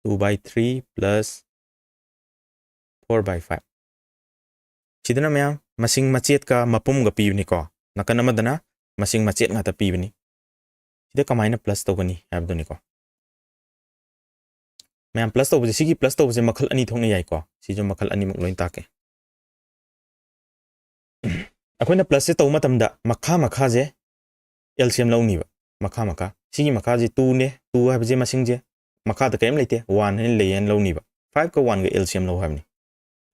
two by three plus four by five꯫ ꯁꯤꯗꯅ ꯃꯌꯥꯝ ꯃꯁꯤꯡ ꯃꯆꯦꯠꯀ ꯃꯄꯨꯝꯒ ꯄꯤꯕꯅꯤꯀꯣ꯫ ꯅꯥꯀꯟ ꯑꯃꯗꯅ ꯃꯁꯤꯡ ꯃꯆꯦꯠ ꯉꯥꯛꯇ ꯄꯤꯕꯅꯤ꯫ ꯁꯤꯗ ꯀꯃꯥꯏꯅ plus ꯇꯧꯒꯅꯤ ꯍꯥꯏꯕꯗꯨꯅꯤꯀꯣ꯫ ꯃꯌꯥꯝ plus ꯇꯧꯕꯁꯦ, ꯁꯤꯒꯤ plus ꯇꯧꯕꯁꯦ ꯃꯈꯜ ꯑꯅꯤ ꯊꯣꯛꯅ ꯌꯥꯏꯀꯣ꯫ ꯁꯤꯁꯨ ꯃꯈꯜ ꯑꯅꯤꯃꯛ ꯂꯣꯏ ꯇꯥꯛꯀꯦ꯫ ꯑꯩꯈꯣꯏꯅ plusꯁꯦ ꯇꯧꯕ ꯃꯇꯝꯗ ꯃꯈꯥ ꯃꯈꯥꯁꯦ L C M ꯂꯧꯅꯤꯕ꯫ ꯃꯈꯥ ꯃꯈꯥ꯫ ꯁꯤꯒꯤ ꯃꯈꯥꯁꯦ twoꯅꯦ꯫ Two ꯍꯥꯏꯕꯁꯦ ꯃꯁꯤꯡꯁꯦ ꯃꯈꯥꯗ ꯀꯔꯤꯝ ꯂꯩꯇꯦ꯫ One ꯍꯥꯏꯅ ꯂꯩꯌꯦꯅ ꯂꯧꯅꯤꯕ꯫ Fiveꯀ oneꯒ L C M ꯂꯧ ꯍꯥꯏꯕꯅꯤ꯫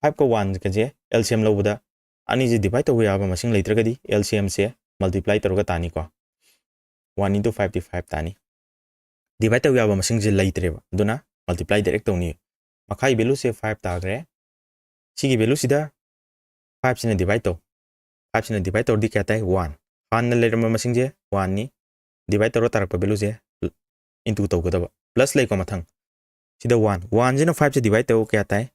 Fiveꯀ oneꯒꯁꯦ L C M ꯂꯧꯕꯗ ꯑꯅꯤꯁꯦ divide ꯇꯧꯕ ꯌꯥꯕ ꯃꯁꯤꯡ ꯂꯩꯇ꯭ꯔꯒꯗꯤ L C Mꯁꯦ multiply ꯇꯧꯔꯒ ꯇꯥꯅꯤꯀꯣ꯫ One into five ꯗꯤ five ꯇꯥꯅꯤ꯫ Divide ꯇꯧ ꯌꯥꯕ ꯃꯁꯤꯡꯁꯦ ꯂꯩꯇ꯭ꯔꯦꯕ, ꯑꯗꯨꯅ multiply direct ꯇꯧꯅꯤ꯫ ꯃꯈꯥꯒꯤ valueꯁꯦ five ꯇꯥꯈ꯭ꯔꯦ꯫ ꯁꯤꯒꯤ valueꯁꯤꯗ fiveꯁꯤꯅ divide ꯇꯧ꯫ Fiveꯁꯤꯅ divide ꯇꯧꯔꯗꯤ ꯀꯌꯥ ꯇꯥꯏ? One꯫ ꯍꯥꯟꯅ ꯂꯩꯔꯝꯕ ꯃꯁꯤꯡꯁꯦ oneꯅꯤ꯫ Divide ꯇꯧꯔ ꯇꯥꯔꯛꯄ valueꯁꯦ into ꯇꯧꯒꯗꯕ꯫ Plus ꯂꯩꯀꯣ ꯃꯊꯪ꯫ ꯁꯤꯗ one꯫ Oneꯁꯤꯅ fiveꯁꯦ divide ꯇꯧ ꯀꯌꯥ ꯇꯥꯏ?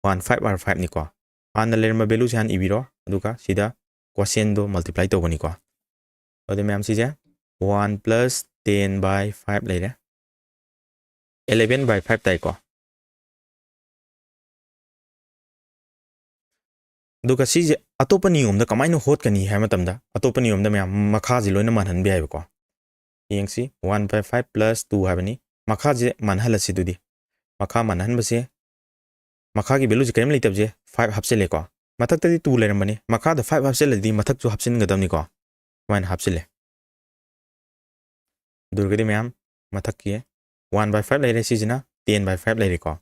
One, five are fiveꯅꯤꯀꯣ꯫ ꯍꯥꯟꯅ ꯂꯩꯔꯝꯕ valueꯁꯦ ꯍꯥꯟꯅ ꯏꯕꯤꯔꯣ, ꯑꯗꯨꯒ ꯁꯤꯗ quotientꯗꯣ multiply ꯇꯧꯒꯅꯤꯀꯣ꯫ ꯑꯗꯨꯗꯤ ꯃꯌꯥꯝ ꯁꯤꯁꯦ one plus ten by five ꯂꯩꯔꯦ꯫ Eleven by five ꯇꯥꯏꯀꯣ꯫ ꯑꯗꯨꯒ ꯁꯤꯁꯦ ꯑꯇꯣꯞꯄ ꯅꯤꯌꯣꯝꯗ ꯀꯃꯥꯏꯅ ꯍꯣꯠꯀꯅꯤ ꯍꯥꯏꯕ ꯃꯇꯝꯗ, ꯑꯇꯣꯞꯄ ꯅꯤꯌꯣꯝꯗ ꯃꯌꯥꯝ ꯃꯈꯥꯁꯦ ꯂꯣꯏꯅ ꯃꯥꯟꯍꯟꯕ ꯌꯥꯏꯕꯀꯣ꯫ ꯌꯦꯡꯁꯤ, one by five plus two ꯍꯥꯏꯕꯅꯤ꯫ ꯃꯈꯥꯁꯦ ꯃꯥꯟꯍꯜꯂꯁꯤ ꯑꯗꯨꯗꯤ꯫ ꯃꯈꯥ ꯃꯥꯟꯍꯟꯕꯁꯦ, ꯃꯈꯥꯒꯤ valueꯁꯦ ꯀꯔꯤꯝ ꯂꯩꯇꯕꯁꯦ five ꯍꯥꯞꯆꯤꯜꯂꯦꯀꯣ꯫ ꯃꯊꯛꯇꯗꯤ two ꯂꯩꯔꯝꯕꯅꯤ, ꯃꯈꯥꯗ five ꯍꯥꯞꯆꯤꯜꯂꯗꯤ ꯃꯊꯛꯁꯨ ꯍꯥꯞꯆꯤꯟꯒꯗꯕꯅꯤꯀꯣ꯫ ꯁꯨꯃꯥꯏꯅ ꯍꯥꯞꯆꯤꯜꯂꯦ꯫ ꯑꯗꯨ ꯑꯣꯏꯔꯒꯗꯤ ꯃꯌꯥꯝ ꯃꯊꯛꯀꯤ one by five ꯂꯩꯔꯦ, ꯁꯤꯁꯤꯅ ten by five ꯂꯩꯔꯦꯀꯣ꯫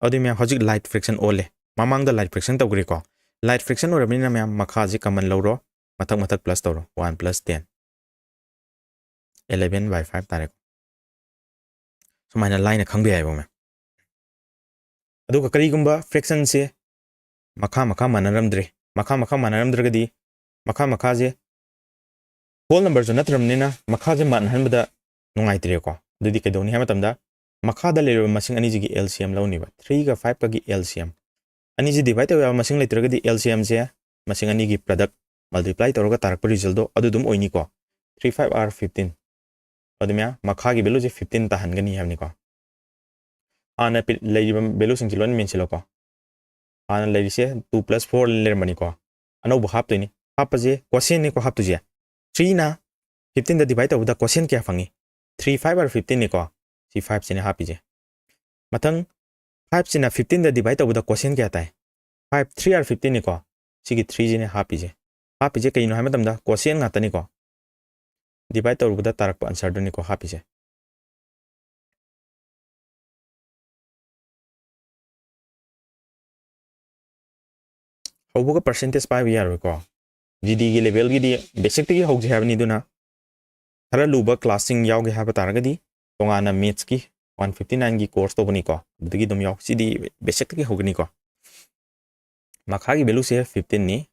ꯑꯗꯨꯗꯤ ꯃꯌꯥꯝ ꯍꯧꯖꯤꯛ light fraction ꯑꯣꯜꯂꯦ꯫ ꯃꯃꯥꯡꯗ light fraction ꯇꯧꯈ꯭ꯔꯦꯀꯣ꯫ Light fraction ꯑꯣꯏꯔꯕꯅꯤꯅ ꯃꯌꯥꯝ ꯃꯈꯥꯁꯦ common ꯂꯧꯔꯣ, ꯃꯊꯛ ꯃꯊꯛ plus ꯇꯧꯔꯣ, one plus ten꯫ Eleven by five ꯇꯥꯔꯦꯀꯣ꯫ ꯁꯨꯃꯥꯏꯅ ꯂꯥꯏꯅ ꯈꯪꯕ ꯌꯥꯏꯕ ꯃꯌꯥꯝ꯫ ꯑꯗꯨꯒ ꯀꯔꯤꯒꯨꯝꯕ fractionꯁꯦ ꯃꯈꯥ ꯃꯈꯥ ꯃꯥꯟꯅꯔꯝꯗ꯭ꯔꯦ, ꯃꯈꯥ ꯃꯈꯥ ꯃꯥꯟꯅꯔꯝꯗ꯭ꯔꯒꯗꯤ ꯃꯈꯥ ꯃꯈꯥꯁꯦ whole numberꯁꯨ ꯅꯠꯇ꯭ꯔꯕꯅꯤꯅ ꯃꯈꯥꯁꯦ ꯃꯥꯟꯅꯍꯟꯕꯗ ꯅꯨꯡꯉꯥꯏꯇ꯭ꯔꯦꯀꯣ꯫ ꯑꯗꯨꯗꯤ ꯀꯩꯗꯧꯅꯤ ꯍꯥꯏꯕ ꯃꯇꯝꯗ ꯃꯈꯥꯗ ꯂꯩꯔꯤꯕ ꯃꯁꯤꯡ ꯑꯅꯤꯁꯤꯒꯤ L C M ꯂꯧꯅꯤꯕ, threeꯒ fiveꯀꯒꯤ L C M꯫ ꯑꯅꯤꯁꯤ divide ꯇꯧꯕ ꯌꯥꯕ ꯃꯁꯤꯡ ꯂꯩꯇ꯭ꯔꯒꯗꯤ L C M ꯁꯦ ꯃꯁꯤꯡ ꯑꯅꯤꯒꯤ product multiply ꯇꯧꯔꯒ ꯇꯥꯔꯛꯄ result ꯇꯣ ꯑꯗꯨ ꯑꯗꯨꯝ ꯑꯣꯏꯅꯤꯀꯣ꯫ Three five are fifteen꯫ ꯑꯗꯨ ꯃꯌꯥꯝ ꯃꯈꯥꯒꯤ value ꯁꯦ fifteen ꯇꯥꯍꯟꯒꯅꯤ ꯍꯥꯏꯕꯅꯤꯀꯣ꯫ ꯍꯥꯟꯅ ꯄꯤ-, ꯂꯩꯔꯤꯕ value ꯁꯤꯡꯁꯤ ꯂꯣꯏꯅ ꯃꯦꯟꯁꯤꯜꯂꯣꯀꯣ꯫ ꯍꯥꯟꯅ ꯂꯩꯔꯤꯁꯦ two plus four ꯂꯩꯔꯝꯕꯅꯤꯀꯣ꯫ ꯑꯅꯧꯕ ꯍꯥꯞꯇꯣꯏꯅꯤ꯫ ꯍꯥꯞꯄꯁꯦ quotient ꯅꯤꯀꯣ ꯍꯥꯞꯇꯣꯏꯁꯦ꯫ Three ꯅ fifteen ꯗ divide ꯇꯧꯕꯗ quotient ꯀꯌꯥ ꯐꯪꯉꯤ? Three five are fifteen ꯅꯤꯀꯣ꯫ ꯁꯤ five ꯁꯤꯅ ꯍꯥꯞꯄꯤꯁꯦ꯫ ꯃꯊꯪ five ꯁꯤꯅ fifteen ꯗ divide ꯇꯧꯕꯗ quotient ꯀꯌꯥ ꯇꯥꯏ? Five three are fifteen ꯅꯤꯀꯣ꯫ ꯁꯤꯒꯤ three ꯁꯤꯅ ꯍꯥꯞꯄꯤꯁꯦ꯫ ꯍꯥꯞꯄꯤꯁꯦ ꯀꯩꯅꯣ ꯍꯥꯏꯕ ꯃꯇꯝꯗ quotient ꯉꯥꯛꯇꯅꯤꯀꯣ꯫ Divide ꯇꯧꯔꯨꯕꯗ ꯇꯥꯔꯛꯄ answer ꯗꯨꯅꯤꯀꯣ ꯍꯥꯞꯄꯤꯁꯦ꯫ ꯍꯧꯕꯒ percentage ꯄꯥꯏꯕ ꯌꯥꯔꯣꯏꯀꯣ꯫ G D ꯒꯤ level ꯒꯤꯗꯤ basic ꯇꯒꯤ ꯍꯧꯁꯦ ꯍꯥꯏꯕꯅꯤ, ꯑꯗꯨꯅ ꯈꯔ ꯂꯨꯕ class ꯁꯤꯡ ꯌꯥꯎꯒꯦ ꯍꯥꯏꯕ ꯇꯥꯔꯒꯗꯤ ꯇꯣꯉꯥꯟꯅ maths ꯀꯤ one fifty nine ꯒꯤ course ꯇꯧꯕꯅꯤꯀꯣ, ꯑꯗꯨꯗꯒꯤ ꯑꯗꯨꯝ ꯌꯥꯎ꯫ ꯁꯤꯗꯤ basic ꯇꯒꯤ ꯍꯧꯒꯅꯤꯀꯣ꯫ ꯃꯈꯥꯒꯤ value ꯁꯦ fifteen ꯅꯤ꯫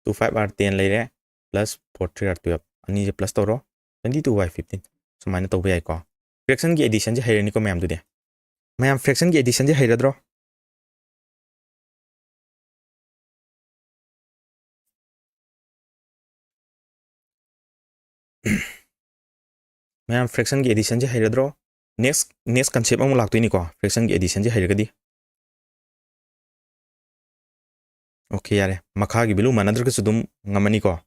Two five are ten ꯂꯩꯔꯦ, plus four three are twelve꯫ ꯑꯅꯤꯁꯦ plus ꯇꯧꯔꯣ, twenty two by fifteen꯫ ꯁꯨꯃꯥꯏꯅ ꯇꯧꯕ ꯌꯥꯏꯀꯣ꯫ Fraction ꯒꯤ addition ꯁꯦ ꯍꯩꯔꯅꯤꯀꯣ ꯃꯌꯥꯝꯗꯨꯗꯤ꯫ ꯃꯌꯥꯝ fraction ꯒꯤ addition ꯁꯦ ꯍꯩꯔꯗ꯭ꯔꯣ? ꯃꯌꯥꯝ fraction ꯒꯤ addition ꯁꯦ ꯍꯩꯔꯗ꯭ꯔꯣ? Next, next concept ꯑꯃꯨꯛ ꯂꯥꯛꯇꯣꯏꯅꯤꯀꯣ, fraction ꯒꯤ addition ꯁꯦ ꯍꯩꯔꯒꯗꯤ꯫ Okay, ꯌꯥꯔꯦ꯫ ꯃꯈꯥꯒꯤ value ꯃꯥꯟꯅꯗ꯭ꯔꯒꯁꯨ ꯑꯗꯨꯝ ꯉꯝꯃꯅꯤꯀꯣ꯫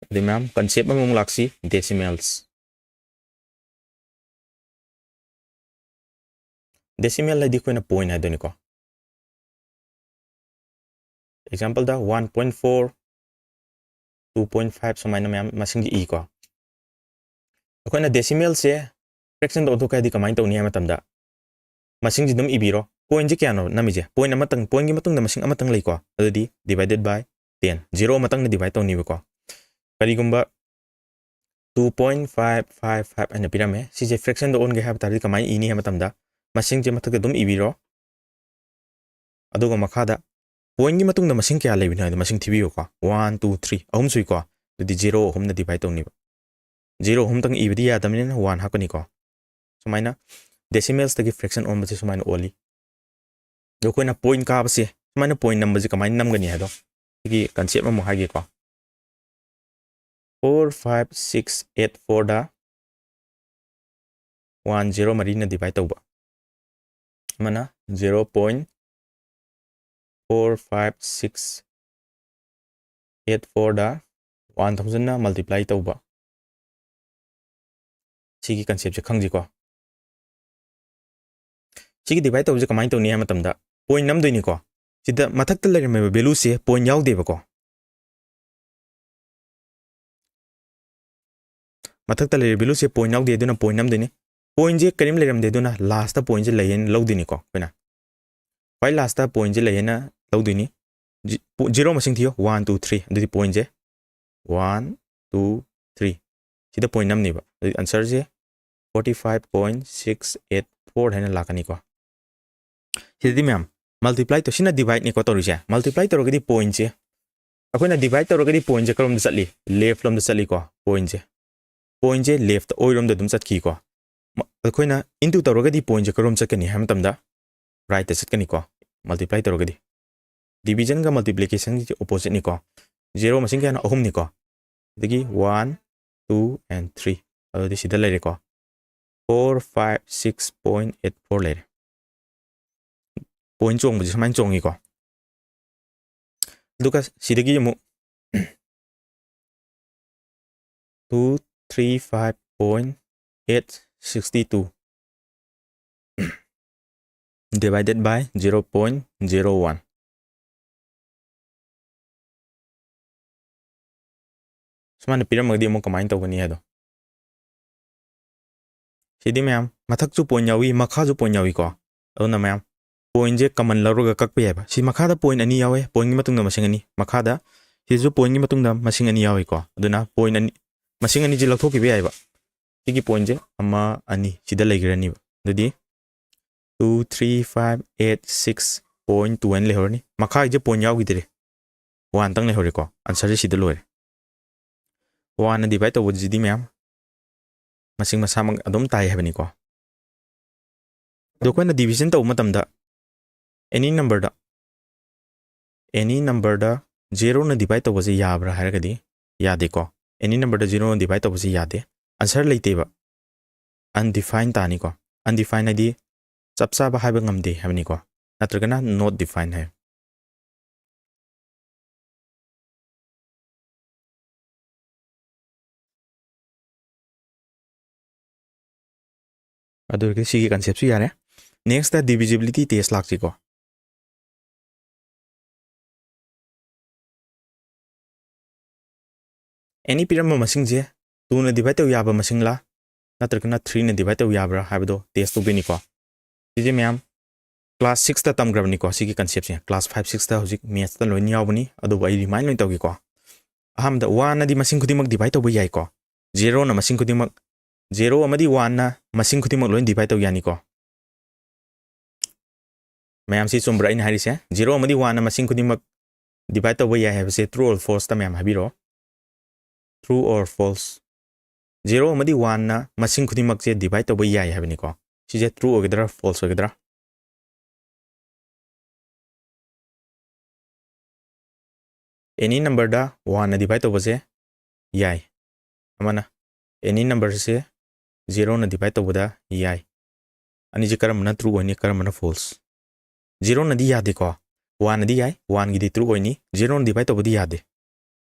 ꯑꯗꯩ ꯃꯌꯥꯝ concept ꯑꯃꯃꯨꯛ ꯂꯥꯛꯁꯤ, decimals꯫ Decimal ꯍꯥꯏꯗꯤ ꯑꯩꯈꯣꯏꯅ point ꯍꯥꯏꯗꯣꯏꯅꯤꯀꯣ꯫ Example ꯗ one point four, two point five ꯁꯨꯃꯥꯏꯅ ꯃꯌꯥꯝ ꯃꯁꯤꯡꯁꯤ ꯏꯀꯣ꯫ ꯑꯩꯈꯣꯏꯅ decimal ꯁꯦ fraction ꯗ ꯑꯣꯟꯊꯣꯛꯀꯦ ꯍꯥꯏꯗꯤ ꯀꯃꯥꯏꯅ ꯇꯧꯅꯤ ꯍꯥꯏꯕ ꯃꯇꯝꯗ, ꯃꯁꯤꯡꯁꯤ ꯑꯗꯨꯝ ꯏꯕꯤꯔꯣ꯫ Point ꯁꯦ ꯀꯌꯥꯅꯣ ꯅꯝꯃꯤꯁꯦ? Point ꯑꯃꯇꯪ, point ꯒꯤ ꯃꯇꯨꯡꯗ ꯃꯁꯤꯡ ꯑꯃꯇꯪ ꯂꯩꯀꯣ, ꯑꯗꯨꯗꯤ divided by ten, zero ꯑꯃꯇꯪꯅ divide ꯇꯧꯅꯤꯕꯀꯣ꯫ ꯀꯔꯤꯒꯨꯝꯕ two point five five five ꯍꯥꯏꯅ ꯄꯤꯔꯝꯃꯦ, ꯁꯤꯁꯦ fraction ꯗ ꯑꯣꯟꯒꯦ ꯍꯥꯏꯕ ꯇꯥꯔꯗꯤ ꯀꯃꯥꯏꯅ ꯏꯅꯤ ꯍꯥꯏꯕ ꯃꯇꯝꯗ, ꯃꯁꯤꯡꯁꯦ ꯃꯊꯛꯇ ꯑꯗꯨꯝ ꯏꯕꯤꯔꯣ꯫ ꯑꯗꯨꯒ ꯃꯈꯥꯗ point ꯒꯤ ꯃꯇꯨꯡꯗ ꯃꯁꯤꯡ ꯀꯌꯥ ꯂꯩꯕꯅꯣ ꯍꯥꯏꯗꯣ ꯃꯁꯤꯡ ꯊꯤꯕꯤꯌꯨꯀꯣ꯫ One, two, three, ꯑꯍꯨꯝ ꯁꯨꯏꯀꯣ꯫ ꯑꯗꯨꯗꯤ zero ꯑꯍꯨꯝꯅ divide ꯇꯧꯅꯤꯕ꯫ ꯖꯤꯔꯣ ꯑꯍꯨꯝꯇꯪ ꯏꯕꯗꯤ ꯌꯥꯗꯕꯅꯤꯅ ꯋꯥꯟ ꯍꯥꯞꯀꯅꯤꯀꯣ꯫ ꯁꯨꯃꯥꯏꯅ decimalsꯇꯒꯤ fraction ꯑꯣꯟꯕꯁꯦ ꯁꯨꯃꯥꯏꯅ ꯑꯣꯜꯂꯤ꯫ ꯑꯗꯣ ꯑꯩꯈꯣꯏꯅ ꯄꯣꯏꯟ ꯀꯥꯕꯁꯦ ꯁꯨꯃꯥꯏꯅ ꯄꯣꯏꯟ ꯅꯝꯕꯁꯦ ꯀꯃꯥꯏꯅ ꯅꯝꯒꯅꯤ ꯍꯥꯏꯗꯣ ꯁꯤꯒꯤ concept ꯑꯃꯨꯛ ꯍꯥꯏꯒꯦꯀꯣ꯫ Four five six eight fourꯗ ꯋꯥꯟ ꯖꯤꯔꯣ ꯃꯔꯤꯅ divide ꯇꯧꯕ, ꯑꯃꯅ zero point four five six eight fourꯗ one thousandꯅ multiply ꯇꯧꯕ, ꯁꯤꯒꯤ conceptꯁꯦ ꯈꯪꯁꯤꯀꯣ꯫ ꯁꯤꯒꯤ divide ꯇꯧꯕꯁꯦ ꯀꯃꯥꯏꯅ ꯇꯧꯅꯤ ꯍꯥꯏꯕ ꯃꯇꯝꯗ ꯄꯣꯏꯟ ꯅꯝꯗꯣꯏꯅꯤꯀꯣ꯫ ꯁꯤꯗ ꯃꯊꯛꯇ ꯂꯩꯔꯝꯃꯤꯕ valueꯁꯦ ꯄꯣꯏꯟ ꯌꯥꯎꯗꯦꯕꯀꯣ꯫ ꯃꯊꯛꯇ ꯂꯩꯔꯤꯕ valueꯁꯦ ꯄꯣꯏꯟ ꯌꯥꯎꯗꯦ, ꯑꯗꯨꯅ ꯄꯣꯏꯟ ꯅꯝꯗꯣꯏꯅꯤ꯫ ꯄꯣꯏꯟꯁꯦ ꯀꯔꯤꯝ ꯂꯩꯔꯝꯗꯦ, ꯑꯗꯨꯅ lastꯇ ꯄꯣꯏꯟꯁꯦ ꯂꯩꯌꯦꯅ ꯂꯧꯗꯣꯏꯅꯤꯀꯣ ꯑꯩꯈꯣꯏꯅ꯫ ꯈ꯭ꯋꯥꯏ lastꯇ ꯄꯣꯏꯟꯁꯦ ꯂꯩꯌꯦꯅ ꯂꯧꯗꯣꯏꯅꯤ꯫ ꯖꯤ-, ꯄꯣ-, ꯖꯤꯔꯣ ꯃꯁꯤꯡ ꯊꯤꯌꯣ, ꯋꯥꯟ, ꯇꯨ, ꯊ꯭ꯔꯤ꯫ ꯑꯗꯨꯗꯤ ꯄꯣꯏꯟꯁꯦ ꯋꯥꯟ, ꯇꯨ, ꯊ꯭ꯔꯤ꯫ ꯁꯤꯗ ꯄꯣꯏꯟ ꯑꯃꯅꯦꯕ꯫ ꯑꯗꯨꯗꯤ answerꯁꯦ forty five point six eight four ꯍꯥꯏꯅ ꯂꯥꯛꯀꯅꯤꯀꯣ꯫ ꯁꯤꯗꯗꯤ ꯃꯌꯥꯝ multiply ꯇꯧ-, ꯁꯤꯅ divideꯅꯤꯀꯣ ꯇꯧꯔꯤꯁꯦ꯫ Multiply ꯇꯧꯔꯒꯗꯤ ꯄꯣꯏꯟꯁꯦ, ꯑꯩꯈꯣꯏꯅ divide ꯇꯧꯔꯒꯗꯤ ꯄꯣꯏꯟꯁꯦ ꯀꯔꯣꯝꯗ ꯆꯠꯂꯤ? Left ꯂꯣꯝꯗ ꯆꯠꯂꯤꯀꯣ ꯄꯣꯏꯟꯁꯦ꯫ ꯄꯣꯏꯟꯁꯦ leftꯇ, ꯑꯣꯏꯔꯣꯝꯗ ꯑꯗꯨꯝ ꯆꯠꯈꯤꯀꯣ꯫ ꯃ-, ꯑꯩꯈꯣꯏꯅ into ꯇꯧꯔꯒꯗꯤ ꯄꯣꯏꯟꯁꯦ ꯀꯔꯣꯝ ꯆꯠꯀꯅꯤ ꯍꯥꯏꯕ ꯃꯇꯝꯗ rightꯇ ꯆꯠꯀꯅꯤꯀꯣ, multiply ꯇꯧꯔꯒꯗꯤ꯫ Divisionꯒ multiplicationꯒꯤ oppositeꯅꯤꯀꯣ꯫ ꯖꯤꯔꯣ ꯃꯁꯤꯡ ꯀꯌꯥꯅꯣ? ꯑꯍꯨꯝꯅꯤꯀꯣ꯫ ꯑꯗꯒꯤ one, two and three꯫ ꯑꯗꯨꯗꯤ ꯁꯤꯗ ꯂꯩꯔꯦꯀꯣ꯫ Four five six point eight four ꯂꯩꯔꯦ꯫ ꯄꯣꯏꯟ ꯆꯣꯡꯕꯁꯦ ꯁꯨꯃꯥꯏꯅ ꯆꯣꯡꯉꯤꯀꯣ꯫ ꯑꯗꯨꯒ ꯁꯤꯗꯒꯤ ꯑꯃꯨꯛ two three five point eight sixty two divided by zero point zero one꯫ ꯁꯨꯃꯥꯏꯅ ꯄꯤꯔꯝꯃꯒꯗꯤ ꯑꯃꯨꯛ ꯀꯃꯥꯏꯅ ꯇꯧꯒꯅꯤ ꯍꯥꯏꯗꯣ꯫ ꯁꯤꯗꯤ ꯃꯌꯥꯝ ꯃꯊꯛꯁꯨ ꯄꯣꯏꯟ ꯌꯥꯎꯏ, ꯃꯈꯥꯁꯨ ꯄꯣꯏꯟ ꯌꯥꯎꯏꯀꯣ꯫ ꯑꯗꯨꯅ ꯃꯌꯥꯝ ꯄꯣꯏꯟꯁꯦ common ꯂꯧꯔꯒ ꯀꯛꯄ ꯌꯥꯏꯕ꯫ ꯁꯤ ꯃꯈꯥꯗ ꯄꯣꯏꯟ ꯑꯅꯤ ꯌꯥꯎꯋꯦ, ꯄꯣꯏꯟꯒꯤ ꯃꯇꯨꯡꯗ ꯃꯁꯤꯡ ꯑꯅꯤ, ꯃꯈꯥꯗ ꯁꯤꯁꯨ ꯄꯣꯏꯟꯒꯤ ꯃꯇꯨꯡꯗ ꯃꯁꯤꯡ ꯑꯅꯤ ꯌꯥꯎꯏꯀꯣ꯫ ꯑꯗꯨꯅ ꯄꯣꯏꯟ ꯑꯅꯤ, ꯃꯁꯤꯡ ꯑꯅꯤꯁꯦ ꯂꯧꯊꯣꯛꯈꯤꯕ ꯌꯥꯏꯕ꯫ ꯁꯤꯒꯤ ꯄꯣꯏꯟꯁꯦ ꯑꯃ, ꯑꯅꯤ ꯁꯤꯗ ꯂꯩꯈ꯭ꯔꯅꯤꯕ꯫ ꯑꯗꯨꯗꯤ two three five eight six point two ꯍꯥꯏꯅ ꯂꯩꯍꯧꯔꯅꯤ꯫ ꯃꯈꯥꯒꯤꯁꯦ ꯄꯣꯏꯟ ꯌꯥꯎꯈꯤꯗ꯭ꯔꯦ, ꯋꯥꯟꯇꯪ ꯂꯩꯍꯧꯔꯦꯀꯣ꯫ Answerꯁꯦ ꯁꯤꯗ ꯂꯣꯏꯔꯦ꯫ Oneꯅ divide ꯇꯧꯕꯁꯤꯗꯤ ꯃꯌꯥꯝ ꯃꯁꯤꯡ ꯃꯁꯥꯃꯛ ꯑꯗꯨꯝ ꯇꯥꯏ ꯍꯥꯏꯕꯅꯤꯀꯣ꯫ ꯑꯗꯣ ꯑꯩꯈꯣꯏꯅ division ꯇꯧꯕ ꯃꯇꯝꯗ any number ꯗ any number ꯗ zero ꯅ divide ꯇꯧꯕꯁꯦ ꯌꯥꯕ꯭ꯔꯥ ꯍꯥꯏꯔꯒꯗꯤ ꯌꯥꯗꯦꯀꯣ꯫ Any number ꯗ zero ꯅ divide ꯇꯧꯕꯁꯦ ꯌꯥꯗꯦ꯫ Answer ꯂꯩꯇꯦꯕ꯫ Undefined ꯇꯥꯅꯤꯀꯣ꯫ Undefined ꯍꯥꯏꯗꯤ ꯆꯞ ꯆꯥꯕ ꯍꯥꯏꯕ ꯉꯝꯗꯦ ꯍꯥꯏꯕꯅꯤꯀꯣ꯫ ꯅꯠꯇ꯭ꯔꯒꯅ not defined ꯍꯥꯏ꯫ ꯑꯗꯨ ꯑꯣꯏꯔꯒꯗꯤ ꯁꯤꯒꯤ concept ꯁꯨ ꯌꯥꯔꯦ꯫ Next ꯇ divisibility test ꯂꯥꯛꯁꯤꯀꯣ꯫ Any ꯄꯤꯔꯝꯕ ꯃꯁꯤꯡꯁꯦ two ꯅ divide ꯇꯧ ꯌꯥꯕ ꯃꯁꯤꯡꯂꯥ ꯅꯠꯇ꯭ꯔꯒꯅ three ꯅ divide ꯇꯧ ꯌꯥꯕ꯭ꯔꯥ ꯍꯥꯏꯕꯗꯣ test ꯇꯧꯗꯣꯏꯅꯤꯀꯣ꯫ ꯁꯤꯁꯦ ꯃꯌꯥꯝ class six ꯇ ꯇꯝꯈ꯭ꯔꯕꯅꯤꯀꯣ꯫ ꯁꯤꯒꯤ concept ꯁꯦ class five, six ꯇ ꯍꯧꯖꯤꯛ maths ꯇ ꯂꯣꯏꯅ ꯌꯥꯎꯕꯅꯤ, ꯑꯗꯨꯕꯨ ꯑꯩ remind ꯂꯣꯏꯅ ꯇꯧꯒꯦꯀꯣ꯫ ꯑꯍꯥꯟꯕꯗ one ꯅꯗꯤ ꯃꯁꯤꯡ ꯈꯨꯗꯤꯡꯃꯛ divide ꯇꯧꯕ ꯌꯥꯏꯀꯣ꯫ Zero ꯅ ꯃꯁꯤꯡ ꯈꯨꯗꯤꯡꯃꯛ, zero ꯑꯃꯗꯤ one ꯅ ꯃꯁꯤꯡ ꯈꯨꯗꯤꯡꯃꯛ ꯂꯣꯏꯅ divide ꯇꯧ ꯌꯥꯅꯤꯀꯣ꯫ ꯃꯌꯥꯝꯁꯤ ꯆꯨꯝꯕ꯭ꯔꯥ ꯑꯩꯅ ꯍꯥꯏꯔꯤꯁꯦ? Zero ꯑꯃꯗꯤ one ꯅ ꯃꯁꯤꯡ ꯈꯨꯗꯤꯡꯃꯛ divide ꯇꯧꯕ ꯌꯥꯏ ꯍꯥꯏꯕꯁꯦ true or false ꯇ ꯃꯌꯥꯝ ꯍꯥꯏꯕꯤꯔꯛꯑꯣ꯫ True or false? Zero ꯑꯃꯗꯤ one ꯅ ꯃꯁꯤꯡ ꯈꯨꯗꯤꯡꯃꯛꯁꯦ divide ꯇꯧꯕ ꯌꯥꯏ ꯍꯥꯏꯕꯅꯤꯀꯣ꯫ ꯁꯤꯁꯦ true ꯑꯣꯏꯒꯗ꯭ꯔꯥ, false ꯑꯣꯏꯒꯗ꯭ꯔꯥ? Any number ꯗ one ꯅ divide ꯇꯧꯕꯁꯦ ꯌꯥꯏ꯫ ꯑꯃꯅ any number ꯁꯦ zero ꯅ divide ꯇꯧꯕꯗ ꯌꯥꯏ꯫ ꯑꯅꯤꯁꯦ ꯀꯔꯝꯕꯅ true ꯑꯣꯏꯅꯤ, ꯀꯔꯝꯕꯅ false? Zero ꯅꯗꯤ ꯌꯥꯗꯦꯀꯣ꯫ One ꯅꯗꯤ ꯌꯥꯏ, one ꯒꯤꯗꯤ true ꯑꯣꯏꯅꯤ, zero ꯅ divide ꯇꯧꯕꯗꯤ ꯌꯥꯗꯦ꯫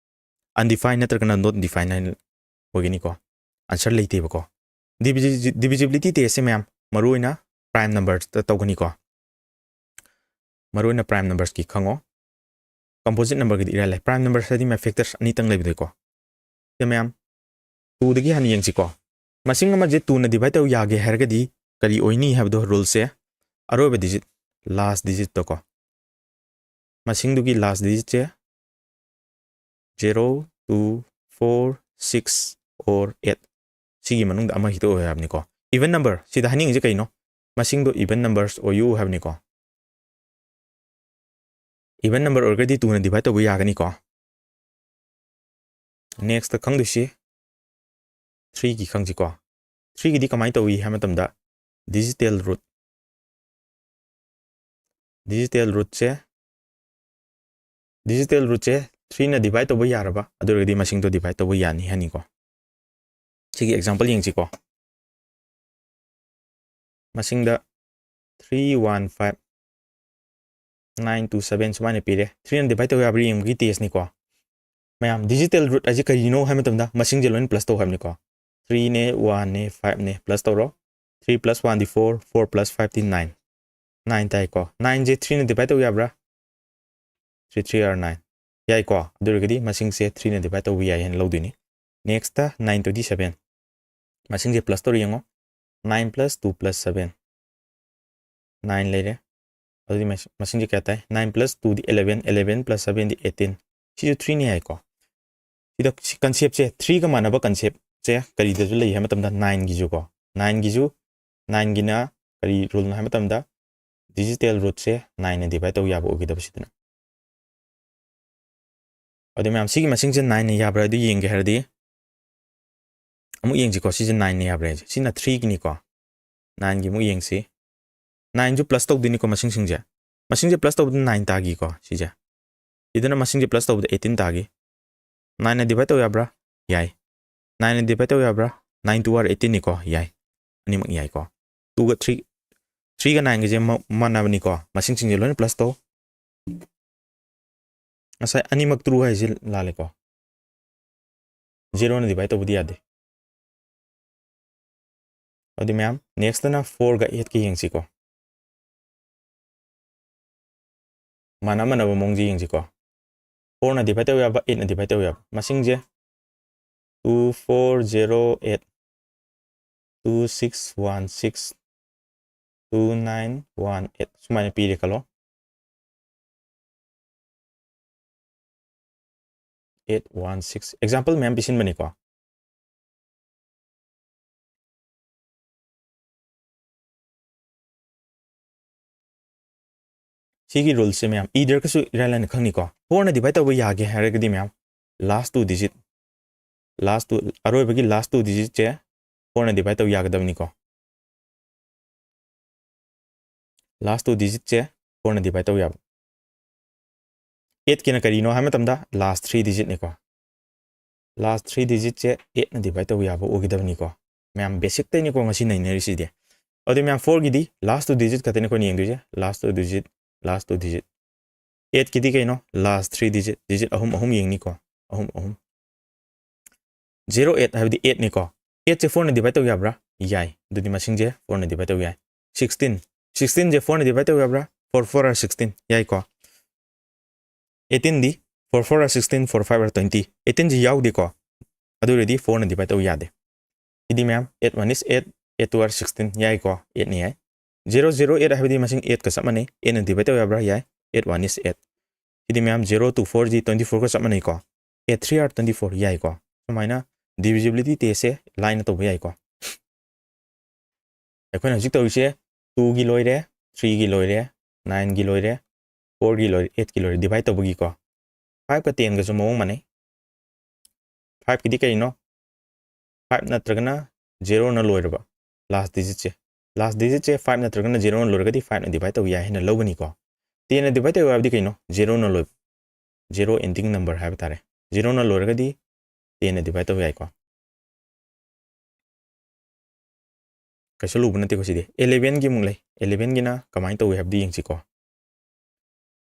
Undefined ꯅꯠꯇ꯭ꯔꯒꯅ not defined ꯍꯥꯏꯅ ꯑꯣꯏꯒꯅꯤꯀꯣ꯫ Answer ꯂꯩꯇꯦꯕꯀꯣ꯫ Divisi-, divisibility test ꯁꯦ ꯃꯌꯥꯝ ꯃꯔꯨꯑꯣꯏꯅ prime number ꯇ ꯇꯧꯒꯅꯤꯀꯣ꯫ ꯃꯔꯨꯑꯣꯏꯅ prime numbers ꯀꯤ ꯈꯪꯉꯣ꯫ Composite number ꯒꯤꯗꯤ ꯏꯔꯥꯏ ꯂꯥꯏ꯫ Prime numbers ꯍꯥꯏꯗꯤ ꯃꯌꯥꯝ factors ꯑꯅꯤꯇꯪ ꯂꯩꯕꯗꯣꯀꯣ꯫ ꯁꯤꯗ ꯃꯌꯥꯝ two ꯗꯒꯤ ꯍꯥꯟꯅ ꯌꯦꯡꯁꯤꯀꯣ꯫ ꯃꯁꯤꯡ ꯑꯃꯁꯦ two ꯅ divide ꯇꯧ ꯌꯥꯒꯦ ꯍꯥꯏꯔꯒꯗꯤ ꯀꯔꯤ ꯑꯣꯏꯅꯤ ꯍꯥꯏꯕꯗꯣ rule ꯁꯦ ꯑꯔꯣꯏꯕ digit, last digit ꯇꯀꯣ꯫ ꯃꯁꯤꯡꯗꯨꯒꯤ last digit say zero, two, four, six or eight꯫ ꯁꯤꯒꯤ ꯃꯅꯨꯡꯗ ꯑꯃ ꯍꯦꯛꯇ ꯑꯣꯏ ꯍꯥꯏꯕꯅꯤꯀꯣ꯫ Even number, ꯁꯤꯗ ꯍꯥꯏꯅꯤꯡꯉꯤꯁꯦ ꯀꯩꯅꯣ? ꯃꯁꯤꯡꯗꯣ even numbers ꯑꯣꯏꯌꯨ ꯍꯥꯏꯕꯅꯤꯀꯣ꯫ Even number ꯑꯣꯏꯔꯒꯗꯤ two ꯅ divide ꯇꯧꯕ ꯌꯥꯒꯅꯤꯀꯣ꯫ Next ꯈꯪꯗꯣꯏꯁꯤ three ꯒꯤ ꯈꯪꯁꯤꯀꯣ꯫ ꯊ꯭ꯔꯤꯒꯤꯗꯤ ꯀꯃꯥꯏꯅ ꯇꯧꯏ ꯍꯥꯏꯕ ꯃꯇꯝꯗ, digital root, digital rootꯁꯦ, digital rootꯁꯦ ꯊ꯭ꯔꯤꯅ divide ꯇꯧꯕ ꯌꯥꯔꯕ, ꯑꯗꯨ ꯑꯣꯏꯔꯒꯗꯤ ꯃꯁꯤꯡꯗꯣ divide ꯇꯧꯕ ꯌꯥꯅꯤ ꯍꯥꯏꯅꯤꯀꯣ꯫ ꯁꯤꯒꯤ example ꯌꯦꯡꯁꯤꯀꯣ꯫ ꯃꯁꯤꯡꯗ three, one, five, nine, two, seven ꯁꯨꯃꯥꯏꯅ ꯄꯤꯔꯦ꯫ ꯊ꯭ꯔꯤꯅ divide ꯇꯧ ꯌꯥꯕ꯭ꯔꯥ ꯌꯦꯡꯕꯒꯤ testꯅꯤꯀꯣ꯫ ꯃꯌꯥꯝ, digital root ꯍꯥꯏꯁꯦ ꯀꯔꯤꯅꯣ ꯍꯥꯏꯕ ꯃꯇꯝꯗ, ꯃꯁꯤꯡꯁꯦ ꯂꯣꯏꯅ plus ꯇꯧ ꯍꯥꯏꯕꯅꯤꯀꯣ꯫ ꯊ꯭ꯔꯤꯅꯦ, ꯋꯥꯟꯅꯦ, ꯐꯥꯏꯚꯅꯦ, plus ꯇꯧꯔꯣ꯫ Three plus one ꯗꯤ four, four plus five ꯗꯤ nine꯫ Nine ꯇꯥꯏꯀꯣ꯫ Nineꯁꯦ ꯊ꯭ꯔꯤꯅ divide ꯇꯧ ꯌꯥꯕ꯭ꯔꯥ? Three three are nine꯫ ꯌꯥꯏꯀꯣ꯫ ꯑꯗꯨ ꯑꯣꯏꯔꯒꯗꯤ ꯃꯁꯤꯡꯁꯦ ꯊ꯭ꯔꯤꯅ divide ꯇꯧꯕ ꯌꯥꯏ ꯍꯥꯏꯅ ꯂꯧꯗꯣꯏꯅꯤ꯫ Nextꯇ nine twenty seven꯫ ꯃꯁꯤꯡꯁꯦ plus ꯇꯧꯔ ꯌꯦꯡꯉꯣ꯫ Nine plus two plus seven꯫ Nine ꯂꯩꯔꯦ꯫ ꯑꯗꯨꯗꯤ ꯃꯁꯤꯡꯁꯦ ꯀꯌꯥ ꯇꯥꯏ? Nine plus twoꯗꯤ eleven, eleven plus sevenꯗꯤ eighteen꯫ ꯁꯤꯁꯨ ꯊ꯭ꯔꯤꯅꯤ ꯍꯥꯏꯀꯣ꯫ ꯁꯤꯗ ꯁꯤ conceptꯁꯦ, ꯊ꯭ꯔꯤꯒ ꯃꯥꯟꯅꯕ conceptꯁꯦ ꯀꯔꯤꯗꯁꯨ ꯂꯩ ꯍꯥꯏꯕ ꯃꯇꯝꯗ, nineꯒꯤꯁꯨꯀꯣ꯫ Nineꯒꯤꯁꯨ, nineꯒꯤꯅ ꯀꯔꯤ ruleꯅꯣ ꯍꯥꯏꯕ ꯃꯇꯝꯗ, digital rootꯁꯦ nineꯅ divide ꯇꯧ ꯌꯥꯕ ꯑꯣꯏꯒꯗꯕꯁꯤꯗꯅ꯫ ꯑꯗꯨ ꯃꯌꯥꯝ, ꯁꯤꯒꯤ ꯃꯁꯤꯡꯁꯦ nineꯅ ꯌꯥꯕ꯭ꯔꯥ ꯑꯗꯨ ꯌꯦꯡꯒꯦ ꯍꯥꯏꯔꯗꯤ, ꯑꯃꯨꯛ ꯌꯦꯡꯁꯤꯀꯣ꯫ ꯁꯤꯁꯦ nineꯅ ꯌꯥꯕ꯭ꯔꯥ ꯍꯥꯏꯁꯦ꯫ ꯁꯤꯅ threeꯒꯤꯅꯤꯀꯣ꯫ Nineꯒꯤ ꯑꯃꯨꯛ ꯌꯦꯡꯁꯤ꯫ Nineꯁꯨ plus ꯇꯧꯗꯣꯏꯅꯤꯀꯣ ꯃꯁꯤꯡꯁꯤꯡꯁꯦ꯫ ꯃꯁꯤꯡꯁꯦ plus ꯇꯧꯕꯗ nine ꯇꯥꯈꯤꯀꯣ ꯁꯤꯁꯦ꯫ ꯁꯤꯗꯅ ꯃꯁꯤꯡꯁꯦ plus ꯇꯧꯕꯗ eighteen ꯇꯥꯈꯤ꯫ Nineꯅ divide ꯇꯧ ꯌꯥꯕ꯭ꯔꯥ? ꯌꯥꯏ꯫ Nineꯅ divide ꯇꯧ ꯌꯥꯕ꯭ꯔꯥ? Nine two are eighteenꯅꯤꯀꯣ꯫ ꯌꯥꯏ꯫ ꯑꯅꯤꯃꯛ ꯌꯥꯏꯀꯣ꯫ Twoꯒ three, threeꯒ nineꯒꯁꯦ ꯃ-, ꯃꯥꯟꯅꯕꯅꯤꯀꯣ꯫ ꯃꯁꯤꯡꯁꯤꯡꯁꯦ ꯂꯣꯏꯅ plus ꯇꯧ꯫ ꯉꯁꯥꯏ ꯑꯅꯤꯃꯛ true ꯍꯥꯏꯁꯦ ꯂꯥꯜꯂꯦꯀꯣ꯫ Zeroꯅ divide ꯇꯧꯕꯗꯤ ꯌꯥꯗꯦ꯫ ꯑꯗꯨꯗꯤ ꯃꯌꯥꯝ, nextꯇꯅ fourꯒ eightꯀ ꯌꯦꯡꯁꯤꯀꯣ꯫ ꯃꯥꯟꯅ ꯃꯥꯟꯅꯕ ꯃꯑꯣꯡꯁꯦ ꯌꯦꯡꯁꯤꯀꯣ꯫ Fourꯅ divide ꯇꯧ ꯌꯥꯕ, eightꯅ divide ꯇꯧ ꯌꯥꯕ꯫ ꯃꯁꯤꯡꯁꯦ two four zero eight, two six one six, two nine one eight ꯁꯨꯃꯥꯏꯅ ꯄꯤꯔꯦ ꯈꯜꯂꯣ꯫ Eight one six꯫ Example ꯃꯌꯥꯝ ꯄꯤꯁꯤꯟꯕꯅꯤꯀꯣ꯫ ꯁꯤꯒꯤ ruleꯁꯦ ꯃꯌꯥꯝ ꯏꯗ꯭ꯔꯒꯁꯨ ꯏꯔꯥꯏ ꯂꯥꯏꯅ ꯈꯪꯅꯤꯀꯣ꯫ Fourꯅ divide ꯇꯧꯕ ꯌꯥꯒꯦ ꯍꯥꯏꯔꯒꯗꯤ ꯃꯌꯥꯝ, last two digit, last two, ꯑꯔꯣꯏꯕꯒꯤ last two digitꯁꯦ ꯐꯣꯔꯅ divide ꯇꯧ ꯌꯥꯒꯗꯕꯅꯤꯀꯣ꯫ Last two digitꯁꯦ ꯐꯣꯔꯅ divide ꯇꯧ ꯌꯥꯕ꯫ Eightꯀꯤꯅ ꯀꯔꯤꯅꯣ ꯍꯥꯏꯕ ꯃꯇꯝꯗ last three digitꯅꯤꯀꯣ꯫ Last three digitꯁꯦ eightꯅ divide ꯇꯧ ꯌꯥꯕ ꯑꯣꯏꯒꯗꯕꯅꯤꯀꯣ꯫ ꯃꯌꯥꯝ basicꯇꯩꯅꯤꯀꯣ ꯉꯁꯤ ꯅꯩꯅꯔꯤꯁꯤꯗꯤ꯫ ꯑꯗꯨ ꯃꯌꯥꯝ fourꯒꯤꯗꯤ last two digit ꯈꯛꯇꯅꯤ ꯑꯩꯈꯣꯏꯅ ꯌꯦꯡꯗꯣꯏꯁꯦ, last two digit, last two digit꯫ Eightꯀꯤꯗꯤ ꯀꯩꯅꯣ? Last three digit, digit ꯑꯍꯨꯝ ꯑꯍꯨꯝ ꯌꯦꯡꯅꯤꯀꯣ, ꯑꯍꯨꯝ ꯑꯍꯨꯝ꯫ Zero eight ꯍꯥꯏꯕꯗꯤ eightꯅꯤꯀꯣ꯫ Eightꯁꯦ fourꯅ divide ꯇꯧ ꯌꯥꯕ꯭ꯔꯥ? ꯌꯥꯏ꯫ ꯑꯗꯨꯗꯤ ꯃꯁꯤꯡꯁꯦ fourꯅ divide ꯇꯧ ꯌꯥꯏ꯫ Sixteen, sixteenꯁꯦ fourꯅ divide ꯇꯧ ꯌꯥꯕ꯭ꯔꯥ? Four four are sixteen, ꯌꯥꯏꯀꯣ꯫ Eighteenꯗꯤ four four are sixteen, four five are twenty, eighteenꯁꯤ ꯌꯥꯎꯗꯦꯀꯣ꯫ ꯑꯗꯨ ꯑꯣꯏꯔꯗꯤ fourꯅ divide ꯇꯧ ꯌꯥꯗꯦ꯫ ꯁꯤꯗꯤ ꯃꯌꯥꯝ, eight one is eight, eight two are sixteen, ꯌꯥꯏꯀꯣ, eightꯅ ꯌꯥꯏ꯫ Zero zero eight ꯍꯥꯏꯕꯗꯤ ꯃꯁꯤꯡ eightꯀ ꯆꯞ ꯃꯥꯟꯅꯩ, eightꯅ divide ꯇꯧ ꯌꯥꯕ꯭ꯔꯥ? ꯌꯥꯏ, eight one is eight꯫ ꯁꯤꯗꯤ ꯃꯌꯥꯝ zero two fourꯁꯤ twenty fourꯒ ꯆꯞ ꯃꯥꯟꯅꯩꯀꯣ, eight three are twenty four, ꯌꯥꯏꯀꯣ꯫ ꯁꯨꯃꯥꯏꯅ divisibility testꯁꯦ ꯂꯥꯏꯅ ꯇꯧꯕ ꯌꯥꯏꯀꯣ꯫ ꯑꯩꯈꯣꯏꯅ ꯍꯧꯖꯤꯛ ꯇꯧꯔꯤꯁꯦ twoꯒꯤ ꯂꯣꯏꯔꯦ, threeꯒꯤ ꯂꯣꯏꯔꯦ, nineꯒꯤ ꯂꯣꯏꯔꯦ, fourꯒꯤ ꯂꯣꯏꯔꯦ, eightꯀꯤ ꯂꯣꯏꯔꯦ, divide ꯇꯧꯕꯒꯤꯀꯣ꯫ Fiveꯀ tenꯒꯁꯨ ꯃꯑꯣꯡ ꯃꯥꯟꯅꯩ꯫ Fiveꯀꯤꯗꯤ ꯀꯩꯅꯣ? Five ꯅꯠꯇ꯭ꯔꯒꯅ zeroꯅ ꯂꯣꯏꯔꯕ last digitꯁꯦ꯫ Last digitꯁꯦ five ꯅꯠꯇ꯭ꯔꯒꯅ zeroꯅ ꯂꯣꯏꯔꯒꯗꯤ fiveꯅ divide ꯇꯧꯕ ꯌꯥꯏ ꯍꯥꯏꯅ ꯂꯧꯒꯅꯤꯀꯣ꯫ Tenꯅ divide ꯇꯧꯕ ꯍꯥꯏꯕꯗꯤ ꯀꯩꯅꯣ? Zeroꯅ ꯂꯣꯏꯕ, zero ending number ꯍꯥꯏꯕ ꯇꯥꯔꯦ꯫ Zeroꯅ ꯂꯣꯏꯔꯒꯗꯤ tenꯅ divide ꯇꯧꯕ ꯌꯥꯏꯀꯣ꯫ ꯀꯩꯁꯨ ꯂꯨꯕ ꯅꯠꯇꯦꯀꯣ ꯁꯤꯗꯤ꯫ Elevenꯒꯤ ꯑꯃꯨꯛ ꯂꯩ꯫ Elevenꯒꯤꯅ ꯀꯃꯥꯏꯅ ꯇꯧꯏ ꯍꯥꯏꯕꯗꯨ ꯌꯦꯡꯁꯤꯀꯣ꯫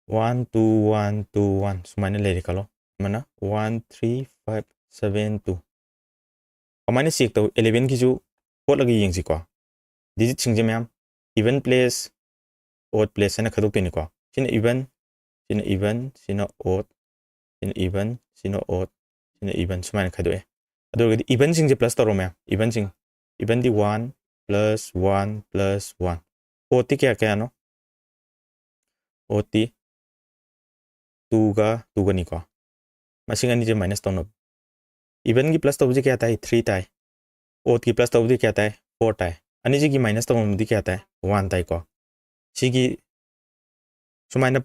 One two one two one ꯁꯨꯃꯥꯏꯅ ꯂꯩꯔꯦ ꯈꯜꯂꯣ꯫ ꯑꯃꯅ one three five seven two꯫ ꯀꯃꯥꯏꯅ check ꯇꯧ? Elevenꯒꯤꯁꯨ ꯍꯣꯠꯂꯒ ꯌꯦꯡꯁꯤꯀꯣ꯫ Digitꯁꯤꯡꯁꯦ ꯃꯌꯥꯝ even place, odd place ꯍꯥꯏꯅ ꯈꯥꯏꯗꯣꯛꯇꯣꯏꯅꯤꯀꯣ꯫ ꯁꯤꯅ even, ꯁꯤꯅ even, ꯁꯤꯅ odd, ꯁꯤꯅ even, ꯁꯤꯅ odd, ꯁꯤꯅ even, ꯁꯨꯃꯥꯏꯅ ꯈꯥꯏꯗꯣꯛꯑꯦ꯫ ꯑꯗꯨ ꯑꯣꯏꯔꯒꯗꯤ evenꯁꯤꯡꯁꯦ plus ꯇꯧꯔꯣ ꯃꯌꯥꯝ, evenꯁꯤꯡ꯫ Evenꯗꯤ one plus one plus one꯫ Oddꯇꯤ ꯀꯌꯥ ꯀꯌꯥꯅꯣ? Oddꯇꯤ twoꯒ twoꯒꯅꯤꯀꯣ꯫ ꯃꯁꯤꯡ ꯑꯅꯤꯁꯦ minus ꯇꯧꯅꯕ꯫ Evenꯒꯤ plus ꯇꯧꯕꯁꯦ ꯀꯌꯥ ꯇꯥꯏ? Three ꯇꯥꯏ꯫ Oddꯀꯤ plus ꯇꯧꯕꯗꯤ ꯀꯌꯥ ꯇꯥꯏ? Four ꯇꯥꯏ꯫ ꯑꯅꯤꯁꯤꯒꯤ minus ꯇꯧꯅꯕꯗꯤ ꯀꯌꯥ ꯇꯥꯏ? One ꯇꯥꯏꯀꯣ꯫ ꯁꯤꯒꯤ ꯁꯨꯃꯥꯏꯅ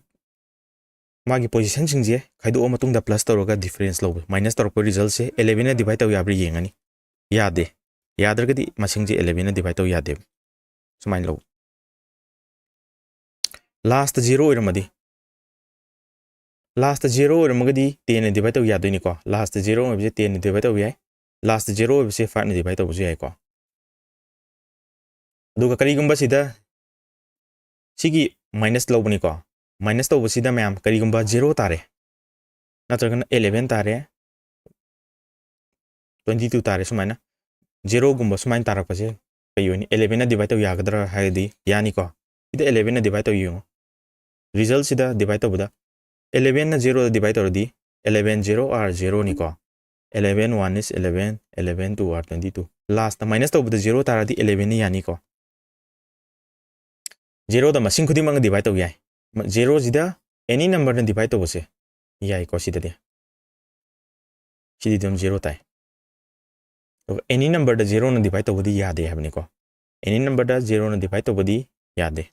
ꯃꯥꯒꯤ positionꯁꯤꯡꯁꯦ ꯈꯥꯏꯗꯣꯛꯑ ꯃꯇꯨꯡꯗ plus ꯇꯧꯔꯒ difference ꯂꯧꯕ, minus ꯇꯧꯔꯛꯄ resultꯁꯦ elevenꯅ divide ꯇꯧ ꯌꯥꯕ꯭ꯔꯥ ꯌꯦꯡꯉꯅꯤ꯫ ꯌꯥꯗꯦ꯫ ꯌꯥꯗ꯭ꯔꯒꯗꯤ ꯃꯁꯤꯡꯁꯦ elevenꯅ divide ꯇꯧ ꯌꯥꯗꯦꯕ꯫ ꯁꯨꯃꯥꯏꯅ ꯂꯧ꯫ Lastꯇ zero ꯑꯣꯏꯔꯝꯃꯗꯤ, lastꯇ zero ꯑꯣꯏꯔꯝꯃꯒꯗꯤ tenꯅ divide ꯇꯧ ꯌꯥꯗꯣꯏꯅꯤꯀꯣ꯫ Lastꯇ zero ꯑꯣꯏꯕꯁꯦ tenꯅ divide ꯇꯧꯕ ꯌꯥꯏ, lastꯇ zero ꯑꯣꯏꯕꯁꯦ fiveꯅ divide ꯇꯧꯕꯁꯨ ꯌꯥꯏꯀꯣ꯫ ꯑꯗꯨꯒ ꯀꯔꯤꯒꯨꯝꯕ ꯁꯤꯗ ꯁꯤꯒꯤ minus ꯂꯧꯕꯅꯤꯀꯣ, minus ꯇꯧꯕꯁꯤꯗ ꯃꯌꯥꯝ ꯀꯔꯤꯒꯨꯝꯕ zero ꯇꯥꯔꯦ, ꯅꯠꯇ꯭ꯔꯒꯅ eleven ꯇꯥꯔꯦ, twenty two ꯇꯥꯔꯦ, ꯁꯨꯃꯥꯏꯅ zeroꯒꯨꯝꯕ ꯁꯨꯃꯥꯏꯅ ꯇꯥꯔꯛꯄꯁꯦ ꯀꯩ ꯑꯣꯏꯅꯤ? elevenꯅ divide ꯇꯧ ꯌꯥꯒꯗ꯭ꯔꯥ ꯍꯥꯏꯔꯗꯤ ꯌꯥꯅꯤꯀꯣ꯫ ꯁꯤꯗ elevenꯅ divide ꯇꯧ ꯌꯦꯡꯉꯣ꯫ Resultꯁꯤꯗ divide ꯇꯧꯕꯗ elevenꯅ zeroꯗ divide ꯇꯧꯔꯗꯤ eleven zero are zeroꯅꯤꯀꯣ꯫ Eleven one is eleven, eleven two are twenty two꯫ Lastꯇ minus ꯇꯧꯕꯗ zero ꯇꯥꯔꯗꯤ elevenꯅ ꯌꯥꯅꯤꯀꯣ꯫ Zeroꯗ ꯃꯁꯤꯡ ꯈꯨꯗꯤꯡꯃꯛꯅ divide ꯇꯧ ꯌꯥꯏ꯫ Zeroꯁꯤꯗ any numberꯅ divide ꯇꯧꯕꯁꯦ ꯌꯥꯏꯀꯣ꯫ ꯁꯤꯗꯗꯤ, ꯁꯤꯗꯤ ꯑꯗꯨꯝ zero ꯇꯥꯏ꯫ ꯑꯗꯨꯒ any numberꯗ zeroꯅ divide ꯇꯧꯕꯗꯤ ꯌꯥꯗꯦ ꯍꯥꯏꯕꯅꯤꯀꯣ꯫ Any numberꯗ zeroꯅ divide ꯇꯧꯕꯗꯤ ꯌꯥꯗꯦ꯫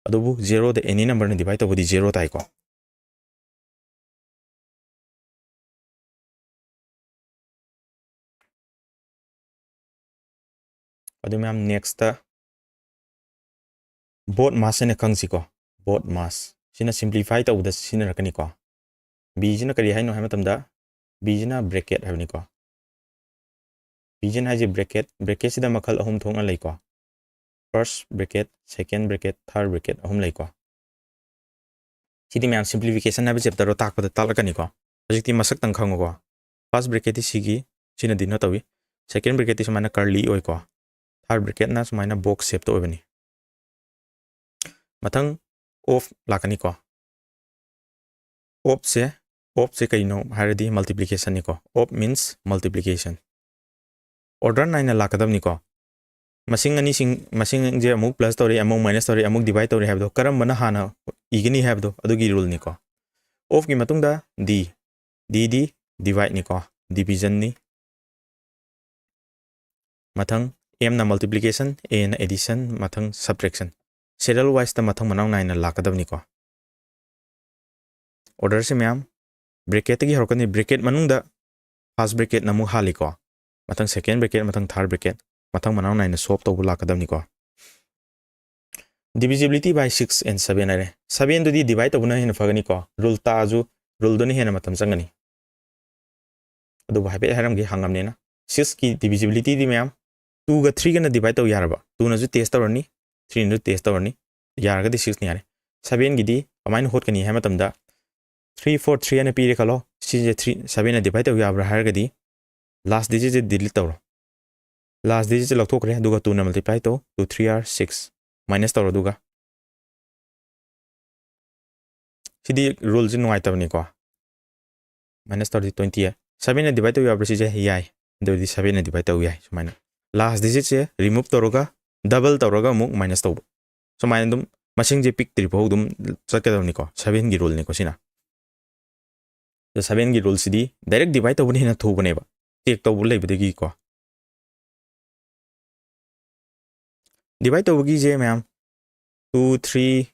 ꯑꯗꯨꯕꯨ zeroꯗ any numberꯅ divide ꯇꯧꯕꯗꯤ zero ꯇꯥꯏꯀꯣ꯫ ꯑꯗꯨ ꯃꯌꯥꯝ, nextꯇ BODMAS ꯍꯥꯏꯅ ꯈꯪꯁꯤꯀꯣ꯫ BODMAS ꯁꯤꯅ simplify ꯇꯧꯕꯗ ꯁꯤꯖꯤꯟꯅꯔꯛꯀꯅꯤꯀꯣ꯫ Bꯁꯤꯅ ꯀꯔꯤ ꯍꯥꯏꯅꯣ ꯍꯥꯏꯕ ꯃꯇꯝꯗ, Bꯁꯤꯅ bracket ꯍꯥꯏꯕꯅꯤꯀꯣ꯫ Bꯁꯤꯅ ꯍꯥꯏꯁꯦ bracket, bracketꯁꯤꯗ ꯃꯈꯜ ꯑꯍꯨꯝ ꯊꯣꯛꯅ ꯂꯩꯀꯣ꯫ First bracket, second bracket, third bracket ꯑꯍꯨꯝ ꯂꯩꯀꯣ꯫ ꯁꯤꯗꯤ ꯃꯌꯥꯝ simplification ꯍꯥꯏꯕ chapterꯗꯣ ꯇꯥꯛꯄꯗ ꯇꯥꯛꯂꯛꯀꯅꯤꯀꯣ꯫ ꯍꯧꯖꯤꯛꯇꯤ ꯃꯁꯛꯇꯪ ꯈꯪꯉꯨꯀꯣ꯫ First bracketꯇꯤ ꯁꯤꯒꯤ, ꯁꯤꯅ denote ꯇꯧꯏ꯫ Second bracketꯇꯤ ꯁꯨꯃꯥꯏꯅ curly ꯑꯣꯏꯀꯣ꯫ Third bracketꯅ ꯁꯨꯃꯥꯏꯅ box shapeꯇ ꯑꯣꯏꯕꯅꯤ꯫ ꯃꯊꯪ of ꯂꯥꯛꯀꯅꯤꯀꯣ꯫ Ofꯁꯦ, ofꯁꯦ ꯀꯩꯅꯣ ꯍꯥꯏꯔꯗꯤ multiplicationꯅꯤꯀꯣ꯫ Of means multiplication꯫ Order ꯅꯥꯏꯅ ꯂꯥꯛꯀꯗꯕꯅꯤꯀꯣ꯫ ꯃꯁꯤꯡ ꯑꯅꯤꯁꯤꯡ, ꯃꯁꯤꯡꯁꯦ ꯑꯃꯨꯛ plus ꯇꯧꯔꯤ, ꯑꯃꯨꯛ minus ꯇꯧꯔꯤ, ꯑꯃꯨꯛ divide ꯇꯧꯔꯤ ꯍꯥꯏꯕꯗꯣ ꯀꯔꯝꯕꯅ ꯍꯥꯟꯅ ꯏꯒꯅꯤ ꯍꯥꯏꯕꯗꯣ ꯑꯗꯨꯒꯤ ruleꯅꯤꯀꯣ꯫ Ofꯀꯤ ꯃꯇꯨꯡꯗ D, Dꯗꯤ divideꯅꯤꯀꯣ, divisionꯅꯤ꯫ ꯃꯊꯪ Mꯅ multiplication, Aꯅ addition, ꯃꯊꯪ subtraction꯫ Serial wiseꯇ ꯃꯊꯪ ꯃꯅꯥꯎ ꯅꯥꯏꯅ ꯂꯥꯛꯀꯗꯕꯅꯤꯀꯣ꯫ Orderꯁꯦ ꯃꯌꯥꯝ bracketꯇꯒꯤ ꯍꯧꯔꯛꯀꯅꯤ꯫ Bracket ꯃꯅꯨꯡꯗ first bracketꯅ ꯑꯃꯨꯛ ꯍꯥꯜꯂꯤꯀꯣ꯫ ꯃꯊꯪ second bracket, ꯃꯊꯪ third bracket, ꯃꯊꯪ ꯃꯅꯥꯎ ꯅꯥꯏꯅ solve ꯇꯧꯕ ꯂꯥꯛꯀꯗꯕꯅꯤꯀꯣ꯫ Divisibility by six and seven ꯍꯥꯏꯔꯦ꯫ Sevenꯗꯨꯗꯤ divide ꯇꯧꯕꯅ ꯍꯦꯟꯅ ꯐꯒꯅꯤꯀꯣ꯫ Rule ꯇꯥꯛꯑꯁꯨ ruleꯗꯨꯅ ꯍꯦꯟꯅ ꯃꯇꯝ ꯆꯪꯒꯅꯤ꯫ ꯑꯗꯨꯕꯨ ꯍꯥꯏꯐꯦꯠ ꯍꯥꯏꯔꯝꯒꯦ, ꯍꯪꯉꯝꯅꯤꯅ꯫ Sixꯀꯤ divisibilityꯗꯤ ꯃꯌꯥꯝ twoꯒ threeꯒꯅ divide ꯇꯧ ꯌꯥꯔꯕ, twoꯅꯁꯨ test ꯇꯧꯔꯅꯤ, threeꯅꯁꯨ test ꯇꯧꯔꯅꯤ, ꯌꯥꯔꯒꯗꯤ sixꯅ ꯌꯥꯔꯦ꯫ Sevenꯒꯤꯗꯤ ꯀꯃꯥꯏꯅ ꯍꯣꯠꯀꯅꯤ ꯍꯥꯏꯕ ꯃꯇꯝꯗ, three four three ꯍꯥꯏꯅ ꯄꯤꯔꯦ ꯈꯜꯂꯣ, ꯁꯤꯁꯦ three, sevenꯅ divide ꯇꯧ ꯌꯥꯕ꯭ꯔꯥ ꯍꯥꯏꯔꯒꯗꯤ last digitꯁꯦ delete ꯇꯧꯔꯣ꯫ Last digitꯁꯦ ꯂꯧꯊꯣꯛꯈ꯭ꯔꯦ, ꯑꯗꯨꯒ twoꯅ multiply ꯇꯧ, two three are six, minus ꯇꯧꯔꯣ꯫ ꯑꯗꯨꯒ ꯁꯤꯗꯤ ruleꯁꯦ ꯅꯨꯡꯉꯥꯏꯇꯕꯅꯤꯀꯣ꯫ Minus ꯇꯧꯔꯗꯤ twenty ꯌꯥꯏ꯫ Sevenꯅ divide ꯇꯧ ꯌꯥꯕ꯭ꯔꯥ ꯁꯤꯁꯦ? ꯌꯥꯏ꯫ ꯑꯗꯨ ꯑꯣꯏꯔꯗꯤ sevenꯅ divide ꯇꯧ ꯌꯥꯏ ꯁꯨꯃꯥꯏꯅ꯫ Last digitꯁꯦ remove ꯇꯧꯔꯒ double ꯇꯧꯔꯒ ꯑꯃꯨꯛ minus ꯇꯧꯕ꯫ ꯁꯨꯃꯥꯏꯅ ꯑꯗꯨꯝ ꯃꯁꯤꯡꯁꯦ ꯄꯤꯛꯇ꯭ꯔꯤ ꯐꯥꯎ ꯑꯗꯨꯝ ꯆꯠꯀꯗꯕꯅꯤꯀꯣ꯫ Sevenꯒꯤ ruleꯅꯤꯀꯣ ꯁꯤꯅ꯫ ꯑꯗꯣ sevenꯒꯤ ruleꯁꯤꯗꯤ direct divide ꯇꯧꯕꯅ ꯍꯦꯟꯅ ꯊꯨꯕꯅꯦꯕ, check ꯇꯧꯕ ꯂꯩꯕꯗꯒꯤꯀꯣ꯫ Divide ꯇꯧꯕꯒꯤꯁꯦ ꯃꯌꯥꯝ, two three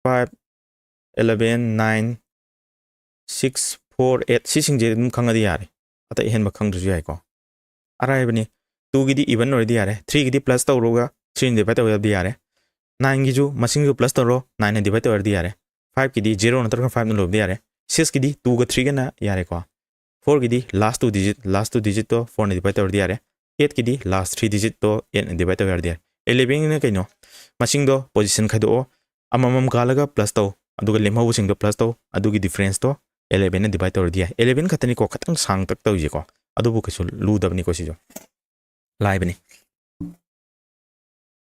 five eleven nine six four eight, ꯁꯤꯁꯤꯡꯁꯦ ꯑꯗꯨꯝ ꯈꯪꯉꯗꯤ ꯌꯥꯔꯦ, ꯑꯇꯩ ꯑꯍꯦꯟꯕ ꯈꯪꯗ꯭ꯔꯁꯨ ꯌꯥꯏꯀꯣ꯫ ꯑꯔꯥꯏꯕꯅꯤ꯫ Twoꯒꯤꯗꯤ even ꯑꯣꯏꯔꯗꯤ ꯌꯥꯔꯦ, threeꯒꯤꯗꯤ plus ꯇꯧꯔꯒ threeꯅ divide ꯇꯧ ꯌꯥꯕꯗꯤ ꯌꯥꯔꯦ꯫ Nineꯒꯤꯁꯨ ꯃꯁꯤꯡꯁꯨ plus ꯇꯧꯔꯣ, nineꯅ divide ꯇꯧꯔꯗꯤ ꯌꯥꯔꯦ꯫ Fiveꯀꯤꯗꯤ zero ꯅꯠꯇ꯭ꯔꯒ fiveꯅ ꯂꯣꯏꯕꯗꯤ ꯌꯥꯔꯦ꯫ Sixꯀꯤꯗꯤ twoꯒ threeꯒꯅ ꯌꯥꯔꯦꯀꯣ꯫ Fourꯒꯤꯗꯤ last two digit, last two digitꯇꯣ fourꯅ divide ꯇꯧꯔꯗꯤ ꯌꯥꯔꯦ꯫ Eightꯀꯤꯗꯤ last three digitꯇꯣ eightꯅ divide ꯇꯧ ꯌꯥꯔꯗꯤ ꯌꯥꯔꯦ꯫ Elevenꯒꯤꯅ ꯀꯩꯅꯣ? ꯃꯁꯤꯡꯗꯣ position ꯈꯥꯏꯗꯣꯛꯑꯣ, ꯑꯃꯃꯝ ꯀꯥꯜꯂꯒ plus ꯇꯧ, ꯑꯗꯨꯒ ꯂꯦꯝꯍꯧꯕꯁꯤꯡꯗꯣ plus ꯇꯧ, ꯑꯗꯨꯒꯤ differenceꯇꯣ elevenꯅ divide ꯇꯧꯔꯗꯤ ꯌꯥꯏ꯫ Eleven ꯈꯛꯇꯅꯤꯀꯣ ꯈꯤꯇꯪ ꯁꯥꯡꯇꯛ ꯇꯧꯔꯤꯁꯦꯀꯣ, ꯑꯗꯨꯕꯨ ꯀꯩꯁꯨ ꯂꯨꯗꯕꯅꯤꯀꯣ ꯁꯤꯁꯨ꯫ ꯂꯥꯏꯕꯅꯤ꯫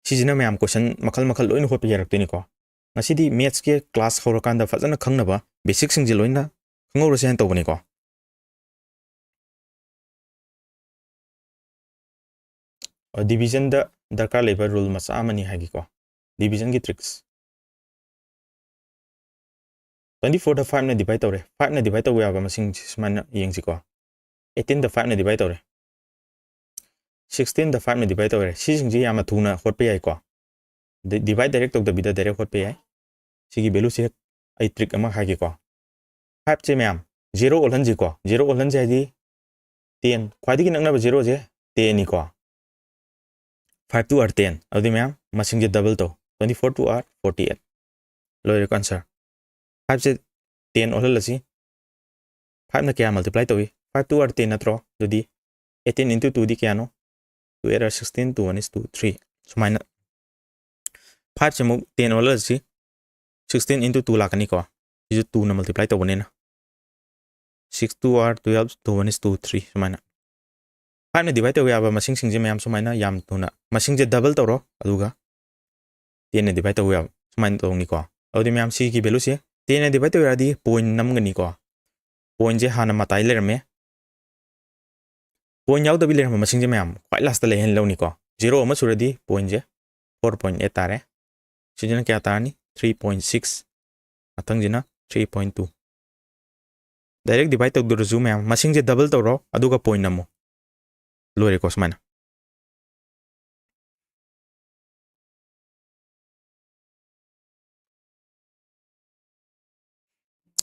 ꯁꯤꯁꯤꯅ ꯃꯌꯥꯝ question ꯃꯈꯜ ꯃꯈꯜ ꯂꯣꯏꯅ ꯍꯣꯠꯄ ꯌꯥꯔꯛꯇꯣꯏꯅꯤꯀꯣ꯫ ꯉꯁꯤꯗꯤ mathsꯀꯤ class ꯍꯧꯔꯀꯥꯟꯗ ꯐꯖꯅ ꯈꯪꯅꯕ basicꯁꯤꯡꯁꯦ ꯂꯣꯏꯅ ꯈꯪꯍꯧꯔꯁꯦ ꯍꯥꯏꯅ ꯇꯧꯕꯅꯤꯀꯣ꯫ ꯑ, divisionꯗ ꯗꯔꯀꯥꯔ ꯂꯩꯕ rule ꯃꯆꯥ ꯑꯃꯅꯤ ꯍꯥꯏꯒꯦꯀꯣ, divisionꯒꯤ tricks꯫ Twenty fourꯗ fiveꯅ divide ꯇꯧꯔꯦ, fiveꯅ divide ꯇꯧꯕ ꯌꯥꯕ ꯃꯁꯤꯡꯁꯦ ꯁꯨꯃꯥꯏꯅ ꯌꯦꯡꯁꯤꯀꯣ꯫ Eighteenꯗ fiveꯅ divide ꯇꯧꯔꯦ, sixteenꯗ fiveꯅ divide ꯇꯧꯔꯦ꯫ ꯁꯤꯁꯤꯡꯁꯦ ꯌꯥꯝꯅ ꯊꯨꯅ ꯍꯣꯠꯄ ꯌꯥꯏꯀꯣ꯫ Di-, divide direct ꯇꯧꯗꯕꯤꯗ direct ꯍꯣꯠꯄ ꯌꯥꯏ꯫ ꯁꯤꯒꯤ valueꯁꯦ ꯑꯩ trick ꯑꯃ ꯍꯥꯏꯒꯦꯀꯣ꯫ Fiveꯁꯦ ꯃꯌꯥꯝ zero ꯑꯣꯜꯍꯟꯁꯤꯀꯣ꯫ Zero ꯑꯣꯜꯍꯟꯁꯦ ꯍꯥꯏꯗꯤ ten, ꯈ꯭ꯋꯥꯏꯗꯒꯤ ꯅꯛꯅꯕ ꯖꯦꯔꯣꯁꯦ ꯇꯦꯟꯅꯤꯀꯣ꯫ Five two are ten, ꯑꯗꯨꯗꯤ ꯃꯌꯥꯝ ꯃꯁꯤꯡꯁꯦ ꯗꯕꯜ ꯇꯧ, twenty four two are forty eight꯫ ꯂꯣꯏꯔꯦꯀꯣ ꯑꯟꯁꯔ꯫ ꯐꯥꯏꯚꯁꯦ ꯇꯦꯟ ꯑꯣꯜꯍꯜꯂꯁꯤ꯫ ꯐꯥꯏꯚꯅ ꯀꯌꯥ ꯃꯜꯇꯤꯄ꯭ꯂꯥꯏ ꯇꯧꯏ? Five two are ten ꯅꯠꯇ꯭ꯔꯣ? ꯑꯗꯨꯗꯤ eighteen into two ꯗꯤ ꯀꯌꯥꯅꯣ? Two eight are sixteen, two one is two, three꯫ ꯁꯨꯃꯥꯏꯅ ꯐꯥꯏꯚꯁꯦ ꯑꯃꯨꯛ ꯇꯦꯟ ꯑꯣꯜꯍꯜꯂꯁꯤ꯫ Sixteen into two ꯂꯥꯛꯀꯅꯤꯀꯣ, ꯁꯤꯁꯨ ꯇꯨꯅ ꯃꯜꯇꯤꯄ꯭ꯂꯥꯏ ꯇꯧꯕꯅꯤꯅ꯫ Six two are twelve, two one is two, three꯫ ꯁꯨꯃꯥꯏꯅ ꯐꯥꯏꯚꯅ ꯗꯤꯚꯥꯏꯠ ꯇꯧꯕ ꯌꯥꯕ ꯃꯁꯤꯡꯁꯤꯡꯁꯦ ꯃꯌꯥꯝ ꯁꯨꯃꯥꯏꯅ ꯌꯥꯝ ꯊꯨꯅ ꯃꯁꯤꯡꯁꯦ ꯗꯕꯜ ꯇꯧꯔꯣ, ꯑꯗꯨꯒ ꯇꯦꯟꯅ ꯗꯤꯚꯥꯏꯠ ꯇꯧꯕ ꯌꯥꯕ ꯁꯨꯃꯥꯏꯅ ꯇꯧꯅꯤꯀꯣ꯫ ꯑꯗꯨꯗꯤ ꯃꯌꯥꯝ ꯁꯤꯒꯤ ꯚꯦꯂꯨꯁꯦ ꯇꯦꯟꯅ ꯗꯤꯚꯥꯏꯠ ꯇꯧꯕ ꯌꯥꯔꯗꯤ ꯄꯣꯏꯟ ꯅꯝꯒꯅꯤꯀꯣ꯫ ꯄꯣꯏꯟꯁꯦ ꯍꯥꯟꯅ ꯃꯇꯥꯏ ꯂꯩꯔꯝꯃꯦ꯫ ꯄꯣꯏꯟ ꯌꯥꯎꯗꯕꯤ ꯂꯩꯔꯝꯕ ꯃꯁꯤꯡꯁꯦ ꯃꯌꯥꯝ ꯈ꯭ꯋꯥꯏ ꯂꯥꯁꯇ ꯂꯩꯍꯟ ꯂꯧꯅꯤꯀꯣ꯫ ꯖꯦꯔꯣ ꯑꯃ ꯁꯨꯔꯗꯤ ꯄꯣꯏꯟꯁꯦ four point eight ꯇꯥꯔꯦ꯫ ꯁꯤꯁꯤꯅ ꯀꯌꯥ ꯇꯥꯔꯅꯤ? Three point six꯫ ꯃꯊꯪꯁꯤꯅ three point two꯫ Direct divide ꯇꯧꯗ꯭ꯔꯁꯨ ꯃꯌꯥꯝ ꯃꯁꯤꯡꯁꯦ ꯗꯕꯜ ꯇꯧꯔꯣ, ꯑꯗꯨꯒ ꯄꯣꯏꯟ ꯅꯝꯃꯣ꯫ ꯂꯣꯏꯔꯦꯀꯣ ꯁꯨꯃꯥꯏꯅ꯫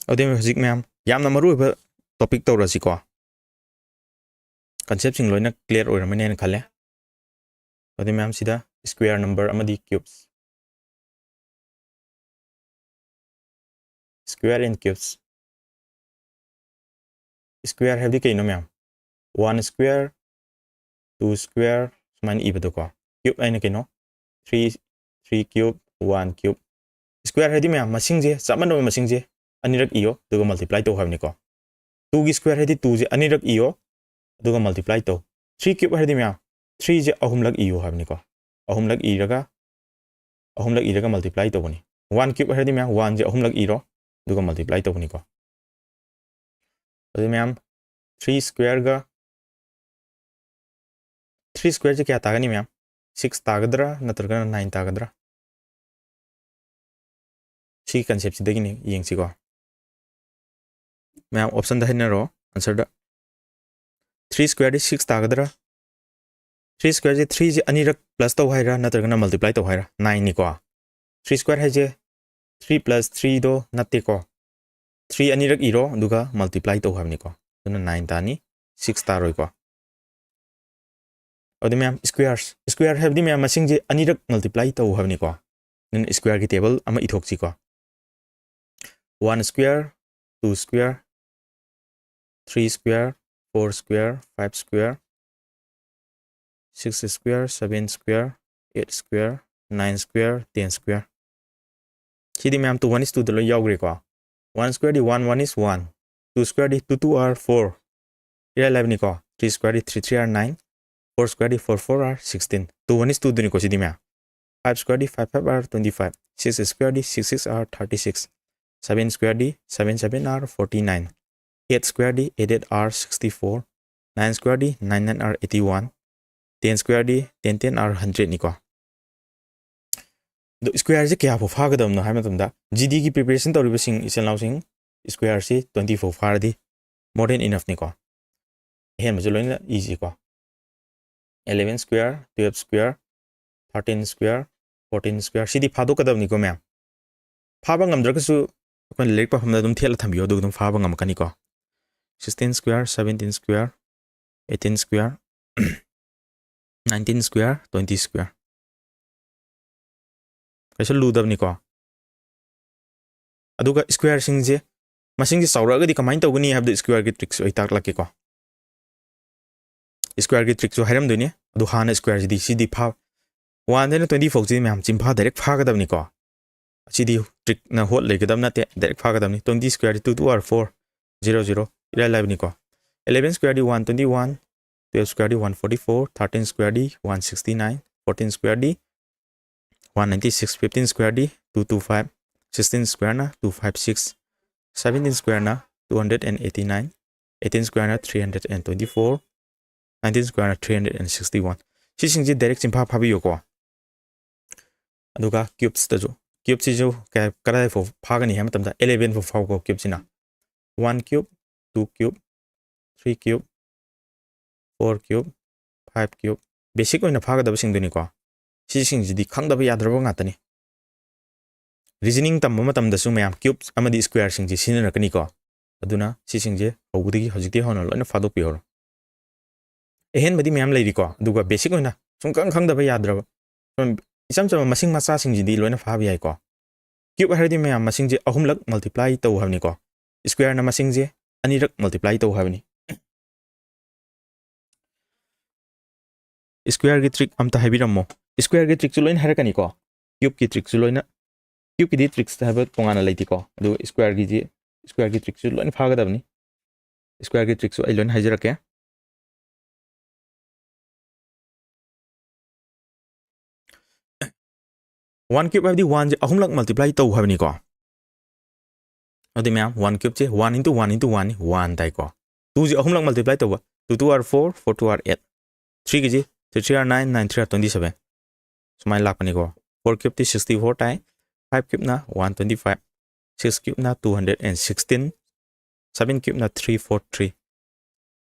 ꯑꯗꯨꯗꯤ ꯍꯧꯖꯤꯛ ꯃꯌꯥꯝ ꯌꯥꯝꯅ ꯃꯔꯨꯑꯣꯏꯕ ꯇꯣꯄꯤꯛ ꯇꯧꯔꯁꯤꯀꯣ꯫ ꯀꯟꯁꯦꯞꯁꯤꯡ ꯂꯣꯏꯅ ꯀ꯭ꯂꯤꯌꯥꯔ ꯑꯣꯏꯔꯝꯃꯅꯤ ꯍꯥꯏꯅ ꯈꯜꯂꯦ꯫ ꯑꯗꯨꯗꯤ ꯃꯌꯥꯝ ꯁꯤꯗ ꯁ꯭ꯀ꯭ꯋꯦꯔ ꯅꯝꯕꯔ ꯑꯃꯗꯤ ꯀ꯭ꯌꯨꯕꯁ꯫ Square and cubes꯫ ꯁ꯭ꯀ꯭ꯋꯦꯔ ꯍꯥꯏꯕꯗꯤ ꯀꯩꯅꯣ ꯃꯌꯥꯝ? One square, two square ꯁꯨꯃꯥꯏꯅ ꯏꯕꯗꯣꯀꯣ꯫ ꯀ꯭ꯌꯨꯕ ꯍꯥꯏꯅ ꯀꯩꯅꯣ? Three, three cube, one cube꯫ Square ꯍꯥꯏꯗꯤ ꯃꯌꯥꯝ ꯃꯁꯤꯡꯁꯦ, ꯆꯞ ꯃꯥꯟꯅꯕ ꯃꯁꯤꯡꯁꯦ ꯑꯅꯤꯔꯛ ꯏꯌꯣ, ꯑꯗꯨꯒ ꯃꯜꯇꯤꯄ꯭ꯂꯥꯏ ꯇꯧ ꯍꯥꯏꯕꯅꯤꯀꯣ꯫ ꯇꯨꯒꯤ ꯁ꯭ꯀ꯭ꯋꯦꯔ ꯍꯥꯏꯗꯤ ꯇꯨꯁꯦ ꯑꯅꯤꯔꯛ ꯏꯌꯣ, ꯑꯗꯨꯒ ꯃꯜꯇꯤꯄ꯭ꯂꯥꯏ ꯇꯧ꯫ ꯊ꯭ꯔꯤ ꯀ꯭ꯌꯨꯕ ꯍꯥꯏꯗꯤ ꯃꯌꯥꯝ ꯊ꯭ꯔꯤꯁꯦ ꯑꯍꯨꯝꯂꯛ ꯏꯌꯨ ꯍꯥꯏꯕꯅꯤꯀꯣ꯫ ꯑꯍꯨꯝꯂꯛ ꯏꯔꯒ, ꯑꯍꯨꯝꯂꯛ ꯏꯔꯒ ꯃꯜꯇꯤꯄ꯭ꯂꯥꯏ ꯇꯧꯕꯅꯤ꯫ ꯋꯥꯟ ꯀ꯭ꯌꯨꯕ ꯍꯥꯏꯔꯗꯤ ꯃꯌꯥꯝ ꯋꯥꯟꯁꯦ ꯑꯍꯨꯝꯂꯛ ꯏꯔꯣ, ꯑꯗꯨꯒ ꯃꯜꯇꯤꯄ꯭ꯂꯥꯏ ꯇꯧꯕꯅꯤꯀꯣ꯫ ꯑꯗꯨ ꯃꯌꯥꯝ ꯊ꯭ꯔꯤ ꯁ꯭ꯀ꯭ꯋꯦꯔꯒ, ꯊ꯭ꯔꯤ ꯁ꯭ꯀ꯭ꯋꯦꯔꯁꯦ ꯀꯌꯥ ꯇꯥꯒꯅꯤ ꯃꯌꯥꯝ? ꯁꯤꯛꯁ ꯇꯥꯒꯗ꯭ꯔꯥ ꯅꯠꯇ꯭ꯔꯒꯅ ꯅꯥꯏꯟ ꯇꯥꯒꯗ꯭ꯔꯥ? ꯁꯤꯒꯤ ꯀꯟꯁꯦꯞꯁꯤꯗꯒꯤꯅꯤ, ꯌꯦꯡꯁꯤꯀꯣ꯫ ꯃꯌꯥꯝ ꯑꯣꯞꯁꯟꯗ ꯍꯥꯏꯅꯔꯣ, ꯑꯟꯁꯔꯗ꯫ ꯊ꯭ꯔꯤ ꯁ꯭ꯀ꯭ꯋꯦꯔꯗꯤ ꯁꯤꯛꯁ ꯇꯥꯒꯗ꯭ꯔꯥ? ꯊ꯭ꯔꯤ ꯁ꯭ꯀ꯭ꯋꯦꯔꯁꯦ ꯊ꯭ꯔꯤꯁꯦ ꯑꯅꯤꯔꯛ ꯄ꯭ꯂꯁ ꯇꯧ ꯍꯥꯏꯔꯥ ꯅꯠꯇ꯭ꯔꯒꯅ ꯃꯜꯇꯤꯄ꯭ꯂꯥꯏ ꯇꯧ ꯍꯥꯏꯔꯥ? ꯅꯥꯏꯟꯅꯤꯀꯣ꯫ ꯊ꯭ꯔꯤ ꯁ꯭ꯀ꯭ꯋꯦꯔ ꯍꯥꯏꯁꯦ ꯊ꯭ꯔꯤ ꯄ꯭ꯂꯁ ꯊ꯭ꯔꯤꯗꯣ ꯅꯠꯇꯦꯀꯣ꯫ ꯊ꯭ꯔꯤ ꯑꯅꯤꯔꯛ ꯏꯔꯣ, ꯑꯗꯨꯒ ꯃꯜꯇꯤꯄ꯭ꯂꯥꯏ ꯇꯧ ꯍꯥꯏꯕꯅꯤꯀꯣ꯫ ꯑꯗꯨꯅ ꯅꯥꯏꯟ ꯇꯥꯅꯤ꯫ ꯁꯤꯛꯁ ꯇꯥꯔꯣꯏꯀꯣ꯫ ꯑꯗꯨ ꯃꯌꯥꯝ, squares, square ꯍꯥꯏꯕꯗꯤ ꯃꯌꯥꯝ ꯃꯁꯤꯡꯁꯦ ꯑꯅꯤꯔꯛ multiply ꯇꯧ ꯍꯥꯏꯕꯅꯤꯀꯣ꯫ ꯑꯗꯨꯅ squareꯒꯤ table ꯑꯃ ꯏꯊꯣꯛꯁꯤꯀꯣ꯫ One square, two square, three square, four square, five square, six square, seven square, eight square, nine square, ten square꯫ ꯁꯤꯗꯤ ꯃꯌꯥꯝ two one is twoꯗ ꯂꯣꯏ ꯌꯥꯎꯈ꯭ꯔꯦꯀꯣ꯫ One squareꯗꯤ one, one is one, two squareꯗꯤ two two are four, ꯏꯔꯥꯏ ꯂꯥꯏꯕꯅꯤꯀꯣ꯫ Three squareꯗꯤ three three are nine, four squareꯗꯤ four four are sixteen, two one is twoꯗꯨꯅꯤꯀꯣ ꯁꯤꯗꯤ ꯃꯌꯥꯝ꯫ Five squareꯗꯤ five five are twenty five, six squareꯗꯤ six six are thirty six, seven squareꯗꯤ seven seven are forty nine, eight squareꯗꯤ eight eight are sixty four, nine squareꯗꯤ nine nine are eighty one, ten squareꯗꯤ ten ten are hundredꯅꯤꯀꯣ꯫ ꯑꯗꯣ squareꯁꯦ ꯀꯌꯥꯐꯥꯎ ꯐꯥꯒꯗꯕꯅꯣ ꯍꯥꯏꯕ ꯃꯇꯝꯗ, GDꯒꯤ preparation ꯇꯧꯔꯤꯕꯁꯤꯡ ꯏꯆꯤꯜ ꯏꯅꯥꯎꯁꯤꯡ, squareꯁꯤ twenty ꯐꯥꯎ ꯐꯥꯔꯗꯤ more than enoughꯅꯤꯀꯣ꯫ ꯑꯍꯦꯟꯕꯁꯨ ꯂꯣꯏꯅ ꯏꯁꯤꯀꯣ꯫ Eleven square, twelve square, thirteen square, fourteen square, ꯁꯤꯗꯤ ꯐꯥꯗꯣꯛꯀꯗꯕꯅꯤꯀꯣ ꯃꯌꯥꯝ꯫ ꯐꯥꯕ ꯉꯝꯗ꯭ꯔꯒꯁꯨ ꯑꯩꯈꯣꯏꯅ ꯂꯥꯏꯔꯤꯛ ꯄꯥꯐꯝꯗ ꯑꯗꯨꯝ ꯊꯦꯠꯂ ꯊꯝꯕꯤꯌꯣ, ꯑꯗꯨꯒ ꯑꯗꯨꯝ ꯐꯥꯕ ꯉꯝꯃꯛꯀꯅꯤꯀꯣ꯫ Sixteen square, seventeen square, eighteen square, nineteen square, twenty square꯫ ꯀꯩꯁꯨ ꯂꯨꯗꯕꯅꯤꯀꯣ꯫ ꯑꯗꯨꯒ squareꯁꯤꯡꯁꯦ, ꯃꯁꯤꯡꯁꯦ ꯆꯥꯎꯔꯛꯑꯒꯗꯤ ꯀꯃꯥꯏꯅ ꯇꯧꯒꯅꯤ ꯍꯥꯏꯕꯗꯨ squareꯒꯤ tricks ꯑꯩ ꯇꯥꯛꯂꯛꯀꯦꯀꯣ꯫ Squareꯒꯤ trickꯁꯨ ꯍꯥꯏꯔꯝꯗꯣꯏꯅꯤ꯫ ꯑꯗꯨ ꯍꯥꯟꯅ squareꯁꯤꯗꯤ, ꯁꯤꯗꯤ ꯐꯥ-, oneꯗꯩꯅ twenty ꯐꯥꯎꯁꯤꯗꯤ ꯃꯌꯥꯝ ꯆꯤꯟꯐꯥ direct ꯐꯥꯒꯗꯕꯅꯤꯀꯣ꯫ ꯁꯤꯗꯤ trickꯅ ꯍꯣꯠ ꯂꯩꯒꯗꯕ ꯅꯠꯇꯦ, direct ꯐꯥꯒꯗꯕꯅꯤ꯫ Twenty squareꯗꯤ two two are four, zero zero, ꯏꯔꯥꯏ ꯂꯥꯏꯕꯅꯤꯀꯣ꯫ Eleven squareꯗꯤ one twenty one, twelve squareꯗꯤ one forty four, thirteen squareꯗꯤ one sixty nine, fourteen squareꯗꯤ one ninety six, fifteen squareꯗꯤ two two five, sixteen squareꯅ two five six, seventeen squareꯅ two hundred and eighty nine, eighteen squareꯅ three hundred and twenty four, nineteen squareꯅ three hundred and sixty one꯫ ꯁꯤꯁꯤꯡꯁꯤ direct ꯆꯤꯟꯐꯥ ꯐꯥꯕꯤꯌꯨꯀꯣ꯫ ꯑꯗꯨꯒ cubesꯇꯁꯨ, cubeꯁꯤꯁꯨ ꯀꯌꯥ, ꯀꯗꯥꯏ ꯐꯥꯎ ꯐꯥꯒꯅꯤ ꯍꯥꯏꯕ ꯃꯇꯝꯗ eleven ꯐꯥꯎ ꯐꯥꯎꯀꯣ cubeꯁꯤꯅ꯫ One cube, two cube, three cube, four cube, five cube, basic ꯑꯣꯏꯅ ꯐꯥꯒꯗꯕꯁꯤꯡꯗꯨꯅꯤꯀꯣ꯫ ꯁꯤꯁꯤꯡꯁꯤꯗꯤ ꯈꯪꯗꯕ ꯌꯥꯗ꯭ꯔꯕ ꯉꯥꯛꯇꯅꯤ꯫ Reasoning ꯇꯝꯕ ꯃꯇꯝꯗꯁꯨ ꯃꯌꯥꯝ cubes ꯑꯃꯗꯤ squareꯁꯤꯡꯁꯦ ꯁꯤꯖꯤꯟꯅꯔꯛꯀꯅꯤꯀꯣ꯫ ꯑꯗꯨꯅ ꯁꯤꯁꯤꯡꯁꯦ ꯍꯧꯕꯗꯒꯤ ꯍꯧꯖꯤꯛꯇꯤ ꯍꯧꯅ ꯂꯣꯏꯅ ꯐꯥꯗꯣꯛꯄꯤꯍꯧꯔꯣ꯫ ꯑꯍꯦꯟꯕꯗꯤ ꯃꯌꯥꯝ ꯂꯩꯔꯤꯀꯣ, ꯑꯗꯨꯒ basic ꯑꯣꯏꯅ ꯁꯨꯡꯈꯪ ꯈꯪꯗꯕ ꯌꯥꯗ꯭ꯔꯕ ꯁꯨꯝ ꯏꯆꯝ ꯆꯝꯕ ꯃꯁꯤꯡ ꯃꯆꯥꯁꯤꯡꯁꯤꯗꯤ ꯂꯣꯏꯅ ꯐꯥꯕ ꯌꯥꯏꯀꯣ꯫ Cube ꯍꯥꯏꯔꯗꯤ ꯃꯌꯥꯝ ꯃꯁꯤꯡꯁꯦ ꯑꯍꯨꯝꯂꯛ multiply ꯇꯧ ꯍꯥꯏꯕꯅꯤꯀꯣ꯫ Squareꯅ ꯃꯁꯤꯡꯁꯦ ꯑꯅꯤꯔꯛ multiply ꯇꯧ ꯍꯥꯏꯕꯅꯤ꯫ Squareꯒꯤ trick ꯑꯝꯇ ꯍꯥꯏꯕꯤꯔꯝꯃꯣ꯫ Squareꯒꯤ trickꯁꯨ ꯂꯣꯏꯅ ꯍꯥꯏꯔꯛꯀꯅꯤꯀꯣ꯫ Cubeꯀꯤ trickꯁꯨ ꯂꯣꯏꯅ, cubeꯀꯤꯗꯤ tricks ꯍꯥꯏꯕ ꯇꯣꯉꯥꯟꯅ ꯂꯩꯇꯦꯀꯣ꯫ ꯑꯗꯨ squareꯒꯤꯗꯤ, squareꯒꯤ trickꯁꯨ ꯂꯣꯏꯅ ꯐꯥꯒꯗꯕꯅꯤ꯫ Squareꯒꯤ trickꯁꯨ ꯑꯩ ꯂꯣꯏꯅ ꯍꯥꯏꯖꯔꯛꯀꯦ꯫ One cube ꯍꯥꯏꯕꯗꯤ oneꯁꯦ ꯑꯍꯨꯝꯂꯛ multiply ꯇꯧ ꯍꯥꯏꯕꯅꯤꯀꯣ꯫ ꯑꯗꯨꯗꯤ ꯃꯌꯥꯝ, one cubeꯁꯦ one into one into oneꯅꯤ, one ꯇꯥꯏꯀꯣ꯫ Twoꯁꯦ ꯑꯍꯨꯝꯂꯛ multiply ꯇꯧꯕ, two two are four, four two are eight, threeꯒꯤꯁꯦ three three are nine, nine three are twenty seven, ꯁꯨꯃꯥꯏꯅ ꯂꯥꯛꯄꯅꯤꯀꯣ꯫ Four cubeꯇꯤ sixty four ꯇꯥꯏ, five cubeꯅ one twenty five, six cubeꯅ two hundred and sixteen, seven cubeꯅ three four three,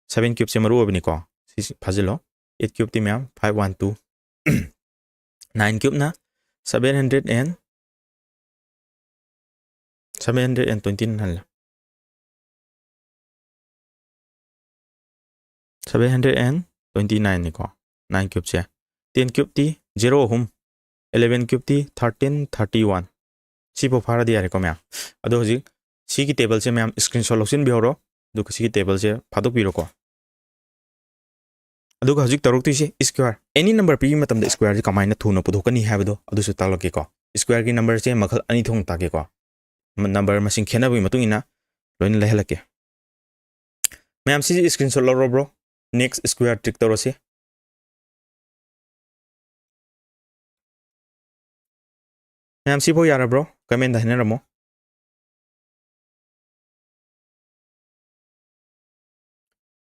seven cubeꯁꯦ ꯃꯔꯨ ꯑꯣꯏꯕꯅꯤꯀꯣ, ꯁꯤꯁꯤ ꯐꯥꯖꯤꯜꯂꯣ꯫ Eight cubeꯇꯤ ꯃꯌꯥꯝ five one two, nine cubeꯅ seven hundred and, seven hundred and twenty nine ꯍꯜꯂꯦ꯫ Seven hundred and twenty nineꯅꯤꯀꯣ, nine cubeꯁꯦ꯫ Ten cubeꯇꯤ zero ꯑꯍꯨꯝ, eleven cubeꯇꯤ thirteen thirty one꯫ ꯁꯤꯐꯥꯎ ꯐꯥꯔꯗꯤ ꯌꯥꯔꯦꯀꯣ ꯃꯌꯥꯝ꯫ ꯑꯗꯣ ꯍꯧꯖꯤꯛ ꯁꯤꯒꯤ tableꯁꯦ ꯃꯌꯥꯝ screenshot ꯂꯧꯁꯤꯟꯕꯤꯍꯧꯔꯣ, ꯑꯗꯨꯒ ꯁꯤꯒꯤ tableꯁꯦ ꯐꯥꯗꯣꯛꯄꯤꯔꯣꯀꯣ꯫ ꯑꯗꯨꯒ ꯍꯧꯖꯤꯛ ꯇꯧꯔꯛꯇꯣꯏꯁꯦ square, any number ꯄꯤꯕ ꯃꯇꯝꯗ squareꯁꯦ ꯀꯃꯥꯏꯅ ꯊꯨꯅ ꯄꯨꯊꯣꯛꯀꯅꯤ ꯍꯥꯏꯕꯗꯣ ꯑꯗꯨꯁꯨ ꯇꯥꯛꯂꯛꯀꯦꯀꯣ꯫ Squareꯒꯤ numberꯁꯦ ꯃꯈꯜ ꯑꯅꯤ ꯊꯣꯛꯅ ꯇꯥꯛꯀꯦꯀꯣ꯫ Number ꯃꯁꯤꯡ ꯈꯦꯠꯅꯕꯒꯤ ꯃꯇꯨꯡ ꯏꯟꯅ ꯂꯣꯏꯅ ꯂꯩꯍꯜꯂꯛꯀꯦ꯫ ꯃꯌꯥꯝ ꯁꯤꯁꯦ screenshot ꯂꯧꯔꯕ꯭ꯔꯣ? Next square trick ꯇꯧꯔꯁꯤ꯫ ꯃꯌꯥꯝ ꯁꯤꯐꯥꯎ ꯌꯥꯔꯕ꯭ꯔꯣ? Commentꯗ ꯍꯥꯏꯅꯔꯝꯃꯣ꯫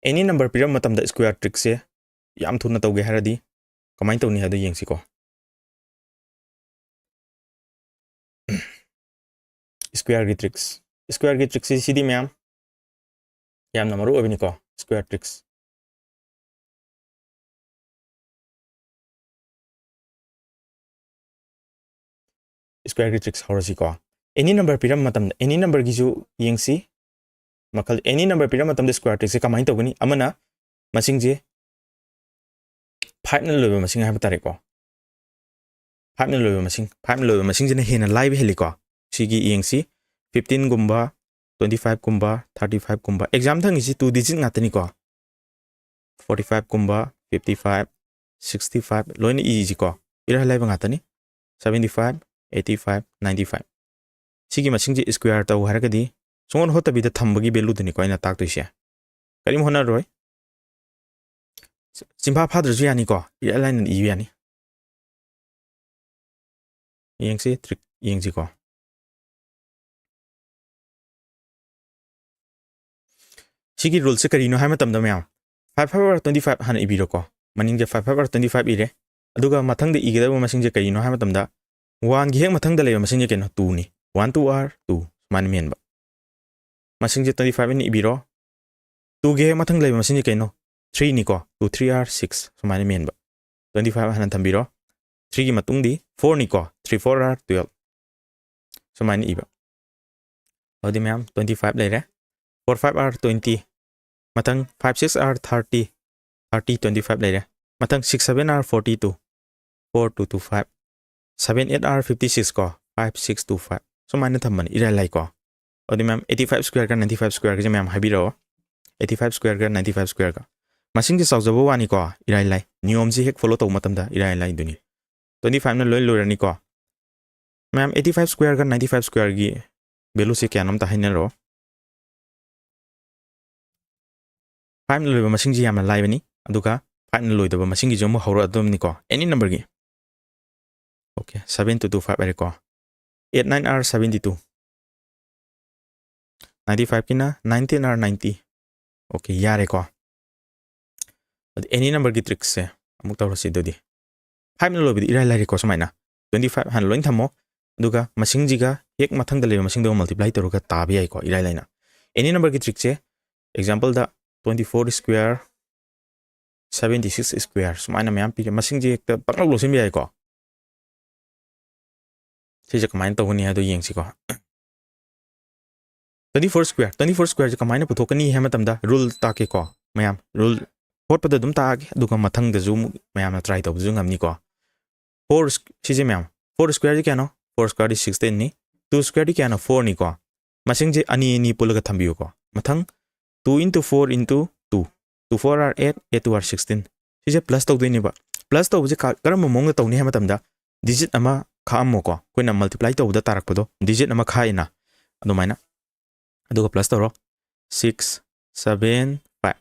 Any number ꯄꯤꯔꯝꯕ ꯃꯇꯝꯗ square trickꯁꯦ ꯌꯥꯝ ꯊꯨꯅ ꯇꯧꯒꯦ ꯍꯥꯏꯔꯗꯤ ꯀꯃꯥꯏꯅ ꯇꯧꯅꯤ ꯍꯥꯏꯗꯣ ꯌꯦꯡꯁꯤꯀꯣ꯫ Squareꯒꯤ tricks, squareꯒꯤ tricksꯁꯤ ꯁꯤꯗꯤ ꯃꯌꯥꯝ ꯌꯥꯝꯅ ꯃꯔꯨ ꯑꯣꯏꯕꯅꯤꯀꯣ, square tricks꯫ Squareꯒꯤ tricks ꯍꯧꯔꯁꯤꯀꯣ꯫ Any number ꯄꯤꯔꯝꯕ ꯃꯇꯝꯗ, any numberꯒꯤꯁꯨ ꯌꯦꯡꯁꯤ꯫ ꯃꯈꯜ, any number ꯄꯤꯔꯝꯕ ꯃꯇꯝꯗ square tricksꯁꯦ ꯀꯃꯥꯏꯅ ꯇꯧꯒꯅꯤ? ꯑꯃꯅ ꯃꯁꯤꯡꯁꯦ ꯐꯥꯏꯚꯅ ꯂꯣꯏꯕ ꯃꯁꯤꯡ ꯍꯥꯏꯕ ꯇꯥꯔꯦꯀꯣ꯫ ꯐꯥꯏꯚꯅ ꯂꯣꯏꯕ ꯃꯁꯤꯡ, ꯐꯥꯏꯚꯅ ꯂꯣꯏꯕ ꯃꯁꯤꯡꯁꯤꯅ ꯍꯦꯟꯅ ꯂꯥꯏꯕ ꯍꯦꯜꯂꯤꯀꯣ꯫ ꯁꯤꯒꯤ ꯌꯦꯡꯁꯤ, ꯐꯤꯐꯇꯤꯟꯒꯨꯝꯕ, ꯇ꯭ꯋꯦꯟꯇꯤ ꯐꯥꯏꯚꯀꯨꯝꯕ, ꯊꯥꯔꯇꯤ ꯐꯥꯏꯚꯀꯨꯝꯕ꯫ ꯑꯦꯛꯖꯥꯝ ꯍꯪꯉꯤꯁꯤ ꯇꯨ ꯗꯤꯖꯤꯠ ꯉꯥꯛꯇꯅꯤꯀꯣ꯫ ꯐꯣꯔꯇꯤ ꯐꯥꯏꯚꯀꯨꯝꯕ, ꯐꯤꯐꯇꯤ ꯐꯥꯏꯚ, ꯁꯤꯛꯁꯇꯤ ꯐꯥꯏꯚ ꯂꯣꯏꯅ ꯏꯁꯤꯀꯣ꯫ ꯏꯔꯥꯏ ꯂꯥꯏꯕ ꯉꯥꯛꯇꯅꯤ꯫ Seventy five, eighty five, ninety five. ꯁꯤꯒꯤ ꯃꯁꯤꯡꯁꯦ ꯁ꯭ꯀ꯭ꯋꯦꯔ ꯇꯧ ꯍꯥꯏꯔꯒꯗꯤ ꯁꯨꯡꯍꯣꯠ ꯍꯣꯠꯇꯕꯤꯗ ꯊꯝꯕꯒꯤ ꯚꯦꯂꯨꯗꯨꯅꯤꯀꯣ ꯑꯩꯅ ꯇꯥꯛꯇꯣꯏꯁꯦ꯫ ꯀꯔꯤꯝ ꯍꯣꯠꯅꯔꯣꯏ꯫ ꯆꯤꯝꯐꯥ ꯐꯥꯗ꯭ꯔꯁꯨ ꯌꯥꯅꯤꯀꯣ, ꯏꯔꯥꯏ ꯂꯥꯏꯅ ꯏꯕ ꯌꯥꯅꯤ꯫ ꯌꯦꯡꯁꯤ, ꯇ꯭ꯔꯤꯛ ꯌꯦꯡꯁꯤꯀꯣ꯫ ꯁꯤꯒꯤ ꯔꯨꯜꯁꯦ ꯀꯔꯤꯅꯣ ꯍꯥꯏꯕ ꯃꯇꯝꯗ, ꯃꯌꯥꯝ, five five are twenty five ꯍꯥꯟꯅ ꯏꯕꯤꯔꯣꯀꯣ꯫ ꯃꯅꯤꯡꯁꯦ five five are twenty five ꯏꯔꯦ꯫ ꯑꯗꯨꯒ ꯃꯊꯪꯗ ꯏꯒꯗꯕ ꯃꯁꯤꯡꯁꯦ ꯀꯔꯤꯅꯣ ꯍꯥꯏꯕ ꯃꯇꯝꯗ, ꯋꯥꯟꯒꯤ ꯍꯦꯛ ꯃꯊꯪꯗ ꯂꯩꯕ ꯃꯁꯤꯡꯁꯦ ꯀꯩꯅꯣ? ꯇꯨꯅꯤ꯫ ꯋꯥꯟ ꯇꯨ ꯑꯥꯔ ꯇꯨ, ꯁꯨꯃꯥꯏꯅ ꯃꯦꯟꯕ꯫ ꯃꯁꯤꯡꯁꯦ ꯇ꯭ꯋꯦꯟꯇꯤ ꯐꯥꯏꯚ ꯑꯣꯏꯅ ꯏꯕꯤꯔꯣ꯫ ꯇꯨꯒꯤ ꯍꯦꯛ ꯃꯊꯪ ꯂꯩꯕ ꯃꯁꯤꯡꯁꯦ ꯀꯩꯅꯣ? ꯊ꯭ꯔꯤꯅꯤꯀꯣ꯫ ꯇꯨ ꯊ꯭ꯔꯤ ꯑꯥꯔ ꯁꯤꯛꯁ, ꯁꯨꯃꯥꯏꯅ ꯃꯦꯟꯕ꯫ ꯇ꯭ꯋꯦꯟꯇꯤ ꯐꯥꯏꯚ ꯍꯥꯟꯅ ꯊꯝꯕꯤꯔꯣ꯫ ꯊ꯭ꯔꯤꯒꯤ ꯃꯇꯨꯡꯗꯤ ꯐꯣꯔꯅꯤꯀꯣ꯫ ꯊ꯭ꯔꯤ ꯐꯣꯔ ꯑꯥꯔ ꯇ꯭ꯋꯦꯜꯐ, ꯁꯨꯃꯥꯏꯅ ꯏꯕ꯫ ꯑꯗꯨꯗꯤ ꯃꯌꯥꯝ, ꯇ꯭ꯋꯦꯟꯇꯤ ꯐꯥꯏꯚ ꯂꯩꯔꯦ꯫ ꯐꯣꯔ ꯐꯥꯏꯚ ꯑꯥꯔ ꯇ꯭ꯋꯦꯟꯇꯤ, ꯃꯊꯪ five six R thirty, thirty, twenty five ꯂꯩꯔꯦ꯫ ꯃꯊꯪ six seven R forty two, four two two five, seven eight R fifty six ꯀꯣ, five six two five. ꯁꯨꯃꯥꯏꯅ ꯊꯝꯕꯅꯤ, ꯏꯔꯥꯏ ꯂꯥꯏꯀꯣ꯫ ꯑꯗꯨꯗꯤ ꯃꯌꯥꯝ, eighty five ꯁ꯭ꯀ꯭ꯋꯦꯔꯒ ninety five ꯁ꯭ꯀ꯭ꯋꯦꯔꯒꯁꯦ ꯃꯌꯥꯝ ꯍꯥꯏꯕꯤꯔꯛꯑꯣ꯫ ꯑꯩꯠꯇꯤ ꯐꯥꯏꯚ ꯁ꯭ꯀ꯭ꯋꯦꯔꯒ ꯅꯥꯏꯟꯇꯤ ꯐꯥꯏꯚ ꯁ꯭ꯀ꯭ꯋꯦꯔꯒ꯫ ꯃꯁꯤꯡꯁꯦ ꯆꯥꯎꯖꯕ ꯋꯥꯅꯤꯀꯣ, ꯏꯔꯥꯏ ꯂꯥꯏ꯫ ꯅꯤꯌꯣꯝꯁꯤ ꯍꯦꯛ ꯐꯣꯂꯣ ꯇꯧꯕ ꯃꯇꯝꯗ ꯏꯔꯥꯏ ꯂꯥꯏꯗꯨꯅꯤ꯫ ꯇ꯭ꯋꯦꯟꯇꯤ ꯐꯥꯏꯚꯅ ꯂꯣꯏ ꯂꯣꯏꯔꯅꯤꯀꯣ꯫ ꯃꯌꯥꯝ, ꯑꯩꯠꯇꯤ ꯐꯥꯏꯚ ꯁ꯭ꯀ꯭ꯋꯦꯔꯒ ꯅꯥꯏꯟꯇꯤ ꯐꯥꯏꯚ ꯁ꯭ꯀ꯭ꯋꯦꯔꯒꯤ ꯚꯦꯂꯨꯁꯦ ꯀꯌꯥꯅꯣ ꯑꯝꯇ ꯍꯥꯏꯅꯔꯛꯑꯣ꯫ ꯐꯥꯏꯚꯅ ꯂꯣꯏꯕ ꯃꯁꯤꯡꯁꯤ ꯌꯥꯝꯅ ꯂꯥꯏꯕꯅꯤ, ꯑꯗꯨꯒ ꯐꯥꯏꯚꯅ ꯂꯣꯏꯗꯕ ꯃꯁꯤꯡꯒꯤꯁꯨ ꯑꯃꯨꯛ ꯍꯧꯔꯛꯑꯗꯕꯅꯤꯀꯣ, ꯑꯦꯅꯤ ꯅꯝꯕꯔꯒꯤ꯫ Okay, seven two two five ꯍꯥꯏꯔꯦꯀꯣ꯫ Eight nine are seventy two. Ninety ꯐꯥꯏꯚꯀꯤꯅ ꯅꯥꯏꯟꯇꯤꯟ ꯑꯥꯔ ꯅꯥꯏꯟꯇꯤ꯫ ꯑꯣꯀꯦ, ꯌꯥꯔꯦꯀꯣ꯫ ꯑꯗꯨ ꯑꯦꯅꯤ ꯅꯝꯕꯔꯒꯤ ꯇ꯭ꯔꯤꯛꯁꯦ ꯑꯃꯨꯛ ꯇꯧꯔꯁꯤ ꯑꯗꯨꯗꯤ꯫ ꯐꯥꯏꯚꯅ ꯂꯣꯏꯕꯗꯤ ꯏꯔꯥꯏ ꯂꯥꯏꯔꯦꯀꯣ꯫ ꯁꯨꯃꯥꯏꯅ ꯇ꯭ꯋꯦꯟꯇꯤ ꯐꯥꯏꯚ ꯍꯥꯟꯅ ꯂꯣꯏꯅ ꯊꯝꯃꯣ, ꯑꯗꯨꯒ ꯃꯁꯤꯡꯁꯤꯒ ꯍꯦꯛ ꯃꯊꯪꯗ ꯂꯩꯕ ꯃꯁꯤꯡꯗꯣ ꯃꯜꯇꯤꯄ꯭ꯂꯥꯏ ꯇꯧꯔꯒ ꯇꯥꯕ ꯌꯥꯏꯀꯣ, ꯏꯔꯥꯏ ꯂꯥꯏꯅ꯫ ꯑꯦꯅꯤ ꯅꯝꯕꯔꯒꯤ ꯇ꯭ꯔꯤꯛꯁꯦ, ꯑꯦꯛꯖꯥꯝꯄꯜꯗ, twenty four square, seventy six square, ꯁꯨꯃꯥꯏꯅ ꯃꯌꯥꯝ ꯄꯤꯔꯦ, ꯃꯁꯤꯡꯁꯦ ꯍꯦꯛꯇ ꯄꯪꯂꯧ ꯂꯧꯁꯤꯟꯕ ꯌꯥꯏꯀꯣ꯫ ꯁꯤꯁꯦ ꯀꯃꯥꯏꯅ ꯇꯧꯒꯅꯤ ꯍꯥꯏꯗꯣ ꯌꯦꯡꯁꯤꯀꯣ꯫ Twenty four square, twenty four ꯁ꯭ꯀ꯭ꯋꯦꯔꯁꯦ ꯀꯃꯥꯏꯅ ꯄꯨꯊꯣꯛꯀꯅꯤ ꯍꯥꯏꯕ ꯃꯇꯝꯗ, ꯔꯨꯜ ꯇꯥꯛꯀꯦꯀꯣ ꯃꯌꯥꯝ, ꯔꯨꯜ ꯍꯣꯠꯄꯗ ꯑꯗꯨꯝ ꯇꯥꯛꯑꯒꯦ, ꯑꯗꯨꯒ ꯃꯊꯪꯗꯁꯨ ꯑꯃꯨꯛ ꯃꯌꯥꯝꯅ try ꯇꯧꯕꯗꯁꯨ ꯉꯝꯅꯤꯀꯣ꯫ Four, ꯁꯤꯁꯦ ꯃꯌꯥꯝ, four square ꯁꯤ ꯀꯌꯥꯅꯣ? Four square ꯗꯤ sixteen ꯅꯤ꯫ Two square ꯗꯤ ꯀꯌꯥꯅꯣ? Four ꯅꯤꯀꯣ꯫ ꯃꯁꯤꯡꯁꯦ ꯑꯅꯤ ꯑꯅꯤ ꯄꯨꯜꯂꯒ ꯊꯝꯕꯤꯌꯨꯀꯣ꯫ ꯃꯊꯪ two into four into two, two four are eight, eight two are sixteen꯫ ꯁꯤꯁꯦ plus ꯇꯧꯗꯣꯏꯅꯦꯕ꯫ Plus ꯇꯧꯕꯁꯦ ꯀ-, ꯀꯔꯝꯕ ꯃꯑꯣꯡꯗ ꯇꯧꯅꯤ ꯍꯥꯏꯕ ꯃꯇꯝꯗ, digit ꯑꯃ ꯈꯥꯛꯑꯝꯃꯣꯀꯣ, ꯑꯩꯈꯣꯏꯅ multiply ꯇꯧꯕꯗ ꯇꯥꯔꯛꯄꯗꯣ, digit ꯑꯃ ꯈꯥꯛꯏꯅ, ꯑꯗꯨꯃꯥꯏꯅ꯫ ꯑꯗꯨꯒ plus ꯇꯧꯔꯣ꯫ Six, seven, five꯫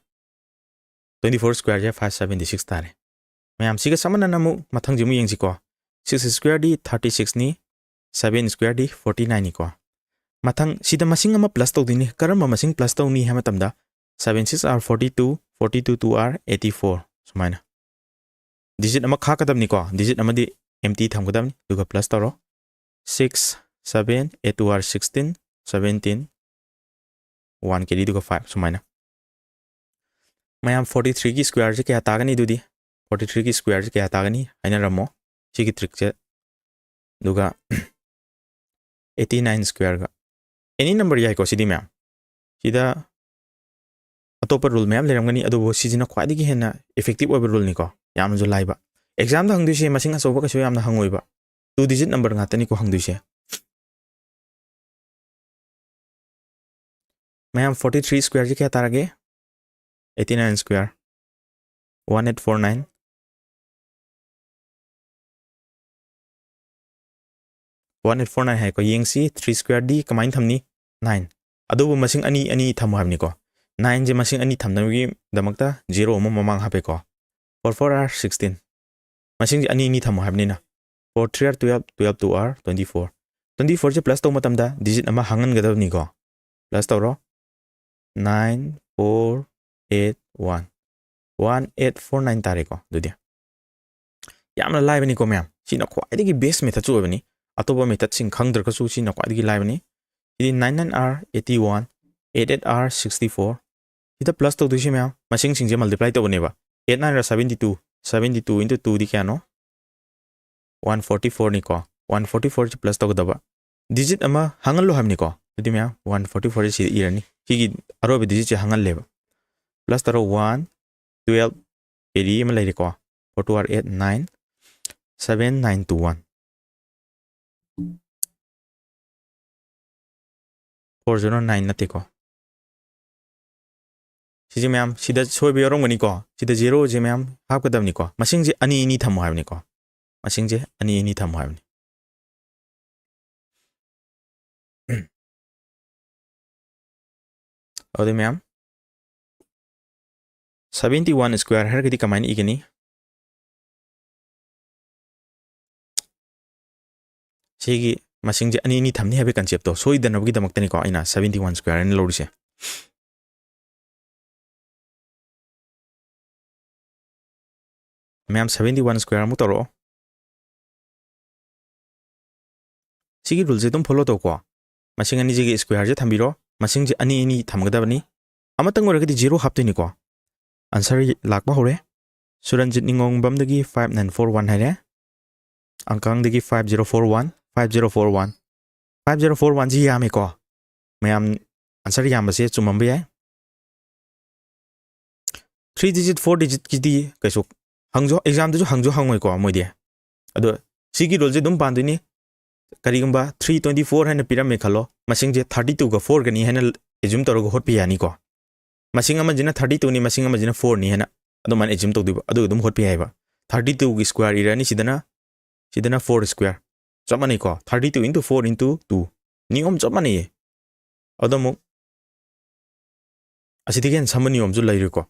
Twenty four square ꯁꯦ five seventy six ꯇꯥꯔꯦ꯫ ꯃꯌꯥꯝ, ꯁꯤꯒ ꯆꯞ ꯃꯥꯟꯅꯅ ꯑꯃꯨꯛ ꯃꯊꯪꯁꯤ ꯑꯃꯨꯛ ꯌꯦꯡꯁꯤꯀꯣ꯫ Six square ꯗꯤ thirty six ꯅꯤ, seven square ꯗꯤ forty nine ꯅꯤꯀꯣ꯫ ꯃꯊꯪ ꯁꯤꯗ ꯃꯁꯤꯡ ꯑꯃ plus ꯇꯧꯗꯣꯏꯅꯤ꯫ ꯀꯔꯝꯕ ꯃꯁꯤꯡ plus ꯇꯧꯅꯤ ꯍꯥꯏꯕ ꯃꯇꯝꯗ, seven six are forty two, forty two two are eighty four, ꯁꯨꯃꯥꯏꯅ꯫ Digit ꯑꯃ ꯈꯥꯛꯀꯗꯕꯅꯤꯀꯣ, digit ꯑꯃꯗꯤ empty ꯊꯝꯒꯗꯕꯅꯤ, ꯑꯗꯨꯒ plus ꯇꯧꯔꯣ꯫ Six, seven, eight two are sixteen, seventeen, one carry ꯑꯗꯨꯒ five, ꯁꯨꯃꯥꯏꯅ꯫ ꯃꯌꯥꯝ, forty three ꯒꯤ square ꯁꯦ ꯀꯌꯥ ꯇꯥꯒꯅꯤ? ꯑꯗꯨꯗꯤ forty three ꯒꯤ square ꯁꯦ ꯀꯌꯥ ꯇꯥꯒꯅꯤ ꯍꯥꯏꯅꯔꯝꯃꯣ, ꯁꯤꯒꯤ trick ꯁꯦ꯫ ꯑꯗꯨꯒ eighty nine square ꯒ, any number ꯌꯥꯏꯀꯣ ꯁꯤꯗꯤ ꯃꯌꯥꯝ꯫ ꯁꯤꯗ ꯑꯇꯣꯞꯄ rule ꯃꯌꯥꯝ ꯂꯩꯔꯝꯒꯅꯤ, ꯑꯗꯨꯕꯨ ꯁꯤꯁꯤꯅ ꯈ꯭ꯋꯥꯏꯗꯒꯤ ꯍꯦꯟꯅ effective ꯑꯣꯏꯕ rule ꯅꯤꯀꯣ, ꯌꯥꯝꯅꯁꯨ ꯂꯥꯏꯕ꯫ Exam ꯗ ꯍꯪꯗꯣꯏꯁꯦ ꯃꯁꯤꯡ ꯑꯆꯧꯕ ꯀꯩꯁꯨ ꯌꯥꯝꯅ ꯍꯪꯉꯣꯏꯕ, two digit number ꯉꯥꯛꯇꯅꯤꯀꯣ ꯍꯪꯗꯣꯏꯁꯦ꯫ ꯃꯌꯥꯝ, forty three square ꯁꯦ ꯀꯌꯥ ꯇꯥꯔꯒꯦ? Eighty nine square, one eight four nine, one eight four nine ꯍꯥꯏꯀꯣ꯫ ꯌꯦꯡꯁꯤ, three square ꯗꯤ ꯀꯃꯥꯏꯅ ꯊꯝꯅꯤ? Nine꯫ ꯑꯗꯨꯕꯨ ꯃꯁꯤꯡ ꯑꯅꯤ ꯑꯅꯤ ꯊꯝꯃꯣ ꯍꯥꯏꯕꯅꯤꯀꯣ꯫ Nine ꯁꯦ ꯃꯁꯤꯡ ꯑꯅꯤ ꯊꯝꯅꯕꯒꯤꯗꯃꯛꯇ zero ꯑꯃ ꯃꯃꯥꯡ ꯍꯥꯞꯄꯦꯀꯣ꯫ Four four are sixteen꯫ ꯃꯁꯤꯡꯁꯦ ꯑꯅꯤ ꯑꯅꯤ ꯊꯝꯃꯣ ꯍꯥꯏꯕꯅꯤꯅ꯫ Four three are twelve, twelve two are twenty four꯫ Twenty four say plus ꯇꯧꯕ ꯃꯇꯝꯗ digit ꯑꯃ ꯍꯥꯡꯍꯟꯒꯗꯕꯅꯤꯀꯣ꯫ Plus ꯇꯧꯔꯣ꯫ Nine four eight one꯫ One eight four nine ꯇꯥꯔꯦꯀꯣ꯫ ꯑꯗꯨꯗꯤ ꯌꯥꯝꯅ ꯂꯥꯏꯕꯅꯤꯀꯣ ꯃꯌꯥꯝ꯫ ꯁꯤꯅ ꯈ꯭ꯋꯥꯏꯗꯒꯤ best method ꯁꯨ ꯑꯣꯏꯕꯅꯤ꯫ ꯑꯇꯣꯞꯄ method ꯁꯤꯡ ꯈꯪꯗ꯭ꯔꯒꯁꯨ ꯁꯤꯅ ꯈ꯭ꯋꯥꯏꯗꯒꯤ ꯂꯥꯏꯕꯅꯤ꯫ ꯁꯤꯗꯤ nine nine are eighty one, eight eight are sixty four꯫ ꯁꯤꯗ plus ꯇꯧꯗꯣꯏꯁꯤ ꯃꯌꯥꯝ, ꯃꯁꯤꯡꯁꯤꯡꯁꯦ multiply ꯇꯧꯕꯅꯦꯕ꯫ Eight nine are seventy two, seventy two into two ꯗꯤ ꯀꯌꯥꯅꯣ? One forty four ꯅꯤꯀꯣ꯫ One forty four ꯁꯤ plus ꯇꯧꯒꯗꯕ꯫ Digit ꯑꯃ ꯍꯥꯡꯍꯜꯂꯣ ꯍꯥꯏꯕꯅꯤꯀꯣ꯫ ꯑꯗꯨꯗꯤ ꯃꯌꯥꯝ, one forty four ꯁꯤ ꯁꯤꯗ ꯏꯔꯅꯤ꯫ ꯁꯤꯒꯤ ꯑꯔꯣꯏꯕ digit ꯁꯦ ꯍꯥꯡꯍꯜꯂꯦꯕ꯫ Plus ꯇꯧꯔꯣ, one twelve, carry ꯑꯃ ꯂꯩꯔꯦꯀꯣ, four two are eight, nine, seven, nine two one, four zero nine ꯅꯠꯇꯦꯀꯣ꯫ ꯁꯤꯁꯦ ꯃꯌꯥꯝ, ꯁꯤꯗ ꯁꯣꯏꯕ ꯌꯥꯎꯔꯝꯒꯅꯤꯀꯣ꯫ ꯁꯤꯗ ꯖꯦꯔꯣꯁꯦ ꯃꯌꯥꯝ ꯍꯥꯞꯀꯗꯕꯅꯤꯀꯣ꯫ ꯃꯁꯤꯡꯁꯦ ꯑꯅꯤ ꯑꯅꯤ ꯊꯝꯃꯣ ꯍꯥꯏꯕꯅꯤꯀꯣ꯫ ꯃꯁꯤꯡꯁꯦ ꯑꯅꯤ ꯑꯅꯤ ꯊꯝꯃꯣ ꯍꯥꯏꯕꯅꯤ꯫ ꯑꯗꯨꯗꯤ ꯃꯌꯥꯝ, seventy one square ꯍꯥꯏꯔꯒꯗꯤ ꯀꯃꯥꯏꯅ ꯏꯒꯅꯤ? ꯁꯤꯒꯤ ꯃꯁꯤꯡꯁꯦ ꯑꯅꯤ ꯑꯅꯤ ꯊꯝꯅꯤ ꯍꯥꯏꯕꯒꯤ ꯀꯟꯁꯦꯞꯇꯣ ꯁꯣꯏꯗꯅꯕꯒꯤꯗꯃꯛꯇꯅꯤꯀꯣ ꯑꯩꯅ seventy one square ꯍꯥꯏꯅ ꯂꯧꯔꯤꯁꯦ꯫ ꯃꯌꯥꯝ, seventy one square ꯑꯃꯨꯛ ꯇꯧꯔꯛꯑꯣ꯫ ꯁꯤꯒꯤ ꯔꯨꯜꯁꯦ ꯑꯗꯨꯝ ꯐꯣꯂꯣ ꯇꯧꯀꯣ꯫ ꯃꯁꯤꯡ ꯑꯅꯤꯁꯤꯒꯤ ꯁ꯭ꯀ꯭ꯋꯦꯔꯁꯦ ꯊꯝꯕꯤꯔꯣ꯫ ꯃꯁꯤꯡꯁꯦ ꯑꯅꯤ ꯑꯅꯤ ꯊꯝꯒꯗꯕꯅꯤ꯫ ꯑꯃꯇꯪ ꯑꯣꯏꯔꯒꯗꯤ ꯖꯤꯔꯣ ꯍꯥꯞꯇꯣꯏꯅꯤꯀꯣ꯫ ꯑꯟꯁꯔ ꯂꯥꯛꯄ ꯍꯧꯔꯦ꯫ ꯁꯨꯔꯟꯖꯤꯠ ꯅꯤꯡꯉꯣꯝꯕꯝꯗꯒꯤ five nine four one ꯍꯥꯏꯔꯦ꯫ ꯑꯪꯀꯥꯡꯗꯒꯤ five zero four one, five zero four one꯫ Five zero four one ꯁꯤ ꯌꯥꯝꯃꯦꯀꯣ꯫ ꯃꯌꯥꯝ, ꯑꯟꯁꯔ ꯌꯥꯝꯕꯁꯦ ꯆꯨꯝꯃꯝꯕ ꯌꯥꯏ꯫ Three digit, four digitꯀꯤꯗꯤ ꯀꯩꯁꯨ ꯍꯪꯁꯨ, ꯑꯦꯛꯖꯥꯝꯗꯁꯨ ꯍꯪꯁꯨ ꯍꯪꯉꯣꯏꯀꯣ ꯃꯣꯏꯗꯤ꯫ ꯑꯗꯣ ꯁꯤꯒꯤ ꯔꯨꯜꯁꯦ ꯑꯗꯨꯝ ꯄꯥꯟꯗꯣꯏꯅꯤ꯫ ꯀꯔꯤꯒꯨꯝꯕ three twenty four ꯍꯥꯏꯅ ꯄꯤꯔꯝꯃꯦ ꯈꯜꯂꯣ, ꯃꯁꯤꯡꯁꯦ thirty twoꯒ fourꯒꯅꯤ ꯍꯥꯏꯅ ꯑꯦꯖ꯭ꯌꯨꯝ ꯇꯧꯔꯒ ꯍꯣꯠꯄ ꯌꯥꯅꯤꯀꯣ꯫ ꯃꯁꯤꯡ ꯑꯃꯁꯤꯅ thirty twoꯅꯤ, ꯃꯁꯤꯡ ꯑꯃꯁꯤꯅ fourꯅꯤ ꯍꯥꯏꯅ ꯑꯗꯨꯃꯥꯏꯅ ꯑꯦꯖ꯭ꯌꯨꯝ ꯇꯧꯗꯣꯏꯕ, ꯑꯗꯨꯒ ꯑꯗꯨꯝ ꯍꯣꯠꯄ ꯌꯥꯏꯕ꯫ Thirty twoꯒꯤ square ꯏꯔꯅꯤ ꯁꯤꯗꯅ, ꯁꯤꯗꯅ four square꯫ ꯆꯞ ꯃꯥꯟꯅꯩꯀꯣ, thirty two into four into two꯫ ꯅꯤꯌꯣꯝ ꯆꯞ ꯃꯥꯟꯅꯩꯌꯦ꯫ ꯑꯗꯣ ꯑꯃꯨꯛ ꯑꯁꯤꯗꯒꯤ ꯍꯦꯟꯅ ꯁꯝꯕ ꯅꯤꯌꯣꯝꯁꯨ ꯂꯩꯔꯣꯏꯀꯣ꯫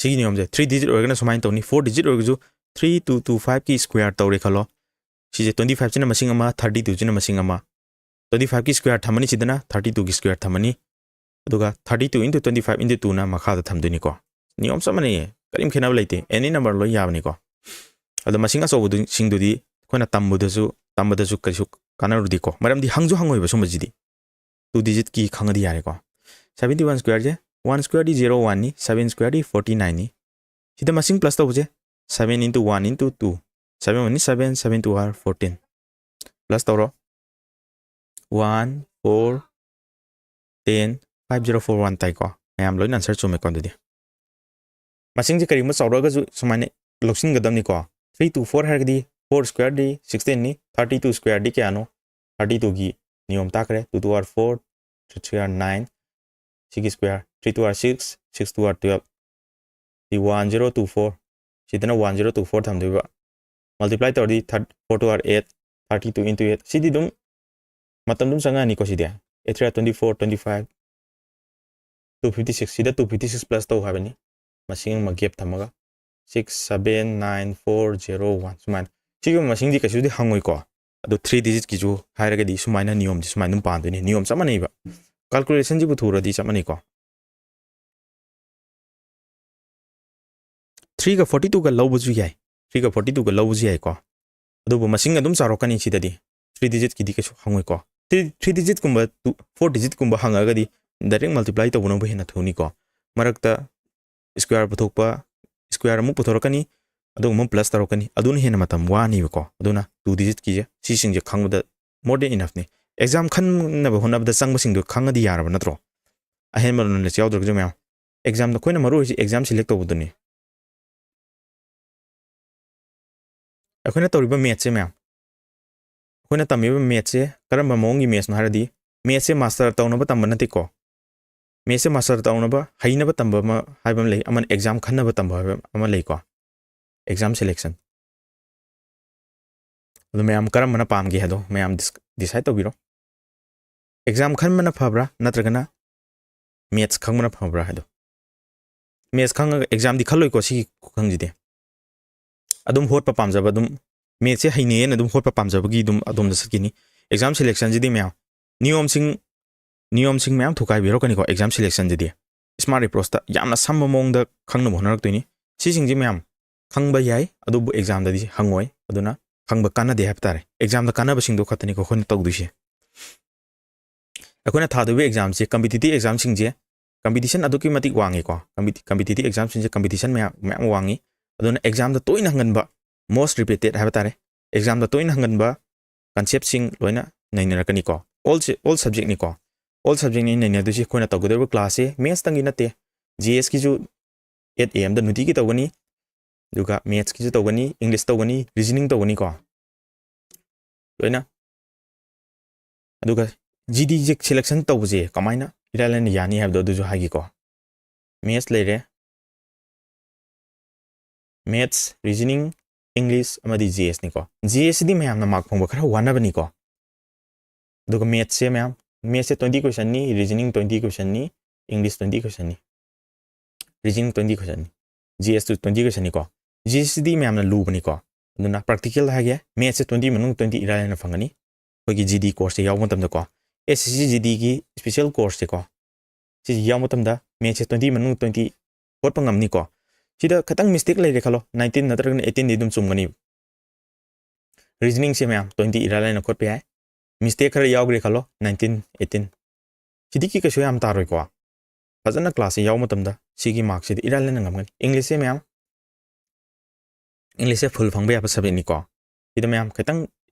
ꯁꯤꯒꯤ ꯅꯤꯌꯣꯝꯁꯦ three digit ꯑꯣꯏꯔꯒꯅ ꯁꯨꯃꯥꯏꯅ ꯇꯧꯅꯤ, four digit ꯑꯣꯏꯔꯒꯁꯨ three two two fiveꯀꯤ square ꯇꯧꯔꯦ ꯈꯜꯂꯣ꯫ ꯁꯤꯁꯦ twenty fiveꯁꯤꯅ ꯃꯁꯤꯡ ꯑꯃ, thirty twoꯁꯤꯅ ꯃꯁꯤꯡ ꯑꯃ꯫ Twenty fiveꯀꯤ square ꯊꯝꯃꯅꯤ ꯁꯤꯗꯅ, thirty twoꯒꯤ square ꯊꯝꯃꯅꯤ꯫ ꯑꯗꯨꯒ thirty two into twenty five into twoꯅ ꯃꯈꯥꯗ ꯊꯝꯗꯣꯏꯅꯤꯀꯣ꯫ ꯅꯤꯌꯣꯝ ꯆꯞ ꯃꯥꯟꯅꯩꯌꯦ, ꯀꯔꯤꯝ ꯈꯦꯠꯅꯕ ꯂꯩꯇꯦ, any number ꯂꯣꯏ ꯌꯥꯕꯅꯤꯀꯣ꯫ ꯑꯗꯣ ꯃꯁꯤꯡ ꯑꯆꯧꯕꯗꯨꯁꯤꯡꯗꯨꯗꯤ ꯑꯩꯈꯣꯏꯅ ꯇꯝꯕꯗꯁꯨ, ꯇꯝꯕꯗꯁꯨ ꯀꯩꯁꯨ ꯀꯥꯟꯅꯔꯨꯗꯦꯀꯣ, ꯃꯔꯝꯗꯤ ꯍꯪꯁꯨ ꯍꯪꯉꯣꯏꯕ ꯁꯨꯝꯕꯁꯤꯗꯤ꯫ Two digitꯀꯤ ꯈꯪꯉꯗꯤ ꯌꯥꯔꯦꯀꯣ꯫ Seventy one squareꯁꯦ, one squareꯗꯤ zero oneꯅꯤ, seven squareꯗꯤ forty nineꯅꯤ꯫ ꯁꯤꯗ ꯃꯁꯤꯡ plus ꯇꯧꯕꯁꯦ, seven into one into two, seven one seven, seven two are fourteen꯫ Plus ꯇꯧꯔꯣ, one, four, ten, five zero four one ꯇꯥꯏꯀꯣ꯫ ꯃꯌꯥꯝ ꯂꯣꯏꯅ ꯑꯟꯁꯔ ꯆꯨꯝꯃꯦꯀꯣ꯫ ꯑꯗꯨꯗꯤ ꯃꯁꯤꯡꯁꯦ ꯀꯔꯤꯒꯨꯝꯕ ꯆꯥꯎꯔꯛꯑꯒꯁꯨ ꯁꯨꯃꯥꯏꯅ ꯂꯧꯁꯤꯟꯒꯗꯕꯅꯤꯀꯣ꯫ Three two four ꯍꯥꯏꯔꯒꯗꯤ four square ꯗꯤ sixteen ꯅꯤ, thirty two square ꯗꯤ ꯀꯌꯥꯅꯣ? Thirty two ꯒꯤ ꯅꯤꯌꯣꯝ ꯇꯥꯈ꯭ꯔꯦ꯫ Two two are four, three three are nine, ꯁꯤꯒꯤ square, three two are six, six two are twelve, ꯁꯤ one zero two four, ꯁꯤꯗꯅ one zero two four ꯊꯝꯗꯣꯏꯕ꯫ Multiply ꯇꯧꯔꯗꯤ thirty, four two are eight, thirty two into eight, ꯁꯤꯗꯤ ꯑꯗꯨꯝ ꯃꯇꯝ ꯑꯗꯨꯝ ꯆꯪꯉꯛꯑꯅꯤꯀꯣ꯫ ꯁꯤꯗꯤ eight three are twenty four, twenty five, two fifty six, ꯁꯤꯗ two fifty six plus ꯇꯧ ꯍꯥꯏꯕꯅꯤ, ꯃꯁꯤꯡ ꯑꯃ gap ꯊꯝꯃꯒ, six seven nine four zero one ꯁꯨꯃꯥꯏꯅ꯫ ꯁꯤꯒꯤ ꯃꯁꯤꯡꯗꯤ ꯀꯩꯁꯨꯗꯤ ꯍꯪꯉꯣꯏꯀꯣ꯫ ꯑꯗꯣ three digit ꯀꯤꯁꯨ ꯍꯥꯏꯔꯒꯗꯤ ꯁꯨꯃꯥꯏꯅ ꯅꯤꯌꯣꯝꯁꯦ ꯁꯨꯃꯥꯏꯅ ꯑꯗꯨꯝ ꯄꯥꯟꯗꯣꯏꯅꯤ, ꯅꯤꯌꯣꯝ ꯆꯞ ꯃꯥꯟꯅꯩꯕ꯫ Calculation ꯁꯤ ꯄꯨꯊꯣꯛꯎꯔꯗꯤ ꯆꯞ ꯃꯥꯟꯅꯩꯀꯣ꯫ Three ꯒ forty two ꯒ ꯂꯧꯕꯁꯨ ꯌꯥꯏ, three ꯒ forty two ꯒ ꯂꯧꯕꯁꯨ ꯌꯥꯏꯀꯣ꯫ ꯑꯗꯨꯕꯨ ꯃꯁꯤꯡ ꯑꯗꯨꯝ ꯆꯥꯎꯔꯛꯀꯅꯤ ꯁꯤꯗꯗꯤ꯫ Three digit ꯀꯤꯗꯤ ꯀꯩꯁꯨ ꯍꯪꯉꯣꯏꯀꯣ꯫ Three, three digit ꯀꯨꯝꯕ, two, four digit ꯀꯨꯝꯕ ꯍꯪꯉꯒꯗꯤ direct multiply ꯇꯧꯕꯅꯕꯨ ꯍꯦꯟꯅ ꯊꯨꯅꯤꯀꯣ꯫ ꯃꯔꯛꯇ square ꯄꯨꯊꯣꯛꯄ, square ꯑꯃꯨꯛ ꯄꯨꯊꯣꯔꯛꯀꯅꯤ, ꯑꯗꯨꯒ ꯑꯃꯨꯛ plus ꯇꯧꯔꯛꯀꯅꯤ, ꯑꯗꯨꯅ ꯍꯦꯟꯅ ꯃꯇꯝ ꯋꯥꯅꯤꯕꯀꯣ꯫ ꯑꯗꯨꯅ two digit ꯀꯤꯁꯦ, ꯁꯤꯁꯤꯡꯁꯦ ꯈꯪꯕꯗ more than enough ꯅꯤ꯫ Exam ꯈꯟꯅꯕ ꯍꯣꯠꯅꯕꯗ ꯆꯪꯕꯁꯤꯡꯗꯣ ꯈꯪꯉꯗꯤ ꯌꯥꯔꯕ ꯅꯠꯇ꯭ꯔꯣ? ꯑꯍꯦꯟꯕ knowledge ꯌꯥꯎꯗ꯭ꯔꯒꯁꯨ ꯃꯌꯥꯝ꯫ Exam ꯗ ꯑꯩꯈꯣꯏꯅ ꯃꯔꯨ ꯑꯣꯏꯁꯦ exam select ꯇꯧꯕꯗꯨꯅꯤ꯫ ꯑꯩꯈꯣꯏꯅ ꯇꯧꯔꯤꯕ math ꯁꯦ ꯃꯌꯥꯝ, ꯑꯩꯈꯣꯏꯅ ꯇꯝꯃꯤꯕ math ꯁꯦ ꯀꯔꯝꯕ ꯃꯑꯣꯡꯒꯤ math ꯅꯣ ꯍꯥꯏꯔꯗꯤ, math ꯁꯦ master ꯇꯧꯅꯕ ꯇꯝꯕ ꯅꯠꯇꯦꯀꯣ꯫ Math ꯁꯦ master ꯇꯧꯅꯕ, ꯍꯩꯅꯕ ꯇꯝꯕ ꯑꯃ ꯍꯥꯏꯕ ꯑꯃ ꯂꯩ, ꯑꯃꯅ exam ꯈꯟꯅꯕ ꯇꯝꯕ ꯍꯥꯏꯕ ꯑꯃ ꯂꯩꯀꯣ, exam selection꯫ ꯑꯗꯣ ꯃꯌꯥꯝ ꯀꯔꯝꯕꯅ ꯄꯥꯝꯒꯦ ꯍꯥꯏꯗꯣ ꯃꯌꯥꯝ dis-, decide ꯇꯧꯕꯤꯔꯣ꯫ Exam ꯈꯟꯕꯅ ꯐꯕ꯭ꯔꯥ ꯅꯠꯇ꯭ꯔꯒꯅ maths ꯈꯪꯕꯅ ꯐꯕ꯭ꯔꯥ ꯍꯥꯏꯗꯣ꯫ Maths ꯈꯪꯉꯒ exam ꯗꯤ ꯈꯜꯂꯣꯏꯀꯣ, ꯁꯤꯒꯤ ꯈꯨꯈꯪꯁꯤꯗꯤ꯫ ꯑꯗꯨꯝ ꯍꯣꯠꯄ ꯄꯥꯝꯖꯕ, ꯑꯗꯨꯝ maths ꯁꯦ ꯍꯩꯅꯩꯌꯦꯅ ꯑꯗꯨꯝ ꯍꯣꯠꯄ ꯄꯥꯝꯖꯕꯒꯤ ꯑꯗꯨꯝ ꯑꯗꯣꯝꯗ ꯆꯠꯈꯤꯅꯤ꯫ Exam selection ꯁꯤꯗꯤ ꯃꯌꯥꯝ ꯅꯤꯌꯣꯝꯁꯤꯡ, ꯅꯤꯌꯣꯝꯁꯤꯡ ꯃꯌꯥꯝ ꯊꯨꯒꯥꯏꯕꯤꯔꯛꯀꯅꯤꯀꯣ꯫ Exam selection ꯁꯤꯗꯤ smart approach ꯇ ꯌꯥꯝꯅ ꯁꯝꯕ ꯃꯑꯣꯡꯗ ꯈꯪꯅꯕ ꯍꯣꯠꯅꯔꯛꯇꯣꯏꯅꯤ꯫ ꯁꯤꯁꯤꯡꯁꯦ ꯃꯌꯥꯝ ꯈꯪꯕ ꯌꯥꯏ, ꯑꯗꯨꯕꯨ exam ꯗꯗꯤ ꯍꯪꯉꯣꯏ, ꯑꯗꯨꯅ ꯈꯪꯕ ꯀꯥꯟꯅꯗꯦ ꯍꯥꯏꯕ ꯇꯥꯔꯦ꯫ Exam ꯗ ꯀꯥꯟꯅꯕꯁꯤꯡꯗꯣ ꯈꯛꯇꯅꯤꯀꯣ ꯑꯩꯈꯣꯏꯅ ꯇꯧꯗꯣꯏꯁꯦ꯫ ꯑꯩꯈꯣꯏꯅ ꯊꯥꯗꯣꯏꯕ exam ꯁꯦ, competitive exam ꯁꯤꯡꯁꯦ competition ꯑꯗꯨꯛꯀꯤ ꯃꯇꯤꯛ ꯋꯥꯡꯉꯤꯀꯣ꯫ Competi-, competitive exam ꯁꯤꯡꯁꯦ competition ꯃꯌꯥꯝ, ꯃꯌꯥꯝ ꯋꯥꯡꯉꯤ꯫ ꯑꯗꯨꯅ exam ꯗ ꯇꯣꯏꯅ ꯍꯪꯒꯟꯕ, most repeated ꯍꯥꯏꯕ ꯇꯥꯔꯦ, exam ꯗ ꯇꯣꯏꯅ ꯍꯪꯒꯟꯕ concept ꯁꯤꯡ ꯂꯣꯏꯅ ꯅꯩꯅꯔꯛꯀꯅꯤꯀꯣ꯫ All ꯁꯦ, all subject ꯅꯤꯀꯣ꯫ All subject ꯅꯤ ꯅꯩꯅꯗꯣꯏꯁꯤ꯫ ꯑꯩꯈꯣꯏꯅ ꯇꯧꯒꯗꯧꯔꯤꯕ class ꯁꯦ maths ꯇꯪꯒꯤ ꯅꯠꯇꯦ, G S ꯀꯤꯁꯨ ꯑꯦꯠ ꯑꯦ ꯑꯦꯝꯗ ꯅꯨꯡꯇꯤꯒꯤ ꯇꯧꯒꯅꯤ, ꯑꯗꯨꯒ ꯃꯦꯠꯁꯀꯤꯁꯨ ꯇꯧꯒꯅꯤ, ꯏꯪꯂꯤꯁ ꯇꯧꯒꯅꯤ, ꯔꯤꯖꯅꯤꯡ ꯇꯧꯒꯅꯤꯀꯣ ꯂꯣꯏꯅ꯫ ꯑꯗꯨꯒ ꯖꯤ ꯗꯤꯁꯦ ꯁꯦꯂꯦꯛꯁꯟ ꯇꯧꯕꯁꯦ ꯀꯃꯥꯏꯅ ꯏꯔꯥꯏ ꯂꯥꯏꯅ ꯌꯥꯅꯤ ꯍꯥꯏꯕꯗꯣ ꯑꯗꯨꯁꯨ ꯍꯥꯏꯒꯦꯀꯣ꯫ ꯃꯦꯠꯁ ꯂꯩꯔꯦ, ꯃꯦꯠꯁ, ꯔꯤꯖꯅꯤꯡ, ꯏꯪꯂꯤꯁ ꯑꯃꯗꯤ ꯖꯤ ꯑꯦꯁꯅꯤꯀꯣ꯫ ꯖꯤ ꯑꯦꯁꯁꯤꯗꯤ ꯃꯌꯥꯝꯅ ꯃꯥꯔꯛ ꯐꯪꯕ ꯈꯔ ꯋꯥꯅꯕꯅꯤꯀꯣ꯫ ꯑꯗꯨꯒ ꯃꯦꯠꯁꯁꯦ ꯃꯌꯥꯝ, ꯃꯦꯠꯁꯁꯦ ꯇ꯭ꯋꯦꯟꯇꯤ ꯀꯣꯏꯁꯟꯅꯤ, ꯔꯤꯖꯅꯤꯡ ꯇ꯭ꯋꯦꯟꯇꯤ ꯀꯣꯏꯁꯟꯅꯤ, ꯏꯪꯂꯤꯁ ꯇ꯭ꯋꯦꯟꯇꯤ ꯀꯣꯏꯁꯟꯅꯤ, ꯔꯤꯖꯅꯤꯡ ꯇ꯭ꯋꯦꯟꯇꯤ ꯀꯣꯏꯁꯟꯅꯤ, ꯖꯤ ꯑꯦꯁꯇꯨ ꯇ꯭ꯋꯦꯟꯇꯤ ꯀꯣꯏꯁꯟꯅꯤꯀꯣ꯫ ꯖꯤ ꯑꯦꯁꯁꯤꯗꯤ ꯃꯌꯥꯝꯅ ꯂꯨꯕꯅꯤꯀꯣ꯫ ꯑꯗꯨꯅ ꯄ꯭ꯔꯥꯛꯇꯤꯀꯦꯜ ꯍꯥꯏꯒꯦ, ꯃꯦꯠꯁꯁꯦ ꯇ꯭ꯋꯦꯟꯇꯤ ꯃꯅꯨꯡ ꯇ꯭ꯋꯦꯟꯇꯤ ꯏꯔꯥꯏ ꯂꯥꯏꯅ ꯐꯪꯒꯅꯤ ꯑꯩꯈꯣꯏꯒꯤ ꯖꯤ ꯗꯤ ꯀꯣꯔꯁꯁꯦ ꯌꯥꯎꯕ ꯃꯇꯝꯗꯀꯣ꯫ ꯑꯦꯁ ꯑꯦꯁ ꯁꯤ ꯖꯤ ꯗꯤꯒꯤ ꯏꯁꯄꯤꯁꯦꯜ ꯀꯣꯔꯁꯁꯦꯀꯣ, ꯁꯤꯁꯦ ꯌꯥꯎꯕ ꯃꯇꯝꯗ ꯃꯦꯠꯁꯁꯦ ꯇ꯭ꯋꯦꯟꯇꯤ ꯃꯅꯨꯡ ꯇ꯭ꯋꯦꯟꯇꯤ ꯍꯣꯠꯄ ꯉꯝꯅꯤꯀꯣ꯫ ꯁꯤꯗ ꯈꯤꯇꯪ ꯃꯤꯁꯇꯦꯛ ꯂꯩꯔꯦ ꯈꯜꯂꯣ, ꯅꯥꯏꯟꯇꯤꯟ ꯅꯠꯇ꯭ꯔꯒꯅ ꯑꯩꯠꯇꯤꯟꯗꯤ ꯑꯗꯨꯝ ꯆꯨꯝꯒꯅꯤ꯫ ꯔꯤꯖꯅꯤꯡꯁꯦ ꯃꯌꯥꯝ ꯇ꯭ꯋꯦꯟꯇꯤ ꯏꯔꯥꯏ ꯂꯥꯏꯅ ꯈꯣꯠꯄ ꯌꯥꯏ꯫ ꯃꯤꯁꯇꯦꯛ ꯈꯔ ꯌꯥꯎꯈ꯭ꯔꯦ ꯈꯜꯂꯣ, ꯅꯥꯏꯟꯇꯤꯟ, ꯑꯩꯠꯇꯤꯟ, ꯁꯤꯗꯤ ꯀꯩꯁꯨ ꯌꯥꯝ ꯇꯥꯔꯣꯏꯀꯣ꯫ ꯐꯖꯅ ꯀ꯭ꯂꯥꯁꯁꯦ ꯌꯥꯎꯕ ꯃꯇꯝꯗ ꯁꯤꯒꯤ ꯃꯥꯔꯛꯁꯤꯗꯤ ꯏꯔꯥꯏ ꯂꯥꯏꯅ ꯉꯝꯒꯅꯤ꯫ ꯏꯪꯂꯤꯁꯁꯦ ꯃꯌꯥꯝ, ꯏꯪꯂꯤꯁꯁꯦ ꯐꯨꯜ ꯐꯪꯕ ꯌꯥꯕ ꯁꯕꯖꯦꯛꯅꯤꯀꯣ꯫ ꯁꯤꯗ ꯃꯌꯥꯝ ꯈꯤꯇꯪ,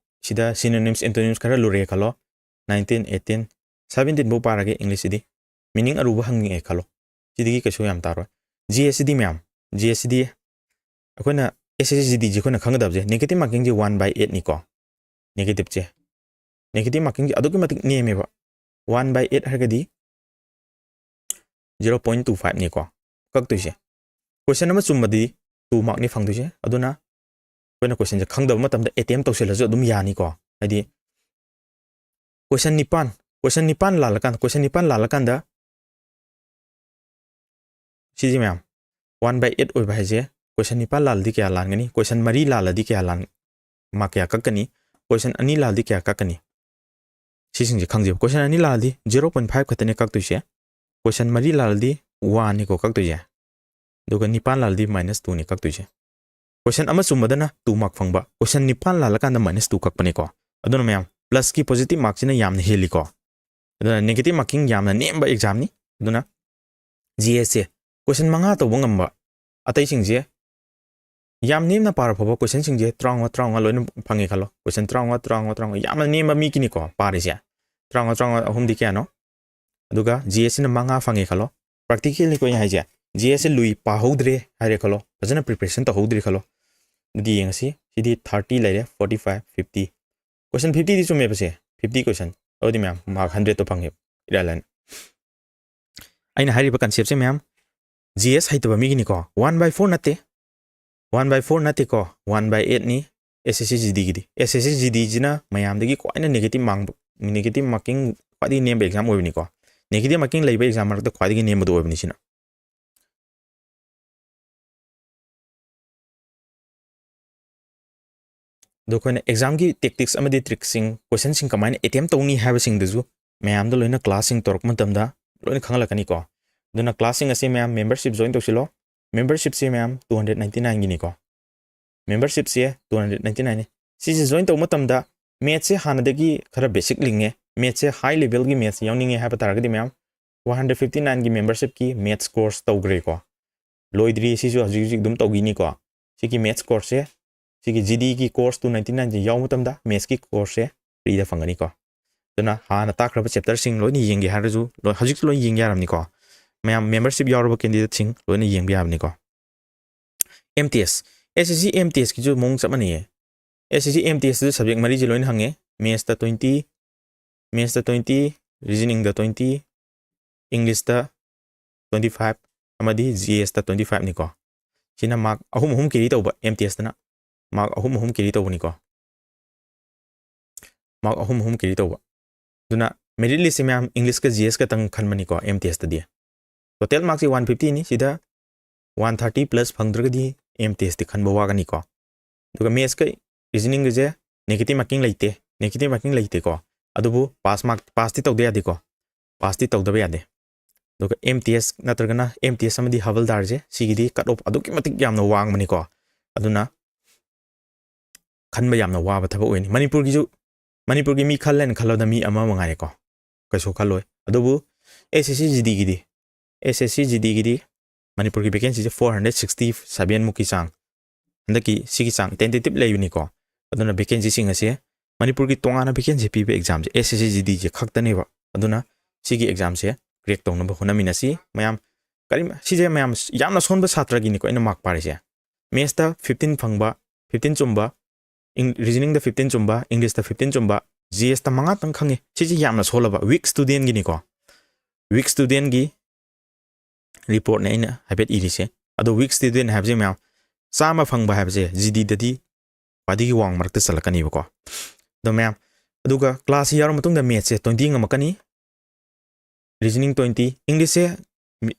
ꯁꯤꯗ ꯁꯤꯅꯣꯅꯤꯝꯁ, ꯑꯦꯟꯇꯣꯅꯤꯝꯁ ꯈꯔ ꯂꯨꯔꯦ ꯈꯜꯂꯣ, ꯅꯥꯏꯟꯇꯤꯟ, ꯑꯩꯠꯇꯤꯟ, ꯁꯕꯦꯟꯇꯤꯟ ꯐꯥꯎ ꯄꯥꯔꯒꯦ ꯏꯪꯂꯤꯁꯁꯤꯗꯤ꯫ ꯃꯤꯅꯤꯡ ꯑꯔꯨꯕ ꯍꯪꯉꯛꯑꯦ ꯈꯜꯂꯣ, ꯁꯤꯗꯒꯤ ꯀꯩꯁꯨ ꯌꯥꯝ ꯇꯥꯔꯣꯏ꯫ ꯖꯤ ꯑꯦꯁꯁꯤꯗꯤ ꯃꯌꯥꯝ, ꯖꯤ ꯑꯦꯁꯁꯤꯗꯤ ꯑꯩꯈꯣꯏꯅ, ꯑꯦꯁ ꯑꯦꯁ ꯁꯤ ꯖꯤ ꯗꯤꯁꯤ ꯑꯩꯈꯣꯏꯅ ꯈꯪꯒꯗꯕꯁꯦ, ꯅꯦꯒꯦꯇꯤꯞ ꯃꯥꯔꯀꯤꯡꯁꯦ ꯋꯥꯟ ꯕꯥꯏ ꯑꯦꯠꯅꯤꯀꯣ꯫ ꯅꯦꯒꯦꯇꯤꯞꯁꯦ, ꯅꯦꯒꯦꯇꯤꯞ ꯃꯥꯔꯀꯤꯡꯁꯦ ꯑꯗꯨꯛꯀꯤ ꯃꯇꯤꯛ ꯅꯦꯝꯃꯦꯕ꯫ ꯋꯥꯟ ꯕꯥꯏ ꯑꯦꯠ ꯍꯥꯏꯔꯒꯗꯤ ꯖꯤꯔꯣ ꯄꯣꯏꯟ ꯇꯨ ꯐꯥꯏꯚꯅꯤꯀꯣ ꯀꯛꯇꯣꯏꯁꯦ꯫ ꯀꯣꯏꯁꯟ ꯑꯃ ꯆꯨꯝꯕꯗꯤ ꯇꯨ ꯃꯥꯔꯛꯅꯤ ꯐꯪꯗꯣꯏꯁꯦ꯫ ꯑꯗꯨꯅ ꯑꯩꯈꯣꯏꯅ ꯀꯣꯏꯁꯟꯁꯦ ꯈꯪꯗꯕ ꯃꯇꯝꯗ ꯑꯦꯇꯦꯝ ꯇꯧꯁꯤꯜꯂꯁꯨ ꯑꯗꯨꯝ ꯌꯥꯅꯤꯀꯣ꯫ ꯍꯥꯏꯗꯤ ꯀꯣꯏꯁꯟ ꯅꯤꯄꯥꯟ, ꯀꯣꯏꯁꯟ ꯅꯤꯄꯥꯟ ꯂꯥꯜꯂꯀꯥꯟꯗ, ꯀꯣꯏꯁꯟ ꯅꯤꯄꯥꯟ ꯂꯥꯜꯂꯀꯥꯟꯗ ꯁꯤꯁꯤ ꯃꯌꯥꯝ, ꯋꯥꯟ ꯕꯥꯏ ꯑꯦꯠ ꯑꯣꯏꯕ ꯍꯥꯏꯁꯦ ꯀꯣꯏꯁꯟ ꯅꯤꯄꯥꯟ ꯂꯥꯜꯂꯗꯤ ꯀꯌꯥ ꯂꯥꯟꯒꯅꯤ? ꯀꯣꯏꯁꯟ ꯃꯔꯤ ꯂꯥꯜꯂꯗꯤ ꯀꯌꯥ ꯂꯥꯟ-, ꯃꯥꯔꯛ ꯀꯌꯥ ꯀꯛꯀꯅꯤ? ꯀꯣꯏꯁꯟ ꯑꯅꯤ ꯂꯥꯜꯂꯗꯤ ꯀꯌꯥ ꯀꯛꯀꯅꯤ? ꯁꯤꯁꯤꯡꯁꯦ ꯈꯪꯖꯩꯕ꯫ ꯀꯣꯏꯁꯟ ꯑꯅꯤ ꯂꯥꯜꯂꯗꯤ ꯖꯤꯔꯣ ꯄꯣꯏꯟ ꯐꯥꯏꯚ ꯈꯛꯇꯅꯦ ꯀꯛꯇꯣꯏꯁꯦ꯫ ꯀꯣꯏꯁꯟ ꯃꯔꯤ ꯂꯥꯜꯂꯗꯤ ꯋꯥꯟꯅꯤꯀꯣ ꯀꯛꯇꯣꯏꯁꯦ꯫ ꯑꯗꯨꯒ ꯅꯤꯄꯥꯟ ꯂꯥꯜꯂꯗꯤ ꯃꯥꯏꯅꯁ ꯇꯨꯅꯤ ꯀꯛꯇꯣꯏꯁꯦ꯫ ꯀꯣꯏꯁꯟ ꯑꯃ ꯆꯨꯝꯕꯗꯅ ꯇꯨ ꯃꯥꯔꯛ ꯐꯪꯕ, ꯀꯣꯏꯁꯟ ꯅꯤꯄꯥꯟ ꯂꯥꯜꯂꯀꯥꯟꯗ ꯃꯥꯏꯅꯁ ꯇꯨ ꯀꯛꯄꯅꯦꯀꯣ꯫ ꯑꯗꯨꯅ ꯃꯌꯥꯝ, ꯄ꯭ꯂꯁꯀꯤ ꯄꯣꯖꯤꯇꯤꯚ ꯃꯥꯔꯛꯁꯤꯅ ꯌꯥꯝꯅ ꯍꯦꯜꯂꯤꯀꯣ꯫ ꯑꯗꯨꯅ ꯅꯦꯒꯦꯇꯤꯚ ꯃꯥꯔꯀꯤꯡ ꯌꯥꯝꯅ ꯅꯦꯝꯕ ꯑꯦꯛꯖꯥꯝꯅꯤ꯫ ꯑꯗꯨꯅ ꯖꯤ ꯑꯦꯁꯁꯦ ꯀꯣꯏꯁꯟ ꯃꯉꯥ ꯇꯧꯕ ꯉꯝꯕ, ꯑꯇꯩꯁꯤꯡꯁꯦ ꯌꯥꯝ ꯅꯦꯝꯅ ꯄꯥꯔ ꯐꯥꯎꯕ ꯀꯣꯏꯁꯟꯁꯤꯡꯁꯦ ꯇꯔꯥꯃꯉꯥ, ꯇꯔꯥꯃꯉꯥ ꯂꯣꯏꯅ ꯐꯪꯉꯦ ꯈꯜꯂꯣ꯫ ꯀꯣꯏꯁꯟ ꯇꯔꯥꯃꯉꯥ, ꯇꯔꯥꯃꯉꯥ, ꯇꯔꯥꯃꯉꯥ, ꯌꯥꯝꯅ ꯅꯦꯝꯕ ꯃꯤꯒꯤꯅꯤꯀꯣ ꯄꯥꯔꯤꯁꯦ꯫ ꯇꯔꯥꯃꯉꯥ, ꯇꯔꯥꯃꯉꯥ, ꯑꯍꯨꯝꯗꯤ ꯀꯌꯥꯅꯣ? ꯑꯗꯨꯒ ꯖꯤ ꯑꯦꯁꯁꯤꯅ ꯃꯉꯥ ꯐꯪꯉꯦ ꯈꯜꯂꯣ꯫ ꯄ꯭ꯔꯥꯛꯇꯤꯀꯦꯜꯅꯤꯀꯣ ꯑꯩꯅ ꯍꯥꯏꯁꯦ꯫ ꯖꯤ ꯑꯦꯁꯁꯦ ꯂꯨꯏ, ꯄꯥꯍꯧꯗ꯭ꯔꯦ ꯍꯥꯏꯔꯦ ꯈꯜꯂꯣ, ꯐꯖꯅ ꯄ꯭ꯔꯤꯄꯦꯔꯦꯁꯟ ꯇꯧꯍꯧꯗ꯭ꯔꯦ ꯈꯜꯂꯣ꯫ ꯑꯗꯨꯗꯤ ꯌꯦꯡꯉꯁꯤ, ꯁꯤꯗꯤ ꯊꯥꯔꯇꯤ ꯂꯩꯔꯦ, ꯐꯣꯔꯇꯤ ꯐꯥꯏꯚ, ꯐꯤꯐꯇꯤ꯫ ꯀꯣꯏꯁꯟ ꯐꯤꯐꯇꯤꯗꯤ ꯆꯨꯝꯃꯦꯕꯁꯦ, ꯐꯤꯐꯇꯤ ꯀꯣꯏꯁꯟ꯫ ꯑꯗꯨꯗꯤ ꯃꯌꯥꯝ ꯃꯥꯔꯛ ꯍꯟꯗ꯭ꯔꯦꯗꯇꯣ ꯐꯪꯉꯦꯕ, ꯏꯔꯥꯏ ꯂꯥꯏꯅ꯫ ꯑꯩꯅ ꯍꯥꯏꯔꯤꯕ ꯀꯟꯁꯦꯞꯁꯦ ꯃꯌꯥꯝ ꯖꯤ ꯑꯦꯁ ꯍꯩꯇꯕ ꯃꯤꯒꯤꯅꯤꯀꯣ, ꯋꯥꯟ ꯕꯥꯏ ꯐꯣꯔ ꯅꯠꯇꯦ, ꯋꯥꯟ ꯕꯥꯏ ꯐꯣꯔ ꯅꯠꯇꯦꯀꯣ, ꯋꯥꯟ ꯕꯥꯏ ꯑꯦꯠꯅꯤ ꯑꯦꯁ ꯑꯦꯁ ꯁꯤ ꯖꯤ ꯗꯤꯒꯤꯗꯤ꯫ ꯑꯦꯁ ꯑꯦꯁ ꯁꯤ ꯖꯤ ꯗꯤꯁꯤꯅ ꯃꯌꯥꯝꯗꯒꯤ ꯈ꯭ꯋꯥꯏꯅ ꯅꯦꯒꯦꯇꯤꯞ ꯃꯥꯔꯛ, ꯅꯦꯒꯦꯇꯤꯞ ꯃꯥꯔꯀꯤꯡ ꯈ꯭ꯋꯥꯏꯗꯒꯤ ꯅꯦꯝꯕ ꯑꯦꯛꯖꯥꯝ ꯑꯣꯏꯕꯅꯤ ꯀꯣ꯫ ꯅꯦꯒꯦꯇꯤꯞ ꯃꯥꯔꯀꯤꯡ ꯂꯩꯕ ꯑꯦꯛꯖꯥꯝ ꯃꯔꯛꯇ ꯈ꯭ꯋꯥꯏꯗꯒꯤ ꯅꯦꯝꯕꯗꯣ ꯑꯣꯏꯕꯅꯤ ꯁꯤꯅ꯫ ꯑꯗꯣ ꯑꯩꯈꯣꯏꯅ ꯑꯦꯛꯖꯥꯝꯒꯤ ꯇꯦꯛꯇꯤꯛꯁ ꯑꯃꯗꯤ ꯇ꯭ꯔꯤꯛꯁꯤꯡ, ꯀꯣꯏꯁꯟꯁꯤꯡ ꯀꯃꯥꯏꯅ ꯑꯦꯇꯦꯝ ꯇꯧꯅꯤ ꯍꯥꯏꯕꯁꯤꯡꯗꯨꯁꯨ ꯃꯌꯥꯝꯗ ꯂꯣꯏꯅ ꯀ꯭ꯂꯥꯁꯁꯤꯡ ꯇꯧꯔꯛꯄ ꯃꯇꯝꯗ ꯂꯣꯏꯅ ꯈꯪꯍꯜꯂꯛꯀꯅꯤꯀꯣ꯫ ꯑꯗꯨꯅ ꯀ꯭ꯂꯥꯁꯁꯤꯡ ꯑꯁꯤ ꯃꯌꯥꯝ ꯃꯦꯝꯕꯔꯁꯤꯞ ꯖꯣꯏꯟ ꯇꯧꯁꯤꯜꯂꯣ꯫ ꯃꯦꯝꯕꯔꯁꯤꯞꯁꯦ ꯃꯌꯥꯝ ꯇꯨ ꯍꯟꯗ꯭ꯔꯦꯠ ꯅꯥꯏꯟꯇꯤ ꯅꯥꯏꯟꯒꯤꯅꯤꯀꯣ꯫ ꯃꯦꯝꯕꯔꯁꯤꯞꯁꯦ ꯇꯨ ꯍꯟꯗ꯭ꯔꯦꯠ ꯅꯥꯏꯟꯇꯤ ꯅꯥꯏꯟꯅꯤ꯫ ꯁꯤꯁꯦ ꯖꯣꯏꯟ ꯇꯧꯕ ꯃꯇꯝꯗ ꯃꯦꯠꯁꯁꯦ ꯍꯥꯟꯅꯗꯒꯤ ꯈꯔ ꯕꯦꯁꯤꯛ ꯂꯤꯡꯉꯦ, ꯃꯦꯠꯁꯁꯦ ꯍꯥꯏ ꯂꯦꯚꯦꯜꯒꯤ ꯃꯦꯠꯁ ꯌꯥꯎꯅꯤꯡꯉꯦ ꯍꯥꯏꯕ ꯇꯥꯔꯒꯗꯤ ꯃꯌꯥꯝ ꯋꯥꯟ ꯍꯟꯗ꯭ꯔꯦꯠ ꯐꯤꯐꯇꯤ ꯅꯥꯏꯟꯒꯤ ꯃꯦꯝꯕꯔꯁꯤꯞꯀꯤ ꯃꯦꯠꯁ ꯀꯣꯔꯁ ꯇꯧꯈ꯭ꯔꯦꯀꯣ꯫ ꯂꯣꯏꯗ꯭ꯔꯤ, ꯁꯤꯁꯨ ꯍꯧꯖꯤꯛ ꯍꯧꯖꯤꯛ ꯑꯗꯨꯝ ꯇꯧꯈꯤꯅꯤꯀꯣ꯫ ꯁꯤꯒꯤ ꯃꯦꯠꯁ ꯀꯣꯔꯁꯁꯦ, ꯁꯤꯒꯤ ꯖꯤ ꯗꯤꯒꯤ ꯀꯣꯔꯁ ꯇꯨ ꯅꯥꯏꯟꯇꯤ ꯅꯥꯏꯟꯁꯦ ꯌꯥꯎꯕ ꯃꯇꯝꯗ ꯃꯦꯠꯁꯀꯤ ꯀꯣꯔꯁꯁꯦ ꯐ꯭ꯔꯤꯗ ꯐꯪꯒꯅꯤꯀꯣ꯫ ꯑꯗꯨꯅ ꯍꯥꯟꯅ ꯇꯥꯛꯈ꯭ꯔꯕ ꯆꯦꯞꯇꯔꯁꯤꯡ ꯂꯣꯏꯅ ꯌꯦꯡꯒꯦ ꯍꯥꯏꯔꯁꯨ ꯂꯣꯏ-, ꯍꯧꯖꯤꯛꯁꯨ ꯂꯣꯏꯅ ꯌꯦꯡ ꯌꯥꯔꯕꯅꯤꯀꯣ꯫ ꯃꯌꯥꯝ ꯃꯦꯝꯕꯔꯁꯤꯞ ꯌꯥꯎꯔꯕ ꯀꯦꯟꯗꯤꯗꯦꯠꯁꯤꯡ ꯂꯣꯏꯅ ꯌꯦꯡꯕ ꯌꯥꯕꯅꯤꯀꯣ꯫ ꯑꯦꯝ ꯇꯤ ꯑꯦꯁ, ꯑꯦꯁ ꯑꯦꯁ ꯁꯤ ꯑꯦꯝ ꯇꯤ ꯑꯦꯁꯀꯤꯁꯨ ꯃꯑꯣꯡ ꯆꯞ ꯃꯥꯟꯅꯩꯌꯦ꯫ S S C M T ꯑꯦꯁꯇꯁꯨ ꯁꯕꯖꯦꯛ ꯃꯔꯤꯁꯦ ꯂꯣꯏꯅ ꯍꯪꯉꯦ꯫ ꯃꯦꯠꯁꯇ ꯇ꯭ꯋꯦꯟꯇꯤ, ꯃꯦꯠꯁꯇ ꯇ꯭ꯋꯦꯟꯇꯤ, ꯔꯤꯖꯅꯤꯡꯗ ꯇ꯭ꯋꯦꯟꯇꯤ, ꯏꯪꯂꯤꯁꯇ ꯇ꯭ꯋꯦꯟꯇꯤ ꯐꯥꯏꯚ, ꯑꯃꯗꯤ ꯖꯤ ꯑꯦꯁꯇ ꯇ꯭ꯋꯦꯟꯇꯤ ꯐꯥꯏꯚꯅꯤꯀꯣ꯫ ꯁꯤꯅ ꯃꯥꯔꯛ ꯑꯍꯨꯝ ꯑꯍꯨꯝ ꯀꯦꯔꯤ ꯇꯧꯕ, ꯑꯦꯝ ꯇꯤ ꯑꯦꯁꯇꯅ ꯃꯥꯔꯛ ꯑꯍꯨꯝ ꯑꯍꯨꯝ ꯀꯦꯔꯤ ꯇꯧꯕꯅꯤꯀꯣ꯫ ꯃꯥꯔꯛ ꯑꯍꯨꯝ ꯑꯍꯨꯝ ꯀꯦꯔꯤ ꯇꯧꯕ꯫ ꯑꯗꯨꯅ ꯃꯦꯔꯤꯠ ꯂꯤꯁꯁꯦ ꯃꯌꯥꯝ ꯏꯪꯂꯤꯁꯀ ꯖꯤ ꯑꯦꯁ ꯈꯛꯇꯪ ꯈꯟꯕꯅꯤꯀꯣ ꯑꯦꯝ ꯇꯤ ꯑꯦꯁꯇꯗꯤ꯫ ꯇꯣꯇꯦꯜ ꯃꯥꯔꯛꯁꯦ ꯋꯥꯟ ꯐꯤꯐꯇꯤꯅꯤ, ꯁꯤꯗ ꯋꯥꯟ ꯊꯥꯔꯇꯤ ꯄ꯭ꯂꯁ ꯐꯪꯗ꯭ꯔꯒꯗꯤ ꯑꯦꯝ ꯇꯤ ꯑꯦꯁꯇꯤ ꯈꯟꯕ ꯋꯥꯒꯅꯤꯀꯣ꯫ ꯑꯗꯨꯒ ꯃꯦꯠꯁꯀ ꯔꯤꯖꯅꯤꯡꯒꯁꯦ ꯅꯦꯒꯦꯇꯤꯞ ꯃꯥꯔꯀꯤꯡ ꯂꯩꯇꯦ, ꯅꯦꯒꯦꯇꯤꯞ ꯃꯥꯔꯀꯤꯡ ꯂꯩꯇꯦꯀꯣ꯫ ꯑꯗꯨꯕꯨ ꯄꯥꯁ ꯃꯥꯔꯛ, ꯄꯥꯁꯇꯤ ꯇꯧꯗ ꯌꯥꯗꯦꯀꯣ, ꯄꯥꯁꯇꯤ ꯇꯧꯗꯕ ꯌꯥꯗꯦ꯫ ꯑꯗꯨꯒ ꯑꯦꯝ ꯇꯤ ꯑꯦꯁ ꯅꯠꯇ꯭ꯔꯒꯅ ꯑꯦꯝ ꯇꯤ ꯑꯦꯁ ꯑꯃꯗꯤ ꯍꯕꯜꯗꯥꯔꯁꯦ, ꯁꯤꯒꯤꯗꯤ ꯀꯠ ꯑꯣꯐ ꯑꯗꯨꯛꯀꯤ ꯃꯇꯤꯛ ꯌꯥꯝꯅ ꯋꯥꯡꯕꯅꯤꯀꯣ꯫ ꯑꯗꯨꯅ ꯈꯟꯕ ꯌꯥꯝꯅ ꯋꯥꯕ ꯊꯕꯛ ꯑꯣꯏꯅꯤ꯫ ꯃꯅꯤꯄꯨꯔꯒꯤꯁꯨ, ꯃꯅꯤꯄꯨꯔꯒꯤ ꯃꯤ ꯈꯜꯂꯦꯅ ꯈꯜꯂꯣꯗ, ꯃꯤ ꯑꯃ ꯃꯉꯥꯏꯔꯦꯀꯣ, ꯀꯩꯁꯨ ꯈꯜꯂꯣꯏ꯫ ꯑꯗꯨꯕꯨ ꯑꯦꯁ ꯑꯦꯁ ꯁꯤ ꯖꯤ ꯗꯤꯒꯤꯗꯤ, ꯑꯦꯁ ꯑꯦꯁ ꯁꯤ ꯖꯤ ꯗꯤꯒꯤꯗꯤ ꯃꯅꯤꯄꯨꯔꯒꯤ ꯚꯦꯀꯦꯟꯁꯤꯁꯦ ꯐꯣꯔ ꯍꯟꯗ꯭ꯔꯦꯠ ꯁꯤꯛꯁꯇꯤ ꯁꯚꯦꯟ ꯃꯨꯛꯀꯤ ꯆꯥꯡ, ꯍꯟꯗꯛꯀꯤ ꯁꯤꯒꯤ ꯆꯥꯡ ꯇꯦꯟꯇꯦꯇꯤꯞ ꯂꯩꯕꯅꯤꯀꯣ꯫ ꯑꯗꯨꯅ ꯚꯦꯀꯦꯟꯁꯤꯁꯤꯡ ꯑꯁꯦ, ꯃꯅꯤꯄꯨꯔꯒꯤ ꯇꯣꯉꯥꯟꯅ ꯚꯦꯀꯦꯟꯁꯤ ꯄꯤꯕ ꯑꯦꯛꯖꯥꯝꯁꯦ ꯑꯦꯁ ꯑꯦꯁ ꯁꯤ ꯖꯤ ꯗꯤꯁꯦ ꯈꯛꯇꯅꯦꯕ꯫ ꯑꯗꯨꯅ ꯁꯤꯒꯤ ꯑꯦꯛꯖꯥꯝꯁꯦ ꯀ꯭ꯔꯦꯛ ꯇꯧꯅꯕ ꯍꯣꯠꯅꯃꯤꯟꯅꯁꯤ꯫ ꯃꯌꯥꯝ ꯀꯔꯤ, ꯁꯤꯁꯦ ꯃꯌꯥꯝ ꯌꯥꯝꯅ ꯁꯣꯟꯕ ꯁꯥꯇ꯭ꯔꯒꯤꯅꯤꯀꯣ ꯑꯩꯅ ꯃꯥꯔꯛ ꯄꯥꯔꯤꯁꯦ꯫ ꯃꯦꯠꯁꯇ ꯐꯤꯐꯇꯤꯟ ꯐꯪꯕ, ꯐꯤꯐꯇꯤꯟ ꯆꯨꯝꯕ, ꯔꯤꯖꯅꯤꯡꯗ ꯐꯤꯐꯇꯤꯟ ꯆꯨꯝꯕ, ꯏꯪꯂꯤꯁꯇ ꯐꯤꯐꯇꯤꯟ ꯆꯨꯝꯕ, ꯖꯤ ꯑꯦꯁꯇ ꯃꯉꯥꯇꯪ ꯈꯪꯉꯤ꯫ ꯁꯤꯁꯦ ꯌꯥꯝꯅ ꯁꯣꯜꯂꯕ ꯋꯤꯛ ꯁ꯭ꯇꯨꯗꯦꯟꯒꯤꯅꯤꯀꯣ꯫ ꯋꯤꯛ ꯁ꯭ꯇꯨꯗꯦꯟꯒꯤ ꯔꯤꯄꯣꯔꯠꯅꯦ ꯑꯩꯅ ꯍꯥꯏꯐꯦꯠ ꯏꯔꯤꯁꯦ꯫ ꯑꯗꯣ ꯋꯤꯛ ꯁ꯭ꯇꯨꯗꯦꯟ ꯍꯥꯏꯕꯁꯦ ꯃꯌꯥꯝ ꯆꯥꯝꯃ ꯐꯪꯕ ꯍꯥꯏꯕꯁꯦ ꯖꯤ ꯗꯤꯗꯗꯤ ꯈ꯭ꯋꯥꯏꯗꯒꯤ ꯋꯥꯡ ꯃꯔꯛꯇ ꯆꯜꯂꯛꯀꯅꯤꯕꯀꯣ꯫ ꯑꯗꯣ ꯃꯌꯥꯝ, ꯑꯗꯨꯒ ꯀ꯭ꯂꯥꯁꯁꯤ ꯌꯥꯎꯔ ꯃꯇꯨꯡꯗ ꯃꯦꯠꯁꯁꯦ ꯇ꯭ꯋꯦꯟꯇꯤ ꯉꯝꯃꯛꯀꯅꯤ, ꯔꯤꯖꯅꯤꯡ ꯇ꯭ꯋꯦꯟꯇꯤ, ꯏꯪꯂꯤꯁꯁꯦ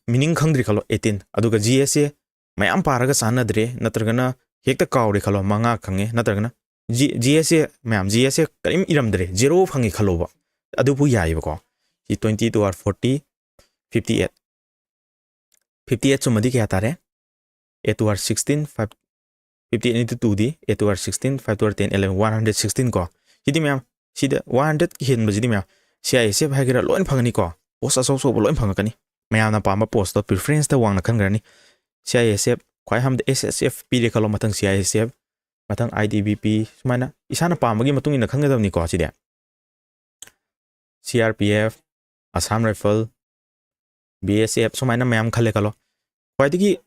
ꯃꯤꯅꯤꯡ ꯈꯪꯗ꯭ꯔꯤ ꯈꯜꯂꯣ, ꯑꯩꯠꯇꯤꯟ, ꯑꯗꯨꯒ ꯖꯤ ꯑꯦꯁꯁꯦ ꯃꯌꯥꯝ ꯄꯥꯔꯒ ꯆꯥꯟꯅꯗ꯭ꯔꯦ, ꯅꯠꯇ꯭ꯔꯒꯅ ꯍꯦꯛꯇ ꯀꯥꯎꯔꯦ ꯈꯜꯂꯣ, ꯃꯉꯥ ꯈꯪꯉꯦ, ꯅꯠꯇ꯭ꯔꯒꯅ ꯖꯤ ꯖꯤ ꯑꯦꯁꯁꯦ ꯃꯌꯥꯝ, ꯖꯤ ꯑꯦꯁꯁꯦ ꯀꯔꯤꯝ ꯏꯔꯝꯗ꯭ꯔꯦ, ꯖꯦꯔꯣ ꯐꯪꯉꯦ ꯈꯜꯂꯣꯕ, ꯑꯗꯨꯕꯨ ꯌꯥꯏꯑꯕꯀꯣ꯫ ꯁꯤ twenty two are forty, fifty eight, fifty eight ꯆꯨꯝꯃꯗꯤ ꯀꯌꯥ ꯇꯥꯔꯦ? Eight two are sixteen, five, fifty eight into two D, eight two are sixteen, five two are ten, eleven, one hundred sixteen ꯀꯣ꯫ ꯁꯤꯗꯤ ꯃꯌꯥꯝ, ꯁꯤꯗ one hundred ꯍꯦꯟꯕꯁꯤꯗꯤ ꯃꯌꯥꯝ C I S F ꯍꯥꯏꯒꯦꯔꯥ ꯂꯣꯏꯅ ꯐꯪꯒꯅꯤꯀꯣ꯫ ꯄꯣꯁ ꯑꯆꯧ ꯑꯆꯧꯕ ꯂꯣꯏꯅ ꯐꯪꯉꯛꯀꯅꯤ꯫ ꯃꯌꯥꯝꯅ ꯄꯥꯝꯕ ꯄꯣꯁꯇꯣ ꯄ꯭ꯔꯤꯐꯔꯦꯟꯁꯇ ꯋꯥꯡꯅ ꯈꯟꯈ꯭ꯔꯅꯤ꯫ ꯁꯤ ꯑꯥꯏ ꯑꯦꯁ ꯑꯦꯐ, ꯈ꯭ꯋꯥꯏ ꯑꯍꯥꯟꯕꯗ ꯑꯦꯁ ꯑꯦꯁ ꯑꯦꯐ ꯄꯤꯔꯦ ꯈꯜꯂꯣ, ꯃꯊꯪ ꯁꯤ ꯑꯥꯏ ꯑꯦꯁ ꯑꯦꯐ, ꯃꯊꯪ ꯑꯥꯏ ꯇꯤ ꯕꯤ ꯄꯤ, ꯁꯨꯃꯥꯏꯅ ꯏꯁꯥꯅ ꯄꯥꯝꯕꯒꯤ ꯃꯇꯨꯡ ꯏꯟꯅ ꯈꯟꯒꯗꯕꯅꯤꯀꯣ꯫ ꯁꯤꯗꯤ C R P F, Assam rifle, B S F, ꯁꯨꯃꯥꯏꯅ ꯃꯌꯥꯝ ꯈꯜꯂꯦ ꯈꯜꯂꯣ꯫ ꯈ꯭ꯋꯥꯏꯗꯒꯤ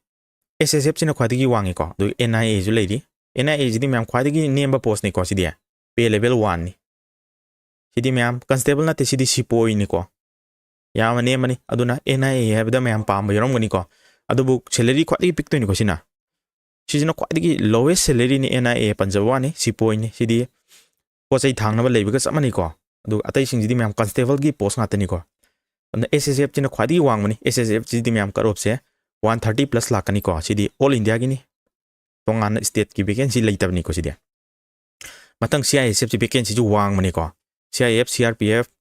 ꯑꯦꯁ ꯑꯦꯁ ꯑꯦꯐꯁꯤꯅ ꯈ꯭ꯋꯥꯏꯗꯒꯤ ꯋꯥꯡꯉꯤꯀꯣ, ꯑꯗꯨꯒ ꯑꯦꯟ ꯑꯥꯏ ꯑꯦꯁꯨ ꯂꯩꯔꯤ꯫ ꯑꯦꯟ ꯑꯥꯏ ꯑꯦꯁꯤꯗꯤ ꯃꯌꯥꯝ ꯈ꯭ꯋꯥꯏꯗꯒꯤ ꯅꯦꯝꯕ ꯄꯣꯁꯅꯤꯀꯣ꯫ ꯁꯤꯗꯤ ꯄꯦ ꯂꯦꯚꯦꯜ ꯋꯥꯟꯅꯤ꯫ ꯁꯤꯗꯤ ꯃꯌꯥꯝ ꯀꯟꯁꯇꯦꯕꯜ ꯅꯠꯇꯦ, ꯁꯤꯗꯤ ꯁꯤꯄꯣꯏꯅꯤꯀꯣ, ꯌꯥꯝꯅ ꯅꯦꯝꯕꯅꯤ꯫ ꯑꯗꯨꯅ ꯑꯦꯟ ꯑꯥꯏ ꯑꯦ ꯍꯥꯏꯕꯗ ꯃꯌꯥꯝ ꯄꯥꯝꯕ ꯌꯥꯎꯔꯝꯒꯅꯤꯀꯣ꯫ ꯑꯗꯨꯕꯨ ꯁꯦꯂꯔꯤ ꯈ꯭ꯋꯥꯏꯗꯒꯤ ꯄꯤꯛꯇꯣꯏꯅꯤꯀꯣ ꯁꯤꯅ꯫ ꯁꯤꯁꯤꯅ ꯈ꯭ꯋꯥꯏꯗꯒꯤ ꯂꯣꯋꯦꯁ ꯁꯦꯂꯔꯤꯅꯤ, ꯑꯦꯟ ꯑꯥꯏ ꯑꯦ ꯄꯟꯖꯕ ꯋꯥꯅꯤ, ꯁꯤꯄꯣꯏꯅꯤ꯫ ꯁꯤꯗꯤ ꯄꯣꯠ ꯆꯩ ꯊꯥꯡꯅꯕ ꯂꯩꯕꯒ ꯆꯞ ꯃꯥꯟꯅꯩꯀꯣ꯫ ꯑꯗꯨꯒ ꯑꯇꯩꯁꯤꯡꯁꯤꯗꯤ ꯃꯌꯥꯝ ꯀꯟꯁꯇꯦꯕꯜꯒꯤ ꯄꯣꯁ ꯉꯥꯛꯇꯅꯤꯀꯣ꯫ ꯑꯗꯨꯅ ꯑꯦꯁ ꯑꯦꯁ ꯑꯦꯐꯁꯤꯅ ꯈ꯭ꯋꯥꯏꯗꯒꯤ ꯋꯥꯡꯕꯅꯤ꯫ ꯑꯦꯁ ꯑꯦꯁ ꯑꯦꯐꯁꯤꯗꯤ ꯃꯌꯥꯝ ꯀꯠ ꯑꯣꯐꯁꯦ ꯋꯥꯟ ꯊꯥꯔꯇꯤ ꯄ꯭ꯂꯁ ꯂꯥꯛꯀꯅꯤꯀꯣ꯫ ꯁꯤꯗꯤ ꯑꯣꯜ ꯏꯟꯗꯤꯌꯥꯒꯤꯅꯤ, ꯇꯣꯉꯥꯟꯅ ꯁ꯭ꯇꯦꯠꯀꯤ ꯚꯦꯀꯦꯟꯁꯤ ꯂꯩꯇꯕꯅꯤꯀꯣ ꯁꯤꯗꯤ꯫ ꯃꯊꯪ ꯁꯤ ꯑꯥꯏ ꯑꯦꯁ ꯑꯦꯐꯁꯤ ꯚꯦꯀꯦꯟꯁꯤꯁꯨ ꯋꯥꯡꯕꯅꯤꯀꯣ꯫ C I F, C R P F,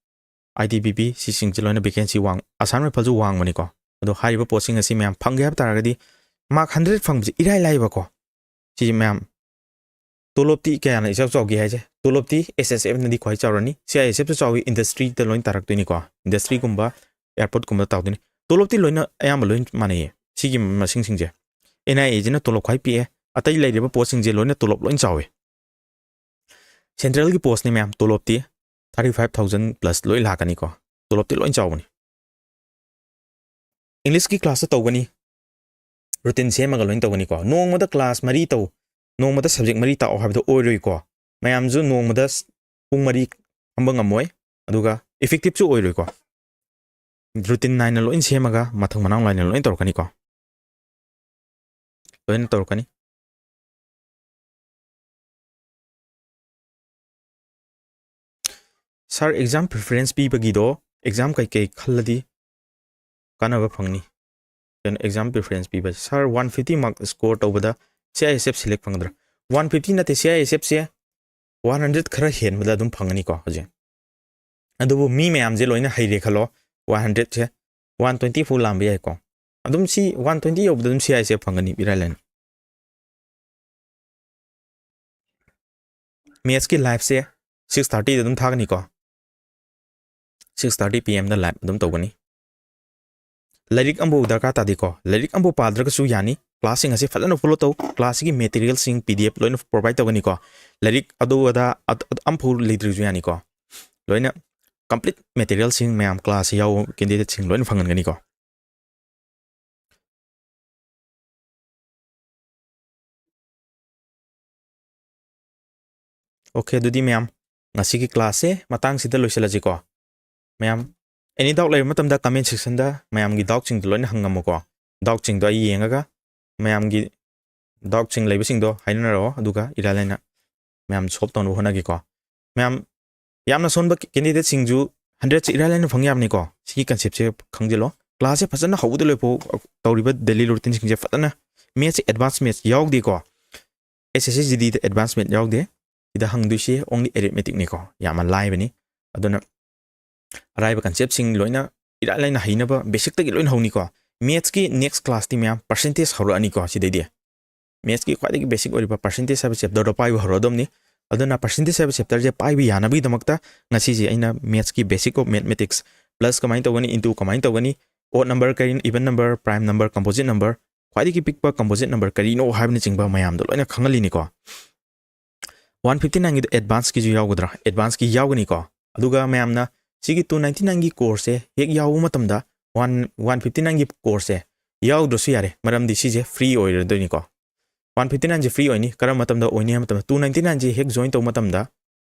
I T B P, ꯁꯤꯁꯤꯡꯁꯦ ꯂꯣꯏꯅ ꯚꯦꯀꯦꯟꯁꯤ ꯋꯥꯡ, ꯑꯁꯥꯝ ꯔꯥꯏꯐꯜꯁꯨ ꯋꯥꯡꯕꯅꯤꯀꯣ꯫ ꯑꯗꯣ ꯍꯥꯏꯔꯤꯕ ꯄꯣꯁꯁꯤꯡ ꯑꯁꯤ ꯃꯌꯥꯝ ꯐꯪꯒꯦ ꯍꯥꯏꯕ ꯇꯥꯔꯒꯗꯤ ꯃꯥꯔꯛ ꯍꯟꯗ꯭ꯔꯦꯠ ꯐꯪꯕꯁꯤ ꯏꯔꯥꯏ ꯂꯥꯏꯕꯀꯣ꯫ ꯁꯤꯁꯦ ꯃꯌꯥꯝ ꯇꯣꯂꯣꯞꯇꯤ ꯀꯌꯥꯅ ꯏꯆꯥꯎ ꯆꯥꯎꯒꯦ ꯍꯥꯏꯁꯦ? ꯇꯣꯂꯣꯞꯇꯤ ꯑꯦꯁ ꯑꯦꯁ ꯑꯦꯐꯅꯗꯤ ꯈ꯭ꯋꯥꯏ ꯆꯥꯎꯔꯅꯤ꯫ ꯁꯤ ꯑꯥꯏ ꯑꯦꯁ ꯑꯦꯐꯇ ꯆꯥꯎꯋꯤ, ꯏꯟꯗꯁꯇ꯭ꯔꯤꯗ ꯂꯣꯏ ꯇꯥꯔꯛꯇꯣꯏꯅꯤꯀꯣ꯫ ꯏꯟꯗꯁꯇ꯭ꯔꯤꯒꯨꯝꯕ, ꯑꯦꯌꯥꯔꯄꯣꯔꯠꯀꯨꯝꯕ ꯇꯥꯎꯗꯣꯏꯅꯤ꯫ ꯇꯣꯂꯣꯞꯇꯤ ꯂꯣꯏꯅ ꯑꯌꯥꯝꯕ ꯂꯣꯏ ꯃꯥꯟꯅꯩꯌꯦ꯫ ꯁꯤꯒꯤ ꯃꯁꯤꯡꯁꯤꯡꯁꯦ, ꯑꯦꯟ ꯑꯥꯏ ꯑꯦꯁꯤꯅ ꯇꯣꯂꯣꯞ ꯈ꯭ꯋꯥꯏ ꯄꯤꯛꯑꯦ, ꯑꯇꯩ ꯂꯩꯔꯤꯕ ꯄꯣꯁꯁꯤꯡꯁꯦ ꯂꯣꯏꯅ ꯇꯣꯂꯣꯞ ꯂꯣꯏ ꯆꯥꯎꯋꯤ꯫ ꯁꯦꯟꯇ꯭ꯔꯦꯜꯒꯤ ꯄꯣꯁꯅꯤ ꯃꯌꯥꯝ, ꯇꯣꯂꯣꯞꯇꯤ ꯊꯥꯔꯇꯤ ꯐꯥꯏꯚ ꯊꯥꯎꯖꯟ ꯄ꯭ꯂꯁ ꯂꯣꯏ ꯂꯥꯛꯀꯅꯤꯀꯣ꯫ ꯇꯣꯂꯣꯞꯇꯤ ꯂꯣꯏ ꯆꯥꯎꯕꯅꯤ꯫ English ꯀꯤ class ꯇ ꯇꯧꯒꯅꯤ, routine ꯁꯦꯝꯃꯒ ꯂꯣꯏꯅ ꯇꯧꯒꯅꯤꯀꯣ꯫ ꯅꯣꯡꯃꯗ class ꯃꯔꯤ ꯇꯧ, ꯅꯣꯡꯃꯗ subject ꯃꯔꯤ ꯇꯥꯛꯑꯣ ꯍꯥꯏꯕꯗꯣ ꯑꯣꯏꯔꯣꯏꯀꯣ꯫ ꯃꯌꯥꯝꯁꯨ ꯅꯣꯡꯃꯗ ꯄꯨꯡ ꯃꯔꯤ ꯐꯝꯕ ꯉꯝꯃꯣꯏ, ꯑꯗꯨꯒ effective ꯁꯨ ꯑꯣꯏꯔꯣꯏꯀꯣ꯫ Routine ꯅꯥꯏꯅ ꯂꯣꯏꯅ ꯁꯦꯝꯃꯒ ꯃꯊꯪ ꯃꯅꯥꯎ ꯅꯥꯏꯅ ꯂꯣꯏꯅ ꯇꯧꯔꯛꯀꯅꯤꯀꯣ, ꯂꯣꯏꯅ ꯇꯧꯔꯛꯀꯅꯤ꯫ Sir, exam preference ꯄꯤꯕꯒꯤꯗꯣ exam ꯀꯩꯀꯩ ꯈꯜꯂꯗꯤ ꯀꯥꯟꯅꯕ ꯐꯪꯅꯤ? ꯀꯩꯅꯣ, exam preference ꯄꯤꯕ, sir, one fifty mark score ꯇꯧꯕꯗ C I S F select ꯐꯪꯒꯗ꯭ꯔꯥ? One fifty ꯅꯠꯇꯦ, C I S F say one hundred ꯈꯔ ꯍꯦꯟꯕꯗ ꯑꯗꯨꯝ ꯐꯪꯒꯅꯤꯀꯣ ꯍꯧꯖꯤꯛ꯫ ꯑꯗꯨꯕꯨ ꯃꯤ ꯃꯌꯥꯝꯁꯦ ꯂꯣꯏꯅ ꯍꯩꯔꯦ ꯈꯜꯂꯣ, one hundred ꯁꯦ one twenty ꯐꯥꯎ ꯂꯥꯝꯕ ꯌꯥꯏꯀꯣ꯫ ꯑꯗꯨꯝ ꯁꯤ one twenty ꯌꯧꯕꯗ ꯑꯗꯨꯝ C I S F ꯐꯪꯒꯅꯤ ꯏꯔꯥꯏ ꯂꯥꯏꯅ꯫ Maths ꯀꯤ live ꯁꯦ six thirty ꯗ ꯑꯗꯨꯝ ꯊꯥꯒꯅꯤꯀꯣ, six thirty P M ꯗ live ꯑꯗꯨꯝ ꯇꯧꯒꯅꯤ꯫ ꯂꯥꯏꯔꯤꯛ ꯑꯃꯐꯥꯎ ꯗꯔꯀꯥꯔ ꯇꯥꯗꯦꯀꯣ, ꯂꯥꯏꯔꯤꯛ ꯑꯃꯐꯥꯎ ꯄꯥꯗ꯭ꯔꯒꯁꯨ ꯌꯥꯅꯤ꯫ Class ꯁꯤꯡ ꯑꯁꯤ ꯐꯖꯅ follow ꯇꯧ, class ꯁꯤꯒꯤ material ꯁꯤꯡ P D F ꯂꯣꯏꯅ provide ꯇꯧꯒꯅꯤꯀꯣ꯫ ꯂꯥꯏꯔꯤꯛ ꯑꯗꯨ ꯑꯗꯥ ꯑꯗ- ꯑꯗ- ꯑꯃꯐꯥꯎ ꯂꯩꯇ꯭ꯔꯁꯨ ꯌꯥꯅꯤꯀꯣ, ꯂꯣꯏꯅ complete material ꯁꯤꯡ ꯃꯌꯥꯝ class ꯁꯤ ꯌꯥꯎꯕ candidate ꯁꯤꯡ ꯂꯣꯏꯅ ꯐꯪꯍꯟꯒꯅꯤꯀꯣ꯫ Okay, ꯑꯗꯨꯗꯤ ꯃꯌꯥꯝ, ꯉꯁꯤꯒꯤ class ꯁꯦ ꯃꯇꯥꯡꯁꯤꯗ ꯂꯣꯏꯁꯤꯜꯂꯁꯤꯀꯣ꯫ ꯃꯌꯥꯝ, any doubt ꯂꯩꯕ ꯃꯇꯝꯗ comment section ꯗ ꯃꯌꯥꯝꯒꯤ doubt ꯁꯤꯡꯗꯣ ꯂꯣꯏꯅ ꯍꯪꯉꯝꯃꯨꯀꯣ꯫ Doubt ꯁꯤꯡꯗꯣ ꯑꯩ ꯌꯦꯡꯉꯒ ꯃꯌꯥꯝꯒꯤ doubt ꯁꯤꯡ ꯂꯩꯕꯁꯤꯡꯗꯣ ꯍꯥꯏꯅꯔꯛꯑꯣ, ꯑꯗꯨꯒ ꯏꯔꯥꯏ ꯂꯥꯏꯅ ꯃꯌꯥꯝ solve ꯇꯧꯅꯕ ꯍꯣꯠꯅꯒꯦꯀꯣ꯫ ꯃꯌꯥꯝ, ꯌꯥꯝꯅ ꯁꯣꯟꯕ candidate ꯁꯤꯡꯁꯨ hundred ꯁꯦ ꯏꯔꯥꯏ ꯂꯥꯏꯅ ꯐꯪ ꯌꯥꯕꯅꯤꯀꯣ꯫ ꯁꯤꯒꯤ concept ꯁꯦ ꯈꯪꯖꯤꯜꯂꯣ꯫ Class ꯁꯦ ꯐꯖꯅ ꯍꯧꯕꯗ ꯂꯣꯏꯐꯥꯎ ꯇꯧꯔꯤꯕ daily routine ꯁꯤꯡꯁꯦ ꯐꯖꯅ, maths ꯁꯦ advance maths ꯌꯥꯎꯗꯦꯀꯣ꯫ S S C G D ꯗ advance maths ꯌꯥꯎꯗꯦ꯫ ꯁꯤꯗ ꯍꯪꯗꯣꯏꯁꯦ only arithmetic ꯅꯤꯀꯣ꯫ ꯌꯥꯝꯅ ꯂꯥꯏꯕꯅꯤ꯫ ꯑꯗꯨꯅ ꯑꯔꯥꯏꯕ concept ꯁꯤꯡ ꯂꯣꯏꯅ ꯏꯔꯥꯏ ꯂꯥꯏꯅ ꯍꯩꯅꯕ basic ꯇꯒꯤ ꯂꯣꯏꯅ ꯍꯧꯅꯤꯀꯣ꯫ Maths ꯀꯤ next class ꯇꯤ ꯃꯌꯥꯝ percentage ꯍꯧꯔꯛꯑꯅꯤꯀꯣ ꯁꯤꯗꯩꯗꯤ꯫ Maths ꯀꯤ ꯈ꯭ꯋꯥꯏꯗꯒꯤ basic ꯑꯣꯏꯔꯤꯕ percentage ꯍꯥꯏꯕ chapter ꯗꯣ ꯄꯥꯏꯕ ꯍꯧꯔꯗꯧꯅꯤ꯫ ꯑꯗꯨꯅ percentage ꯍꯥꯏꯕ chapter ꯁꯦ ꯄꯥꯏꯕ ꯌꯥꯅꯕꯒꯤꯗꯃꯛꯇ ꯉꯁꯤꯁꯦ ꯑꯩꯅ maths ꯀꯤ basic of mathematics, plus ꯀꯃꯥꯏꯅ ꯇꯧꯒꯅꯤ, into ꯀꯃꯥꯏꯅ ꯇꯧꯒꯅꯤ, odd number ꯀꯔꯤꯅꯣ, even number, prime number, composite number, ꯈ꯭ꯋꯥꯏꯗꯒꯤ ꯄꯤꯛꯄ composite number ꯀꯔꯤꯅꯣ ꯍꯥꯏꯕꯅꯆꯤꯡꯕ ꯃꯌꯥꯝꯗꯣ ꯂꯣꯏꯅ ꯈꯪꯍꯜꯂꯤꯅꯤꯀꯣ꯫ One fifty nine ꯒꯤꯗꯣ advance ꯀꯤꯁꯨ ꯌꯥꯎꯒꯗ꯭ꯔꯥ? Advance ꯀꯤ ꯌꯥꯎꯒꯅꯤꯀꯣ꯫ ꯑꯗꯨꯒ ꯃꯌꯥꯝꯅ ꯁꯤꯒꯤ two ninety nine ꯒꯤ course ꯁꯦ ꯍꯦꯛ ꯌꯥꯎꯕ ꯃꯇꯝꯗ ꯋꯥꯟ ꯋꯥꯟ ꯐꯤꯐꯇꯤ ꯅꯥꯏꯟꯒꯤ ꯀꯣꯔꯁꯁꯦ ꯌꯥꯎꯗ꯭ꯔꯁꯨ ꯌꯥꯔꯦ, ꯃꯔꯝꯗꯤ ꯁꯤꯁꯦ ꯐ꯭ꯔꯤ ꯑꯣꯏꯔꯗꯣꯏꯅꯤꯀꯣ꯫ ꯋꯥꯟ ꯐꯤꯐꯇꯤ ꯅꯥꯏꯟꯁꯦ ꯐ꯭ꯔꯤ ꯑꯣꯏꯅꯤ꯫ ꯀꯔꯝꯕ ꯃꯇꯝꯗ ꯑꯣꯏꯅꯤ ꯍꯥꯏꯕ ꯃꯇꯝꯗ, ꯇꯨ ꯅꯥꯏꯟꯇꯤ ꯅꯥꯏꯟꯁꯦ ꯍꯦꯛ ꯖꯣꯏꯟ ꯇꯧꯕ ꯃꯇꯝꯗ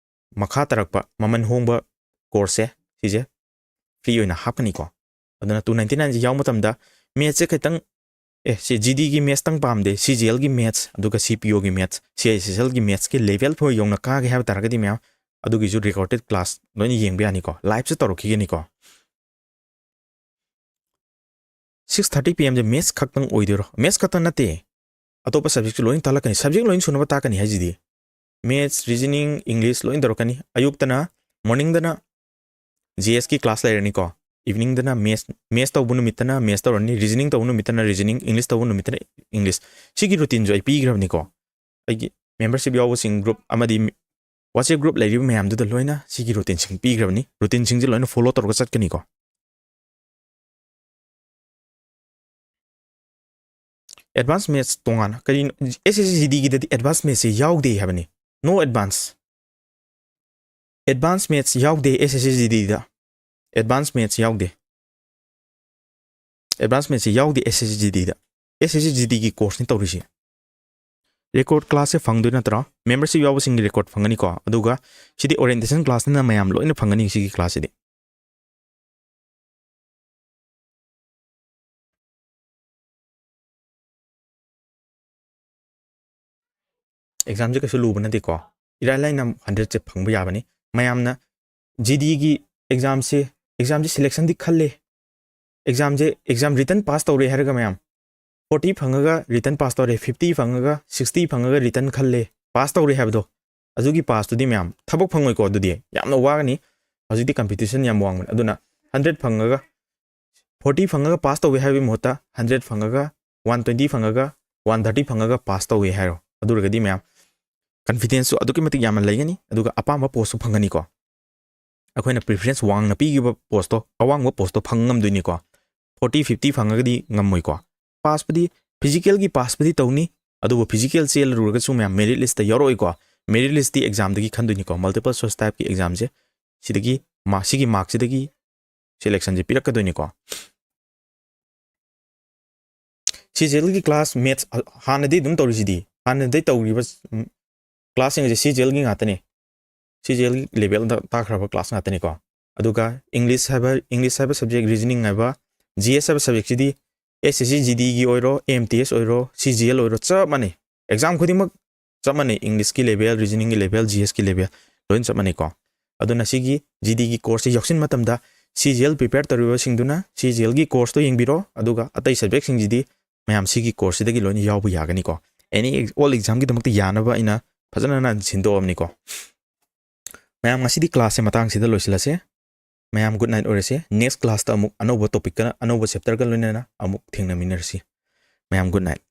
ꯃꯈꯥ ꯇꯥꯔꯛꯄ ꯃꯃꯜ ꯍꯣꯡꯕ ꯀꯣꯔꯁꯁꯦ ꯁꯤꯁꯦ ꯐ꯭ꯔꯤ ꯑꯣꯏꯅ ꯍꯥꯞꯀꯅꯤꯀꯣ꯫ ꯑꯗꯨꯅ ꯇꯨ ꯅꯥꯏꯟꯇꯤ ꯅꯥꯏꯟꯁꯦ ꯌꯥꯎꯕ ꯃꯇꯝꯗ ꯃꯦꯠꯁꯁꯦ ꯈꯤꯇꯪ, ꯑꯦ, ꯁꯤ ꯖꯤ ꯗꯤꯒꯤ ꯃꯦꯠꯁꯇꯪ ꯄꯥꯝꯗꯦ, ꯁꯤ ꯖꯤ ꯑꯦꯜꯒꯤ ꯃꯦꯠꯁ, ꯑꯗꯨꯒ ꯁꯤ ꯄꯤ ꯑꯣꯒꯤ ꯃꯦꯠꯁ, C I S S algae ꯃꯦꯠꯁꯀꯤ level ꯐꯥꯎ ꯌꯧꯅ ꯀꯥꯒꯦ ꯍꯥꯏꯕ ꯇꯥꯔꯒꯗꯤ ꯃꯌꯥꯝ, ꯑꯗꯨꯒꯤꯁꯨ ꯔꯦꯀꯣꯔꯗꯦꯠ ꯀ꯭ꯂꯥꯁ ꯂꯣꯏꯅ ꯌꯦꯡꯕ ꯌꯥꯅꯤꯀꯣ, ꯂꯥꯏꯞꯁꯨ ꯇꯧꯔꯛꯈꯤꯒꯅꯤꯀꯣ꯫ ꯁꯤꯛꯁ ꯊꯥꯔꯇꯤ ꯄꯤ ꯑꯦꯝꯁꯦ ꯃꯦꯠꯁ ꯈꯛꯇꯪ ꯑꯣꯏꯗꯣꯏꯔꯣ? ꯃꯦꯠꯁ ꯈꯛꯇꯪ ꯅꯠꯇꯦ, ꯑꯇꯣꯞꯄ ꯁꯕꯖꯦꯛꯁꯨ ꯂꯣꯏꯅ ꯇꯥꯛꯂꯛꯀꯅꯤ꯫ ꯁꯕꯖꯦꯛ ꯂꯣꯏꯅ ꯁꯨꯅꯕ ꯇꯥꯛꯀꯅꯤ ꯍꯥꯏꯁꯤꯗꯤ, ꯃꯦꯠꯁ, ꯔꯤꯖꯅꯤꯡ, ꯏꯪꯂꯤꯁ ꯂꯣꯏꯅ ꯇꯧꯔꯛꯀꯅꯤ꯫ ꯑꯌꯨꯛꯇꯅ, ꯃꯣꯔꯅꯤꯡꯗꯅ ꯖꯤ ꯑꯦꯁꯀꯤ ꯀ꯭ꯂꯥꯁ ꯂꯩꯔꯅꯤꯀꯣ, ꯏꯚꯤꯅꯤꯡꯗꯅ ꯃꯦꯠꯁ, ꯃꯦꯠꯁ ꯇꯧꯕ ꯅꯨꯃꯤꯠꯇꯅ ꯃꯦꯠꯁ ꯇꯧꯔꯅꯤ, ꯔꯤꯖꯅꯤꯡ ꯇꯧꯕ ꯅꯨꯃꯤꯠꯇꯅ ꯔꯤꯖꯅꯤꯡ, ꯏꯪꯂꯤꯁ ꯇꯧꯕ ꯅꯨꯃꯤꯠꯇꯅ ꯏꯪꯂꯤꯁ꯫ ꯁꯤꯒꯤ ꯔꯨꯇꯤꯟꯁꯨ ꯑꯩ ꯄꯤꯈ꯭ꯔꯕꯅꯤꯀꯣ꯫ ꯑꯩꯒꯤ ꯃꯦꯝꯕꯔꯁꯤꯞ ꯌꯥꯎꯕꯁꯤꯡ ꯒ꯭ꯔꯨꯞ ꯑꯃꯗꯤ ꯋꯥꯆꯦꯞ ꯒ꯭ꯔꯨꯞ ꯂꯩꯔꯤꯕ ꯃꯌꯥꯝꯗꯨꯗ ꯂꯣꯏꯅ ꯁꯤꯒꯤ ꯔꯨꯇꯤꯟꯁꯤꯡ ꯄꯤꯈ꯭ꯔꯕꯅꯤ꯫ ꯔꯨꯇꯤꯟꯁꯤꯡꯁꯦ ꯂꯣꯏꯅ ꯐꯣꯂꯣ ꯇꯧꯔꯒ ꯆꯠꯀꯅꯤꯀꯣ꯫ ꯑꯦꯗꯚꯥꯟꯁ ꯃꯦꯠꯁ ꯇꯣꯉꯥꯟꯅ ꯀꯔꯤꯅꯣ? ꯑꯦꯁ ꯑꯦꯁ ꯁꯤ ꯖꯤ ꯗꯤꯒꯤꯗꯗꯤ ꯑꯦꯗꯚꯥꯟꯁ ꯃꯦꯠꯁꯁꯦ ꯌꯥꯎꯗꯦ ꯍꯥꯏꯕꯅꯤ꯫ ꯅꯣ ꯑꯦꯗꯚꯥꯟꯁ꯫ ꯑꯦꯗꯚꯥꯟꯁ ꯃꯦꯠꯁ ꯌꯥꯎꯗꯦ ꯑꯦꯁ ꯑꯦꯁ ꯁꯤ ꯖꯤ ꯗꯤꯗ꯫ ꯑꯦꯗꯚꯥꯟꯁ ꯃꯦꯠꯁ ꯌꯥꯎꯗꯦ꯫ ꯑꯦꯗꯚꯥꯟꯁ ꯃꯦꯠꯁꯁꯦ ꯌꯥꯎꯗꯦ ꯑꯦꯁ ꯑꯦꯁ ꯁꯤ ꯖꯤ ꯗꯤꯗ꯫ ꯑꯦꯁ ꯑꯦꯁ ꯁꯤ ꯖꯤ ꯗꯤꯒꯤ ꯀꯣꯔꯁꯅꯤ ꯇꯧꯔꯤꯁꯦ꯫ ꯔꯦꯀꯣꯔꯗ ꯀ꯭ꯂꯥꯁꯁꯦ ꯐꯪꯗꯣꯏ ꯅꯠꯇ꯭ꯔꯣ? ꯃꯦꯝꯕꯔꯁꯤꯞ ꯌꯥꯎꯕꯁꯤꯡꯒꯤ ꯔꯦꯀꯣꯔꯗ ꯐꯪꯒꯅꯤꯀꯣ꯫ ꯑꯗꯨꯒ ꯁꯤꯗꯤ ꯑꯣꯔꯤꯌꯦꯟꯇꯦꯁꯟ ꯀ꯭ꯂꯥꯁꯅꯤꯅ ꯃꯌꯥꯝ ꯂꯣꯏꯅ ꯐꯪꯒꯅꯤ ꯁꯤꯒꯤ ꯀ꯭ꯂꯥꯁꯁꯤꯗꯤ꯫ ꯑꯦꯛꯖꯥꯝꯁꯦ ꯀꯩꯁꯨ ꯂꯨꯕ ꯅꯠꯇꯦꯀꯣ, ꯏꯔꯥꯏ ꯂꯥꯏꯅ ꯍꯟꯗ꯭ꯔꯦꯠꯁꯦ ꯐꯪꯕ ꯌꯥꯕꯅꯤ꯫ ꯃꯌꯥꯝꯅ ꯖꯤ ꯗꯤꯒꯤ ꯑꯦꯛꯖꯥꯝꯁꯦ, ꯑꯦꯛꯖꯥꯝꯁꯦ ꯁꯦꯂꯦꯛꯁꯟꯗꯤ ꯈꯜꯂꯦ, ꯑꯦꯛꯖꯥꯝꯁꯦ, ꯑꯦꯛꯖꯥꯝ ꯔꯤꯇꯟ ꯄꯥꯁ ꯇꯧꯔꯦ ꯍꯥꯏꯔꯒ ꯃꯌꯥꯝ ꯐꯣꯔꯇꯤ ꯐꯪꯉꯒ ꯔꯤꯇꯟ ꯄꯥꯁ ꯇꯧꯔꯦ, ꯐꯤꯐꯇꯤ ꯐꯪꯉꯒ, ꯁꯤꯛꯁꯇꯤ ꯐꯪꯉꯒ ꯔꯤꯇꯟ ꯈꯜꯂꯦ, ꯄꯥꯁ ꯇꯧꯔꯦ ꯍꯥꯏꯕꯗꯣ, ꯑꯗꯨꯒꯤ ꯄꯥꯁꯇꯨꯗꯤ ꯃꯌꯥꯝ ꯊꯕꯛ ꯐꯪꯉꯣꯏꯀꯣ꯫ ꯑꯗꯨꯗꯤ ꯌꯥꯝꯅ ꯋꯥꯒꯅꯤ꯫ ꯍꯧꯖꯤꯛꯇꯤ ꯀꯝꯄꯤꯇꯤꯁꯟ ꯌꯥꯝ ꯋꯥꯡꯕꯅꯤ꯫ ꯑꯗꯨꯅ ꯍꯟꯗ꯭ꯔꯦꯠ ꯐꯪꯉꯒ, ꯐꯣꯔꯇꯤ ꯐꯪꯉꯒ ꯄꯥꯁ ꯇꯧꯋꯦ ꯍꯥꯏꯕꯒꯤ ꯃꯍꯨꯠꯇ ꯍꯟꯗ꯭ꯔꯦꯠ ꯐꯪꯉꯒ, ꯋꯥꯟ ꯇ꯭ꯋꯦꯟꯇꯤ ꯐꯪꯉꯒ, ꯋꯥꯟ ꯊꯥꯔꯇꯤ ꯐꯪꯉꯒ ꯄꯥꯁ ꯇꯧꯋꯦ ꯍꯥꯏꯔꯣ꯫ ꯑꯗꯨ ꯑꯣꯏꯔꯒꯗꯤ ꯃꯌꯥꯝ ꯀꯟꯐꯤꯗꯦꯟꯁꯁꯨ ꯑꯗꯨꯛꯀꯤ ꯃꯇꯤꯛ ꯌꯥꯝꯅ ꯂꯩꯒꯅꯤ, ꯑꯗꯨꯒ ꯑꯄꯥꯝꯕ ꯄꯣꯁꯁꯨ ꯐꯪꯒꯅꯤꯀꯣ꯫ ꯑꯩꯈꯣꯏꯅ ꯄ꯭ꯔꯤꯐꯔꯦꯟꯁ ꯋꯥꯡꯅ ꯄꯤꯈꯤꯕ ꯄꯣꯁꯇꯣ, ꯑꯋꯥꯡꯕ ꯄꯣꯁꯇꯣ ꯐꯪ ꯉꯝꯗꯣꯏꯅꯤꯀꯣ꯫ Forty, fifty ꯐꯪꯉꯒꯗꯤ ꯉꯝꯃꯣꯏꯀꯣ꯫ ꯄꯥꯁꯄꯨꯗꯤ, ꯐꯤꯖꯤꯀꯦꯜꯒꯤ ꯄꯥꯁꯄꯨꯗꯤ ꯇꯧꯅꯤ, ꯑꯗꯨꯕꯨ ꯐꯤꯖꯤꯀꯦꯜ ꯆꯦꯜꯂꯨꯔꯒꯁꯨ ꯃꯌꯥꯝ ꯃꯦꯔꯤꯠ ꯂꯤꯁꯇ ꯌꯥꯎꯔꯛꯑꯣꯏꯀꯣ꯫ ꯃꯦꯔꯤꯠ ꯂꯤꯁꯇꯤ ꯑꯦꯛꯖꯥꯝꯗꯒꯤ ꯈꯟꯗꯣꯏꯅꯤꯀꯣ, ꯃꯜꯇꯤꯄꯜ ꯆꯣꯏꯁ ꯇꯥꯏꯞꯀꯤ ꯑꯦꯛꯖꯥꯝꯁꯦ꯫ ꯁꯤꯗꯒꯤ ꯃꯥ-, ꯁꯤꯒꯤ ꯃꯥꯔꯛꯁꯤꯗꯒꯤ ꯁꯦꯂꯦꯛꯁꯟꯁꯦ ꯄꯤꯔꯛꯀꯗꯣꯏꯅꯤꯀꯣ꯫ CGLꯒꯤ class maths ꯍꯥꯟꯅꯗꯤ ꯑꯗꯨꯝ ꯇꯧꯔꯤꯁꯤꯗꯤ, ꯍꯥꯟꯅꯗꯤ ꯇꯧꯔꯤꯕ classꯁꯤꯡ ꯑꯁꯦ CGLꯒꯤ ꯉꯥꯛꯇꯅꯤ꯫ CGLꯒꯤ levelꯗ ꯇꯥꯛꯈ꯭ꯔꯕ class ꯉꯥꯛꯇꯅꯤꯀꯣ꯫ ꯑꯗꯨꯒ English ꯍꯥꯏꯕ, English ꯍꯥꯏꯕ subject, reasoning ꯍꯥꯏꯕ, GS ꯍꯥꯏꯕ subjectꯁꯤꯗꯤ SSC GDꯒꯤ ꯑꯣꯏꯔꯣ, MTS ꯑꯣꯏꯔꯣ, CGL ꯑꯣꯏꯔꯣ, ꯆꯞ ꯃꯥꯟꯅꯩ꯫ Exam ꯈꯨꯗꯤꯡꯃꯛ ꯆꯞ ꯃꯥꯟꯅꯩ꯫ Englishꯀꯤ level, reasoningꯒꯤ level, GSꯀꯤ level ꯂꯣꯏꯅ ꯆꯞ ꯃꯥꯟꯅꯩꯀꯣ꯫ ꯑꯗꯨꯅ ꯁꯤꯒꯤ GDꯒꯤ courseꯁꯦ ꯌꯥꯎꯁꯤꯟꯕ ꯃꯇꯝꯗ CGL prepare ꯇꯧꯔꯤꯕꯁꯤꯡꯗꯨꯅ CGLꯒꯤ courseꯇꯣ ꯌꯦꯡꯕꯤꯔꯣ, ꯑꯗꯨꯒ ꯑꯇꯩ subjectꯁꯤꯡꯁꯤꯗꯤ ꯃꯌꯥꯝ ꯁꯤꯒꯤ courseꯁꯤꯗꯒꯤ ꯂꯣꯏꯅ ꯌꯥꯎꯕ ꯌꯥꯒꯅꯤꯀꯣ꯫ Any ex-, all examꯒꯤꯗꯃꯛꯇ ꯌꯥꯅꯕ ꯑꯩꯅ ꯐꯖꯅ ꯁꯤꯟꯗꯣꯛꯑꯕꯅꯤꯀꯣ꯫ ꯃꯌꯥꯝ, ꯉꯁꯤꯗꯤ classꯁꯦ ꯃꯇꯥꯡꯁꯤꯗ ꯂꯣꯏꯁꯤꯜꯂꯁꯦ꯫ ꯃꯌꯥꯝ good night ꯑꯣꯏꯔꯁꯦ꯫ Next classꯇ ꯑꯃꯨꯛ ꯑꯅꯧꯕ topicꯀ, ꯑꯅꯧꯕ chapterꯒ ꯂꯣꯏꯅꯅ ꯑꯃꯨꯛ ꯊꯦꯡꯅꯃꯤꯟꯅꯔꯁꯤ꯫ ꯃꯌꯥꯝ good night꯫